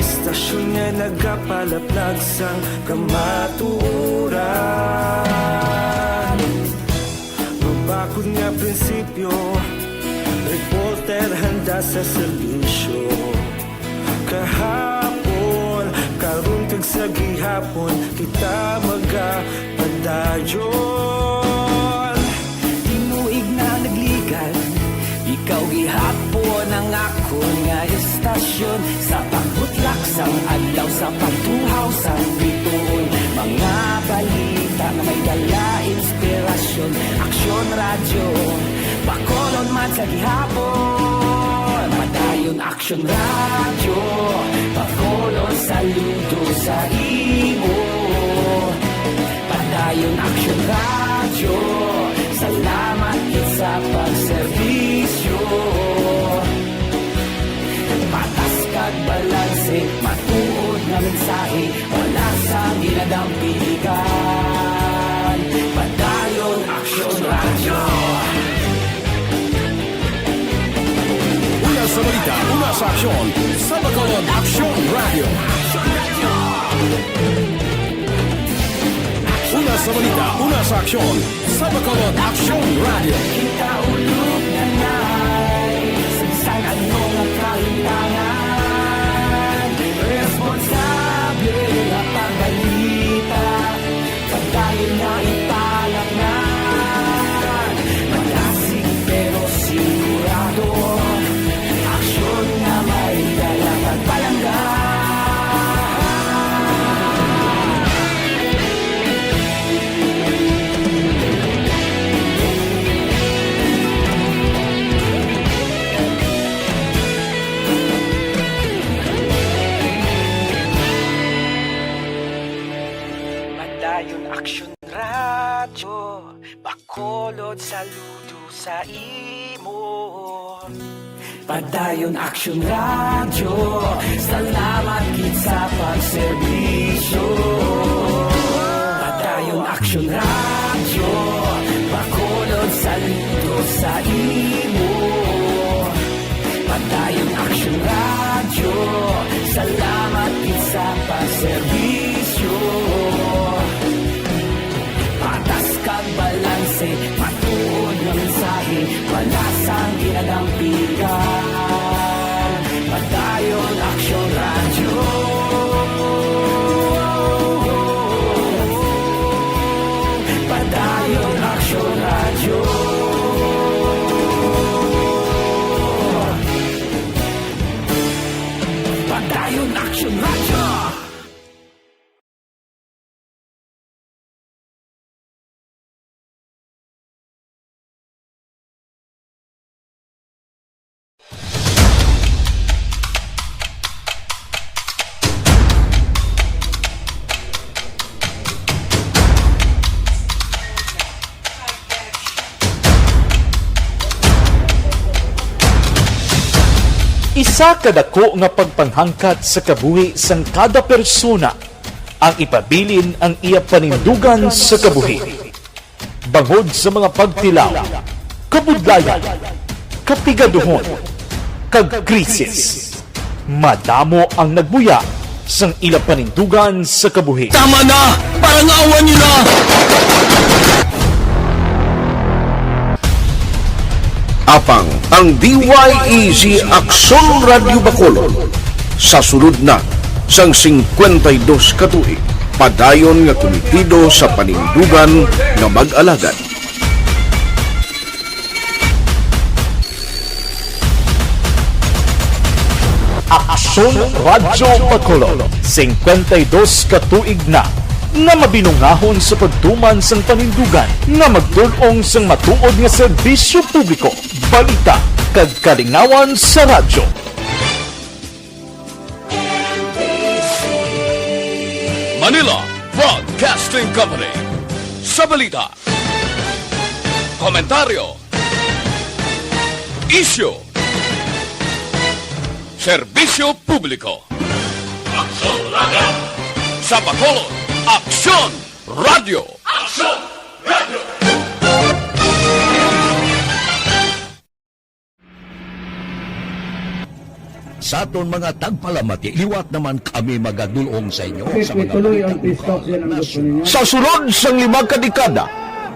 Istasyon nga nagapalaplag sang kamatuoran. Mabakod nga prinsipyo, reporter handa sa serbisyo. Kahapon, karon kag sa gihapon, kita magapadayon. Tinuig na nagligan, ikaw gihapon ang akon nga istasyon. Sa pagbutlak sang adlaw, sa pagtuhaw sang bituon, mga balita nga may dala inspirasyon. Aksyon Radyo, Bacolod man sa gihapon. Padayon Aksyon Radyo, Bacolod saludo sa imo. Padayon Aksyon Radyo, salamat gid sa pagserbisyo. Patas kag balanse, matuod nga mensahe, wala sang ginadampigan. Padayon Aksyon Radyo. Una sa balita, una sa aksyon, sa Bacolod Aksyon Radyo. Una sa balita, una sa aksyon, sa Bacolod Aksyon Radyo. Kita ulog na nay, sa bisan ano nga kahitangan, responsable nga pagbalita. Padayon nga ipalangnan, malasig pero sigurado. Aksyon nga may dala kag palangga. Padayon Aksyon Radyo, Bacolod saludo sa imo. Padayon Aksyon Radyo, salamat gid sa pagserbisyo. Padayon Aksyon Radyo, Bacolod saludo sa imo. Padayon Aksyon Radyo, salamat gid sa pagserbisyo. Patas kag balanse, matuod nga mensahe, wala sang ginadampigan. Padayon Aksyon Radyo. Padayon Aksyon Radyo. Padayon Aksyon Radyo. Isa ka dako nga pagpanghangkat sa kabuhi sang kada persona ang ipabilin ang iya panindugan sa kabuhi. Bangod sa mga pagtilaw, kabudlayan, kapigaduhon, kag krisis, madamo ang nagbuya sang ila panindugan sa kabuhi. Tama na! Parangawan niyo na! Apang ang D Y E G Aksyon Radyo Bacolod sa sulod na sang singkwenta y dos ka tuig. Padayon nga kumitido sa panindugan nga mag-alagad. Aksyon Radyo Bacolod, singkwenta y dos ka tuig na nga mabinungahon sa pagtuman sang panindugan nga magdul-ong sang matuod nga serbisyo publiko, balita, kag kalingawan sa radyo. Manila Broadcasting Company. Sa balita, komentaryo, isyu, serbisyo publiko. Aksyon Radyo. Sa Bacolod, Aksyon Radyo. Aksyon Radyo. Sa aton mga tagpalamati, liwat naman kami magadulong sa inyo sa mga balita. Sa sulod sang lima ka dekada,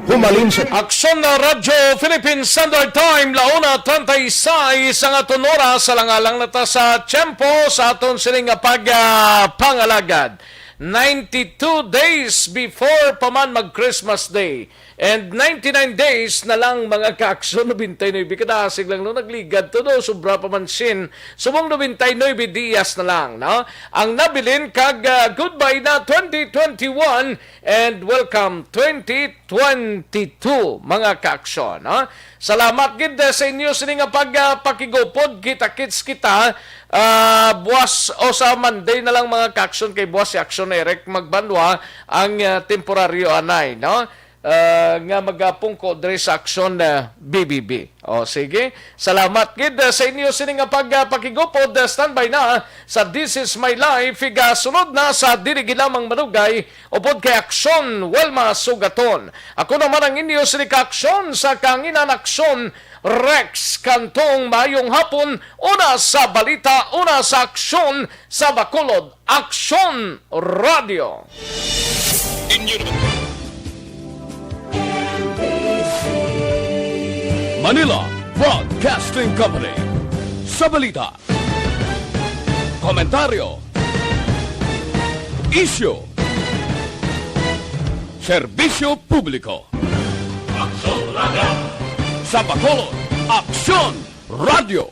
humalin sa Aksyon na Radyo Philippine Standard Time, launa treinta y seis ang aton oras, alang-alang na ta sa tiyempo sa aton sining nga pag, ah, pangalagad. Ninety-two days before pa man mag Christmas Day. And ninety-nine days na lang, mga ka-aksyon, nobenta y nuebe. Kadasig lang, no? Nagligad to, no? Sobra pa man sin. Subong nobenta y nuebe dias na lang, no? Ang nabilin kag, ah, goodbye na twenty twenty-one and welcome twenty twenty-two, mga ka-aksyon, no? Salamat gid, ah, sa inyo sini nga pag, ah, pakigupod. Kita-kits kita, ah, buwas o sa Monday na lang, mga ka-aksyon, kay buwas si Aksyon Eric Magbanwa ang, ah, temporaryo anay, no? Ah, nga magapungko diri sa Aksyon, ah, B B B. O, sige. Salamat gid, ah, sa inyo sini nga pag, ah, pakigupod. Ah, standby na sa This Is My Life. Igasunod na sa Dili Gid Lamang Madugay upod kay Aksyon Wilma Sugaton. Ako naman ang inyo sini ka-aksyon sa kahanginan, Aksyon Rex Cantong. Maayong hapon, una sa balita, una sa aksyon sa Bacolod. Aksyon Radio. Inyo naman. Manila Broadcasting Company. Sa balita, komentaryo, isyu, serbisyo publiko. Aksyon Radio. Sa Bacolod, Aksyon Radio.